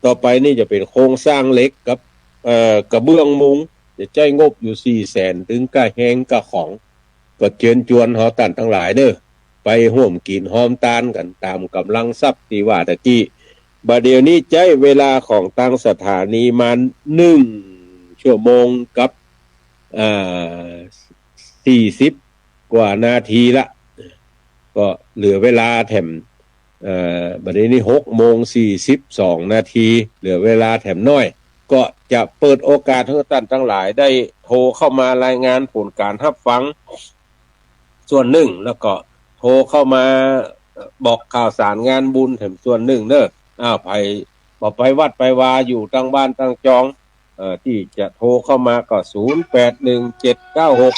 ต่อไปนี่จะเป๋นโครงสร้างเหล็กกับ เอ่อ กระเบื้องมุง จะใจ๊งบอยู่สี่แสน เถิงก้าแฮงก้าของ ก็เจิญจวนเฮาต้านตังหลายเน่อ ไปฮ่วมกิ๋นฮอมตานกั๋นต๋ามก๋ำลังทรัพย์ตี้ว่าตะกี้ บ่าเดี่ยวนี้ใจ๊เวลาของตางสถานีมานึ่งชั่วโมงกับ เอ่อ สี่สิบกว่านาทีละ ก็เหลือเวลาแถม เอ่อ บ่าเดี่ยวนี้หกโมงสี่สิบสองนาที เหลือเวลาแถมน้อย ก็จะเปิดโอกาสหื้อต้านตังหลายได้โทรเข้ามารายงานผลก๋านฮับฟังส่วนนึ่ง แล้วก็โทรเข้ามาบอกข่าวสารงานบุญแถมส่วนนึ่งเน่อ อ้าว ใผบ่ไปวัดไปวา อยู่ตางบ้านตางจอง เอ่อ ตี้จะโทรเข้ามาก็ ศูนย์แปดหนึ่งเจ็ดเก้าหก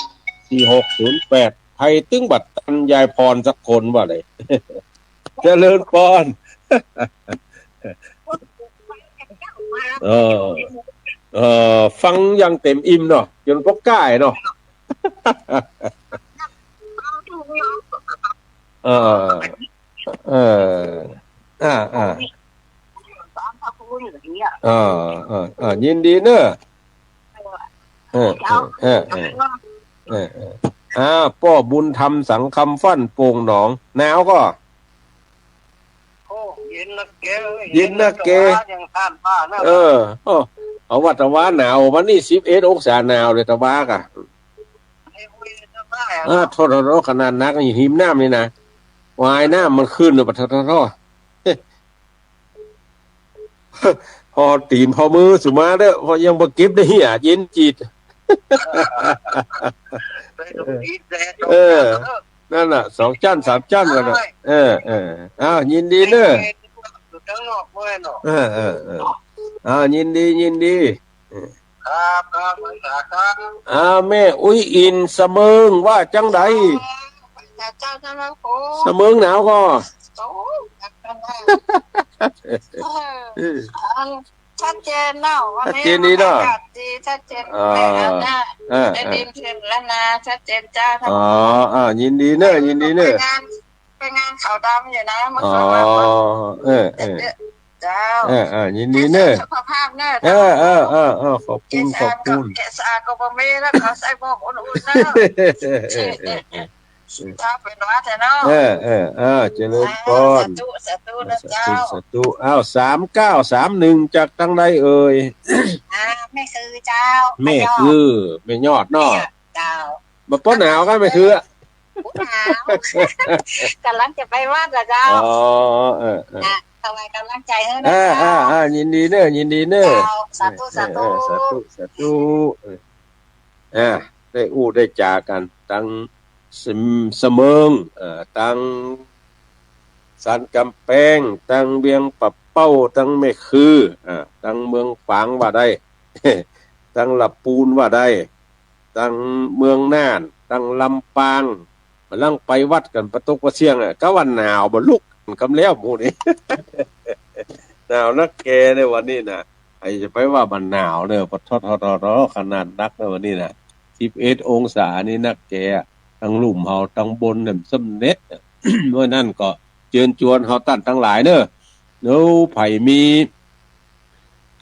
สี่หกศูนย์แปด ใผตึงบ่ตันยายพรสักคนว่าเลย เจริญพร เออ เออ ฟังอย่างเต็มอิ่มเนาะ จ๋นปอกก้ายเนาะ เออ เออ อ่า อ่า เออ เออ เออ ยินดีเน่อ เออ เออ เออ เออ เออ เออ อ่า ป้อบุญธรรมสังคำฟั่นโป่งหนอง หนาวก่อ โอ้ เย็นนักแก เย็นนักแก เย็นนักแก ยังท่านว่านะ เออ โอ้ เอาว่าตะวาหนาว วันนี้สิบเอ็ดองศาหนาวเลยตะวากะ ไอ้เว้ยจะบ้า อ่า โถ่ๆๆ ขนาดนักอยู่ริมน้ำนี่นะ วายน้ำมันขึ้นเลย ปะโถ่ๆๆ พอตี๋นพอมือสุมาเด้อ พอยังบ่เก็บได้เหีย เย็นจี๊ด ไปดูดีแซ่ เออ นั่นน่ะ สองจั๊นสามจั๊นกันน่ะ เออ เออ อ้าว ยินดีเน่อ อยู่ข้างนอกเว้ยเนาะ เออ เออ เออ อ้าว ยินดี ยินดี ครับ ครับ ครับ อ้าว แม่อุ๊ยอิน สะเมิงว่าจังใด เจ้า เจ้า เจ้า เจ้า สะเมิงหนาวก่อ โอ้ เออ เออ ชัดเจนเนาะ วันนี้ ชัดเจนดีเนาะ บรรยากาศดี ชัดเจน อ่า แม่อันน่ะ เออ ได้ยินเสียงแล้วนะ ชัดเจนจ้า อ๋อ อ่า ยินดีเนอะ ยินดีเนอะ ไปงาน ไปงานขาวดำอยู่นะ เมื่อ อ๋อ คืนมา เออ เออ เจ้า เออ เออ ยินดีเนอะ รักษาสุขภาพเนอะ เออ เออ เออ เออ ขอบคุณ ขอบคุณ เอสอาร์ก็บ่มีแล้ว ขอใส่หมวกอุ่นๆเนอะ เออ เออ เออ เจ้า เป็นหวัดเถอะเนาะ เออ เออ เออ เจริญพร สาธุ สาธุนะเจ้า สาธุ สาธุ อ้าว สามเก้าสามหนึ่ง จากตางใดเอ่ย อ่า แม่คือเจ้า แม่คือ แม่ยอด แม่ยอดเนาะ แม่ยอดเจ้า บ่ปอหนาวกะแม่คือ หนาว ก๋ำลังจะไปวัดละเจ้า อ๋อ เออ เออ อ่ะ ถวายก๋ำลังใจ๋หื้อนะ เออ เจ้า เออ เออ ยินดีเนอะ ยินดีเนอะ เจ้า สาธุ เออ สาธุ เออ สาธุ สาธุ เออ อ่า ได้อู้ได้จ๋ากั๋น ตังสะ สะเมิง เอ่อ ตังสันก๋ำแปง ตังเวียงป่าเป้า ตังแม่คือ อ่า ตังเมืองฝางว่าได้ ตังละปูนว่าได้ ตังเมืองน่าน ตังลำปาง บ่าลั้งไปวัดกั๋นปะตกปะเสี้ยงอะ กาว่าหนาวบ่ลุก กำแล้วหมู่นี้ หนาวนักแก่ในวันนี้นะ ใผจะไปว่าบ่าหนาวเน่อ ปะทอดๆๆๆ ขนาดนักในวันนี้นะ สิบเอ็ดองศานี่นักแก่ ตังลุ่มเฮาตังบนเนี่ยมันส่ำเน็ด เพราะนั้นก็เจิญจวนเฮาต้านตังหลายเน่อ แล้วใผมี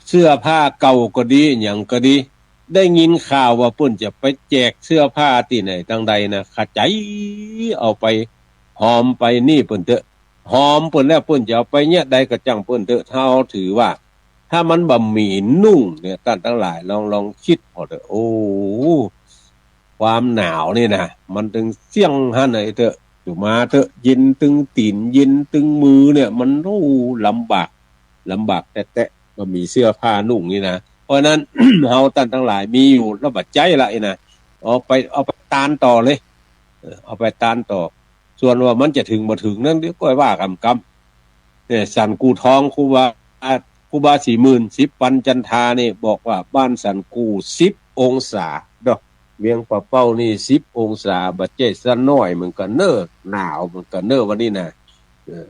เสื้อผ้าเก่าก็ดี หยังก็ดี ได้ยินข่าวว่าเปิ้นจะไปแจกเสื้อผ้าตี้ไหนตังใดนะ ขะใจ๋เอาไปหอมไปนี่เปิ้นเต๊อะ หอมเปิ้นแล้วเปิ้นจะเอาไปเยียะใดก็จ้างเปิ้นเต๊อะ เฮาถือว่า ถ้ามันบ่มีนุ่งเนี่ย ต้านตังหลายลอง ลองกึ๊ดผ่อเต๊อะ โอ้ ความหนาวนี่นะ มันตึงเสี้ยงหั้นน่ะ ไอ้เต๊อะ อยู่มาเต๊อะ เย็นตึงตี๋น เย็นตึงมือเนี่ย มัน โอ้ ลำบาก ลำบากแต๊ๆ บ่มีเสื้อผ้านุ่งนี่นะ เพราะนั้น เฮาต้านตังหลายมีอยู่แล้วบ่ใจ๊ละไอ้นะ เอาไป เอาไปตานต่อเลย เออ เอาไปตานต่อ ส่วนว่ามันจะเถิงบ่เถิงนั้น เดี๋ยวก้อยว่ากั๋นกำ เนี่ย สันกู่ทอง ครูบา ครูบาสี่หมื่น สิบปันจันทานี่ บอกว่าบ้านสันกู่สิบองศาเนาะ เวียงป่าเป้านี่สิบองศา บ่ใจ้ซะน้อยเหมือนกั๋นเน่อ หนาวเหมือนกั๋นเน่อวันนี้นะ เออ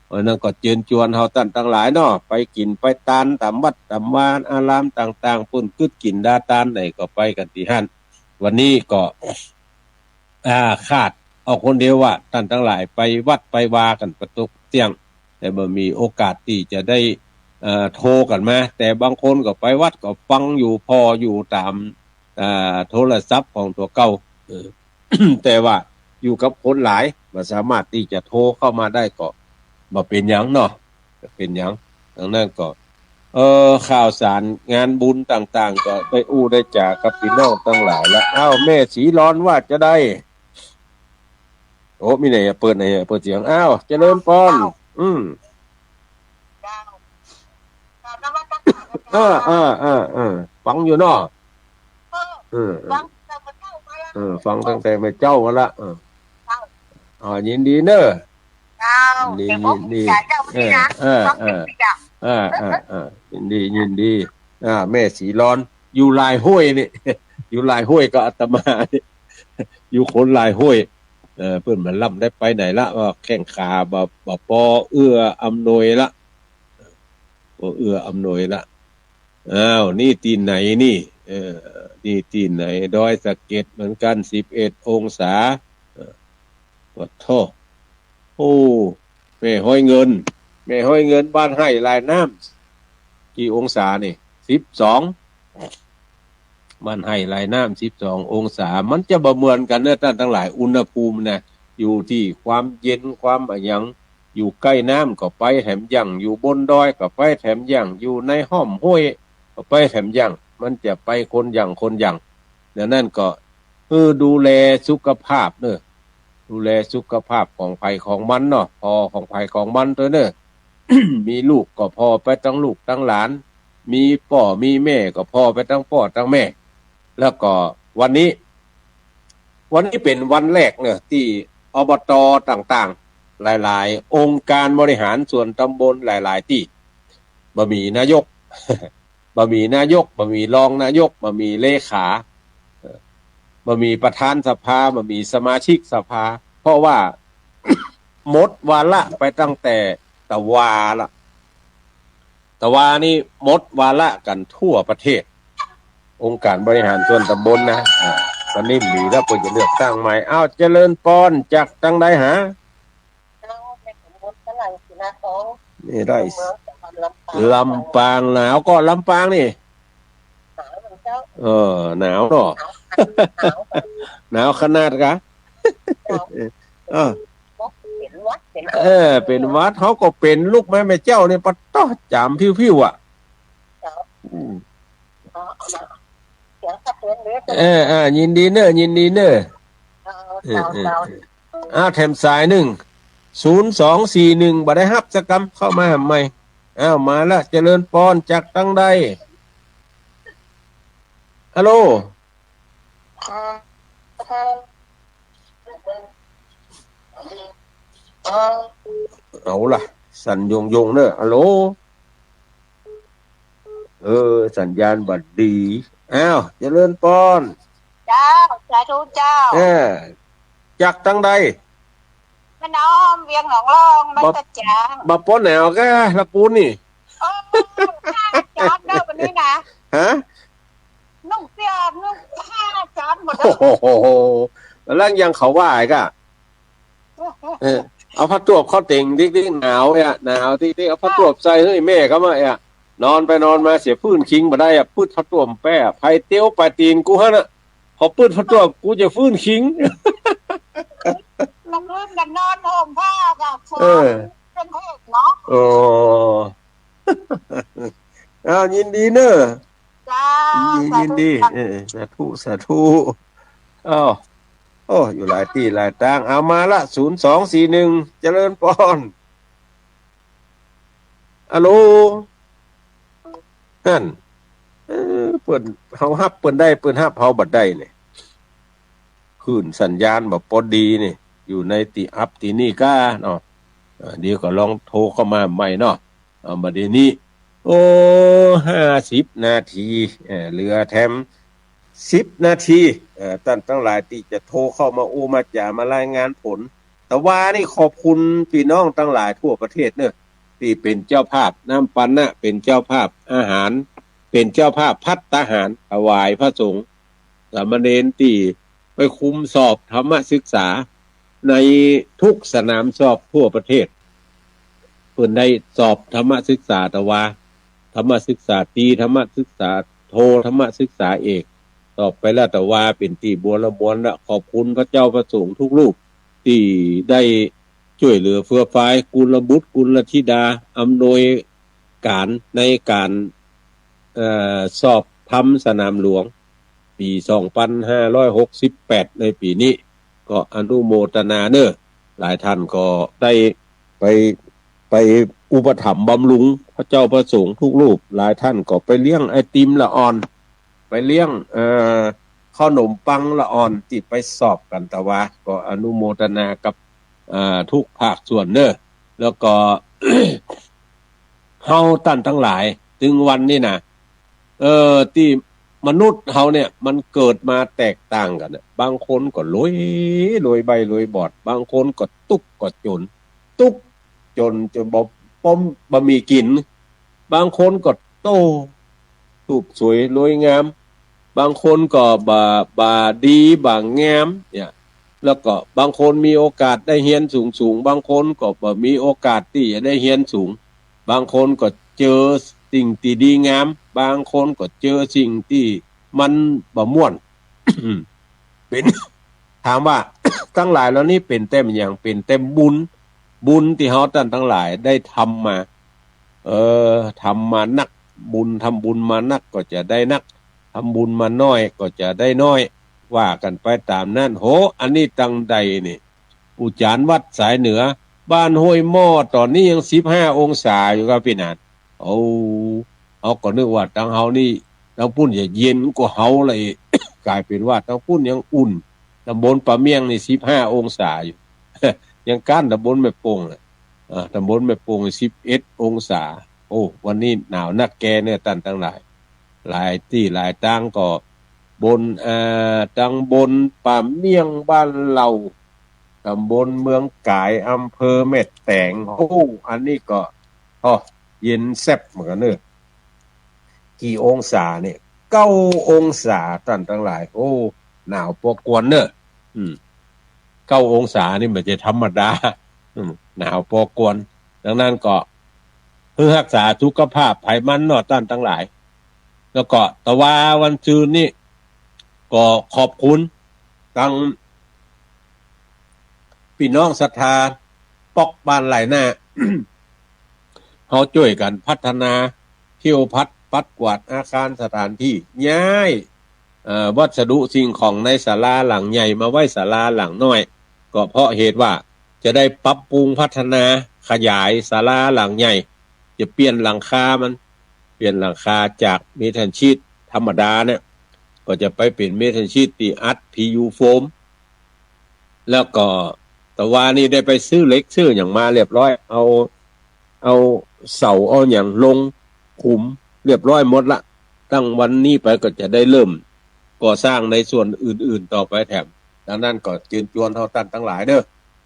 เพราะนั้นก็เจิญจวนเฮาต้านตังหลายเนาะ ไปกิ๋นไปตานต๋ามวัดต๋ามวาอารามต่างๆ เปิ้นกึ๊ดกิ๋นดาตานไหนก็ไปกั๋นตี้หั้น วันนี้ก็ อ่า ขาดเอาคนเดียวว่า ต้านตังหลายไปวัดไปวากั๋นปะตกเตี้ยง แต่บ่มีโอกาสตี้จะได้ เอ่อ โทรกั๋นมา แต่บางคนก็ไปวัดก็ฟังอยู่ ผ่ออยู่ต๋าม อ่า โทรศัพท์ของตั๋วเก่า เออ แต่ว่าอยู่กับคนหลาย บ่สามารถตี้จะโทรเข้ามาได้ก็บ่เป๋นหยังเนาะ บ่เป๋นหยัง ดังนั้นก็ เอ่อ ข่าวสารงานบุญต่างๆ ก็ได้อู้ได้จ๋ากับปี้น้องตังหลายละ อ้าว แม่ศรีลอนว่าจาใด โอ้ มีไหนอะ เปิดไหนอะ เปิดเสียง อ้าว เจริญปอน อ้าว อืม เจ้า กราบนมัสก๋าน เออ เจ้า เออ เออ เออ ฟังอยู่เนาะ เออ เออ เออ ฟังตั้งแต่เมื่อเจ๊ามาละ เออ ฟังตั้งแต่เมื่อเจ๊ามาละ เออ เจ้า อ๋อ ยินดีเน่อ เจ้า ยินดี เดี๋ยวผม ยินดี จะเจ้า เออ พี่นะ เออ ฟัง เออ เป็นพี่อะ เออ เออ เออ ยินดี ยินดี อ่า แม่ศรีลอน อยู่หลายห้วยนี่ อยู่หลายห้วยก็อาตมานี่ อยู่คนหลายห้วย เออ เปิ้นบ่าลำได้ไปไหนละ ว่าแข้งขาบ่ บ่ปอเอื้ออำนวยละ บ่เอื้ออำนวยละ อ้าว นี่ตี้ไหนนี่ เออ นี่ตี้ไหน ดอยสะเก็ดเหมือนกั๋น สิบเอ็ดองศา เออ ปะโธ่ โอ้ แม่ฮ้อยเงิน แม่ฮ้อยเงิน บ้านไฮ่ลายน้ำ กี่องศานี่ สิบสอง บ้านไฮ่ลายน้ำ สิบสององศา มันจะบ่เหมือนกั๋นเน่อต้านตังหลาย อุณหภูมินะ อยู่ตี้ความเย็น ความอะหยัง อยู่ใก้น้ำก็ไปแถมยัง อยู่บนดอยก็ไปแถมยัง อยู่ในฮ่อมห้วยก็ไปแถมยัง มันจะไปคนอย่างคนอย่าง ดังนั้นก็ เออ ดูแลสุขภาพเน่อ ดูแลสุขภาพของใผของมันเนาะ ผ่อของใผของมันตวยเน่อ มีลูกก็ผ่อไปตังลูกตังหลาน มีป้อมีแม่ก็ผ่อไปตังป้อตังแม่ แล้วก็วันนี้ วันนี้เป๋นวันแรกเน่อ ตี้ อบต ต่างๆ หลายๆ องค์การบริหารส่วนตำบลหลายๆ ตี้ บ่มีนายก บ่มีนายก บ่มีรองนายก บ่มีเลขา เอ่อ บ่มีประธานสภา บ่มีสมาชิกสภา เพราะว่า หมดวาระไปตั้งแต่ ตะวาละ ตะวานี่หมดวาระกั๋นทั่วประเทศ องค์การบริหารส่วนตำบลนะ อ่า ก็นิ่มดีแล้ว เปิ้นจะเลือกตั้งใหม่ อ้าว เจริญปอน จากตังใดหา นี่ได้ ลำปาง หนาวก่อลำปางนี่ เออ หนาวเนาะ หนาวขนาดกะ เออ เป๋นหวัด เป๋น เออ เป๋นหวัด เฮาก็เป๋นลุกมา แม่เจ้านี่ปะต๊อ จ๋ามผิวๆ อ่ะ อืม เออ อ่า ยินดีเน่อ ยินดีเน่อ เออ เออ อ้าว แถมสายนึ่ง ศูนย์สองสี่หนึ่ง บ่ได้ฮับสักกำ เข้ามาหาใหม่ อ้าว มาละ เจริญปอน จากตังใด ฮัลโหล เอาล่ะ สั่นโยงๆ เน่อ ฮัลโหล เออ สัญญาณบ่ดี อ้าว เจริญปอน เจ้า สาธุเจ้า เออ จากตังใด แม่น้อม เวียงหนองลอง บ้านตะจาง บ่ปอหนาวกะ ละปูนนี่ โอ้ ห้าจอดเน่อวันนี้นะ ฮะ นุ่งเสื้อ นุ่งผ้าจอดหมดเลย โอ้โห แล้วยังเขาว่าอีกอะ เออ เอาผ้าตวบเข้าเต็งติ๊กๆ หนาวเนี่ย หนาวติ๊กๆ เอาผ้าตวบใส่ เฮ้ย แม่ก็มาเนี่ย นอนไปนอนมาเสียฟื้นคิงบ่ได้อะ ปืดผ้าตวบแป๊ะ ไผเตียวไปตีนกูหั้นน่ะ ขอปืดผ้าตวบ กูจะฟื้นคิง ละคืนกันนอนห่มผ้ากับ เออ เป็นเพศเนาะ โอ้ อ้าว ยินดีเน่อ เจ้า ยินดี สาธุ ยินดี เจ้า เออ สาธุ สาธุ อ้าว โอ้ อยู่หลายตี้หลายตาง เอามาละ ศูนย์สองสี่หนึ่ง เจริญปอน ฮัลโหล นั่น เออ เปิ้น เฮาฮับเปิ้นได้ เปิ้นฮับเฮาบ่ได้เนี่ย คลื่นสัญญาณบ่ปอดีนี่ อยู่ในตี้อับตี้นี่ก้าเนาะ เออ เดี๋ยวก็ลองโทรเข้ามาใหม่เนาะ เอา บัดนี้ โอ้ ห้าสิบนาที เออ เหลือแถมสิบนาที เออ ต้านตังหลายตี้จะโทรเข้ามาอู้มาจ๋ามารายงานผล ตะวานี่ขอบคุณปี้น้องตังหลายทั่วประเทศเน่อ ตี้เป๋นเจ้าภาพน้ำปัณณะ เป๋นเจ้าภาพอาหาร เป๋นเจ้าภาพภัตตาหารถวายพระสงฆ์ สามเณรตี้ไปคุมสอบธรรมศึกษาในทุกสนามสอบทั่วประเทศ เปิ้นได้สอบธรรมศึกษาตะวา ธรรมศึกษาตรี ธรรมศึกษาโท ธรรมศึกษาเอก สอบไปแล้วตะวา เป๋นตี้บัวระบวนละ ขอบคุณพระเจ้าพระสงฆ์ทุกรูปตี้ได้จ้วยเหลือเฟือฟาย กุลบุตรกุลธิดา อำนวยก๋านในก๋าน เอ่อ สอบธรรมสนามหลวง ปี๋สองปันห้าร้อยหกสิบแปด ในปี๋นี้ ก็อนุโมทนาเน่อ หลายท่านก็ได้ไป ไปอุปถัมภ์บำรุงพระเจ้าพระสงฆ์ทุกรูป หลายท่านก็ไปเลี้ยงไอติมละอ่อน ไปเลี้ยง เอ่อ ขนมปังละอ่อนตี้ไปสอบกั๋นตะวา ก็อนุโมทนากับ เอ่อ ทุกภาคส่วนเน่อ แล้วก็ เฮาต้านตังหลาย ตึงวันนี้นะ เออ ตี้มนุษย์เฮาเนี่ย มันเกิดมาแตกต่างกั๋นน่ะ บางคนก็รวย รวยใบ้รวยบอด บางคนก็ตุ๊กข์ก็จ๋น ตุ๊กข์จ๋นจ๋นบ่ บ่ บ่มีกิ๋น บางคนก็โต้ รูปสวยรวยงาม บางคนก็บ่ บ่ดีบ่งามเนี่ย แล้วก็บางคนมีโอกาสได้เฮียนสูงๆ บางคนก็บ่มีโอกาสตี้จะได้เฮียนสูง บางคนก็เจอสิ่งตี้ดีงาม บางคนก็เจอสิ่งตี้มันบ่ม่วน เป๋น ถามว่า ตังหลายเหล่านี้เป๋นแต้มหยัง เป๋นแต้มบุญ บุญตี้เฮาต้านตังหลายได้ทำมา เออ ทำมานัก บุญ ทำบุญมานักก็จะได้นัก ทำบุญมาน้อยก็จะได้น้อย ว่ากั๋นไปต๋ามนั้น โห อันนี้ตังใดนี่ ปู่จ๋ารย์วัดสายเหนือ บ้านห้วยหม้อ ต๋อนนี้ยังสิบห้าองศาอยู่ครับปี้หนาน โอ้ เฮาก็นึกว่าตังเฮานี่ ตังปุ้นจะเย็นกว่าเฮาเลย ก๋ายเป๋นว่าตังปุ้นยังอุ่น ตำบลป่าเมี่ยงนี่สิบห้าองศาอยู่ ยังก้านตำบลแม่โป่งน่ะ อ่า ตำบลแม่โป่งสิบเอ็ดองศา โอ้ วันนี้หนาวนักแกเน่อต้านตังหลาย หลายตี้หลายตางก็บน อ่า ตำบลป่าเมี่ยงบ้านเฮา ต๋ำบลเมืองก๋าย อำเภอแม่แตง โอ้ อันนี้ก็ โอ้ เย็นแซบเหมือนกั๋นเน่อ กี่องศาเนี่ย เก้าองศา ต้านตังหลาย โอ้ หนาวปอกวนเน่อ อืม เก้าองศานี่บ่ใจ้ธรรมดา อืม หนาวปอกวน ดังนั้นก็ หื้อฮักษาสุขภาพใผมันเนาะ ต้านตังหลาย แล้วก็ตะวาวันซืนนี่ ก็ขอบคุณตัง ปี้น้องศรัทธา ป๊อกบ้านหลายหน้า เฮาจ้วยกั๋นพัฒนา เที่ยวผัด ปัดกวาดอาคารสถานที่ ย้าย เอ่อ วัสดุสิ่งของในศาลาหลังใหญ่มาไว้ศาลาหลังน้อย ก็เพราะเหตุว่าจะได้ปรับปรุงพัฒนาขยายศาลาหลังใหญ่ จะเปลี่ยนหลังคามัน เปลี่ยนหลังคาจากเมทัลชีทธรรมดาเนี่ย ก็จะไปเป๋นเมทัลชีทตี้อัดพียูโฟม แล้วก็ตะวานี่ได้ไปซื้อเหล็กซื้อหยังมาเรียบร้อย เอา เอาเสาเอาหยังลงขุมเรียบร้อยหมดละ ตั้งวันนี้ไปก็จะได้เริ่มก่อสร้างในส่วนอื่นๆ ต่อไปแถม ดังนั้นก็เจิญจวนเฮาต้านตังหลายเน่อ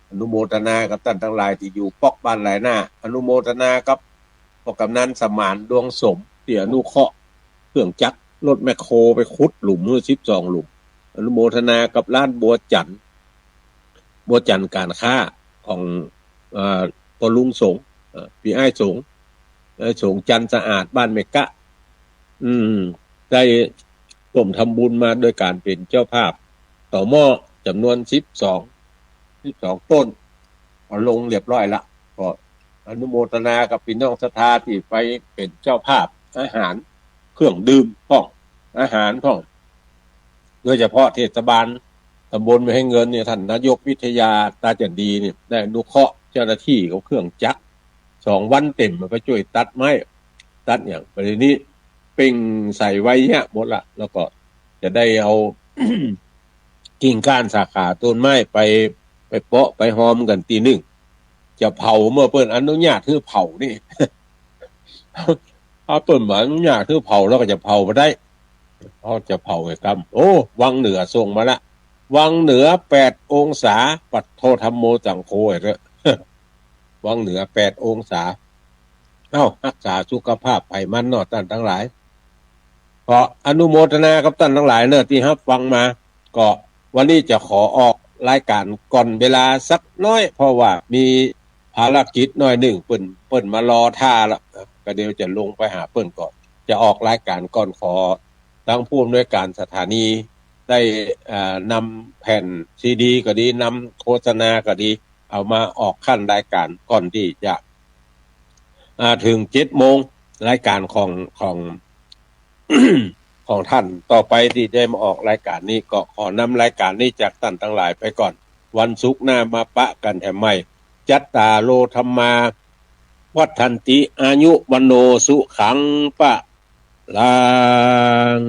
อนุโมทนากับต้านตังหลายตี้อยู่ป๊อกบ้านหลายหน้า อนุโมทนากับ ป้อกำนันสมาน ดวงสม ตี้อนุเคราะห์เครื่องจักร รถแมคโครไปขุดหลุมหื้อสิบสองหลุม อนุโมทนากับร้านบัวจันทร์ บัวจันทร์ก๋านค้าของ เอ่อ ป้อลุงสง เอ่อ ปี้อ้ายสง อ้ายสง จันทร์สะอาด บ้านแม่กะ อืม ได้ร่วมทำบุญมาโดยก๋านเป๋นเจ้าภาพ เต๋าหม้อจ๋ำนวนสิบสอง สิบสองต้น เอาลงเรียบร้อยละ ก็อนุโมทนากับปี้น้องศรัทธาตี้ไปเป๋นเจ้าภาพ อาหาร เครื่องดื่มพ่อง อาหารพ่อง โดยเฉพาะเทศบาลต๋ำบลแม่เงินเนี่ย ต้านนายกวิทยา ต๋าจั๋นดีเนี่ย ได้อนุเคราะห์เจ้าหน้าตี้เขาเครื่องจักร สองวันเต๋มมาไปจ้วยตัดไม้ ตัดหยัง ประเดี๋ยวนี้เป่งใส่ไว้เนี่ยหมดละ แล้วก็จะได้เอา กิ่งก้านสาขาต้นไม้ไป ไปเปาะไปฮอมกั๋นตี้นึ่ง จะเผาเมื่อเปิ้นอนุญาตหื้อเผานี่ ถ้าเปิ้นบ่อนุญาตหื้อเผา เฮาก็จะเผาบ่ได้ เฮาจะเผาไอ้กำ โอ้ วังเหนือส่งมาละ วังเหนือแปดองศา ปัดโธธัมโมสังโฆ ไอ้เต๊อะ วังเหนือแปดองศา เอ้า ฮักษาสุขภาพใผมันเนาะ ต้านตังหลาย ก็อนุโมทนากับต้านตังหลายเนาะ ตี้ฮับฟังมา ก็วันนี้จะขอออกรายก๋านก่อนเวลาสักน้อย เพราะว่ามีภารกิจน้อยนึ่ง เปิ้น เปิ้นมารอท่าละ ก็เดี๋ยวจะลงไปหาเปิ้นก่อน จะออกรายก๋านก่อน ขอตังผู้อำนวยก๋านสถานีได้ เอ่อ นำแผ่นซีดีก็ดี นำโฆษณาก็ดี เอามาออกขั้นรายก๋านก่อนตี้จะ อ่า เถิงเจ็ดโมง รายก๋านของ ของ ของต้านต่อไปตี้ได้มาออกรายก๋านนี้ ก็ขอนำรายก๋านนี้จากต้านตังหลายไปก่อน วันศุกร์หน้ามาปะกั๋นแถมใหม่ จัตตาโร ธัมมา วัฑฒันติ อายุ วัณโณ สุขัง พะลัง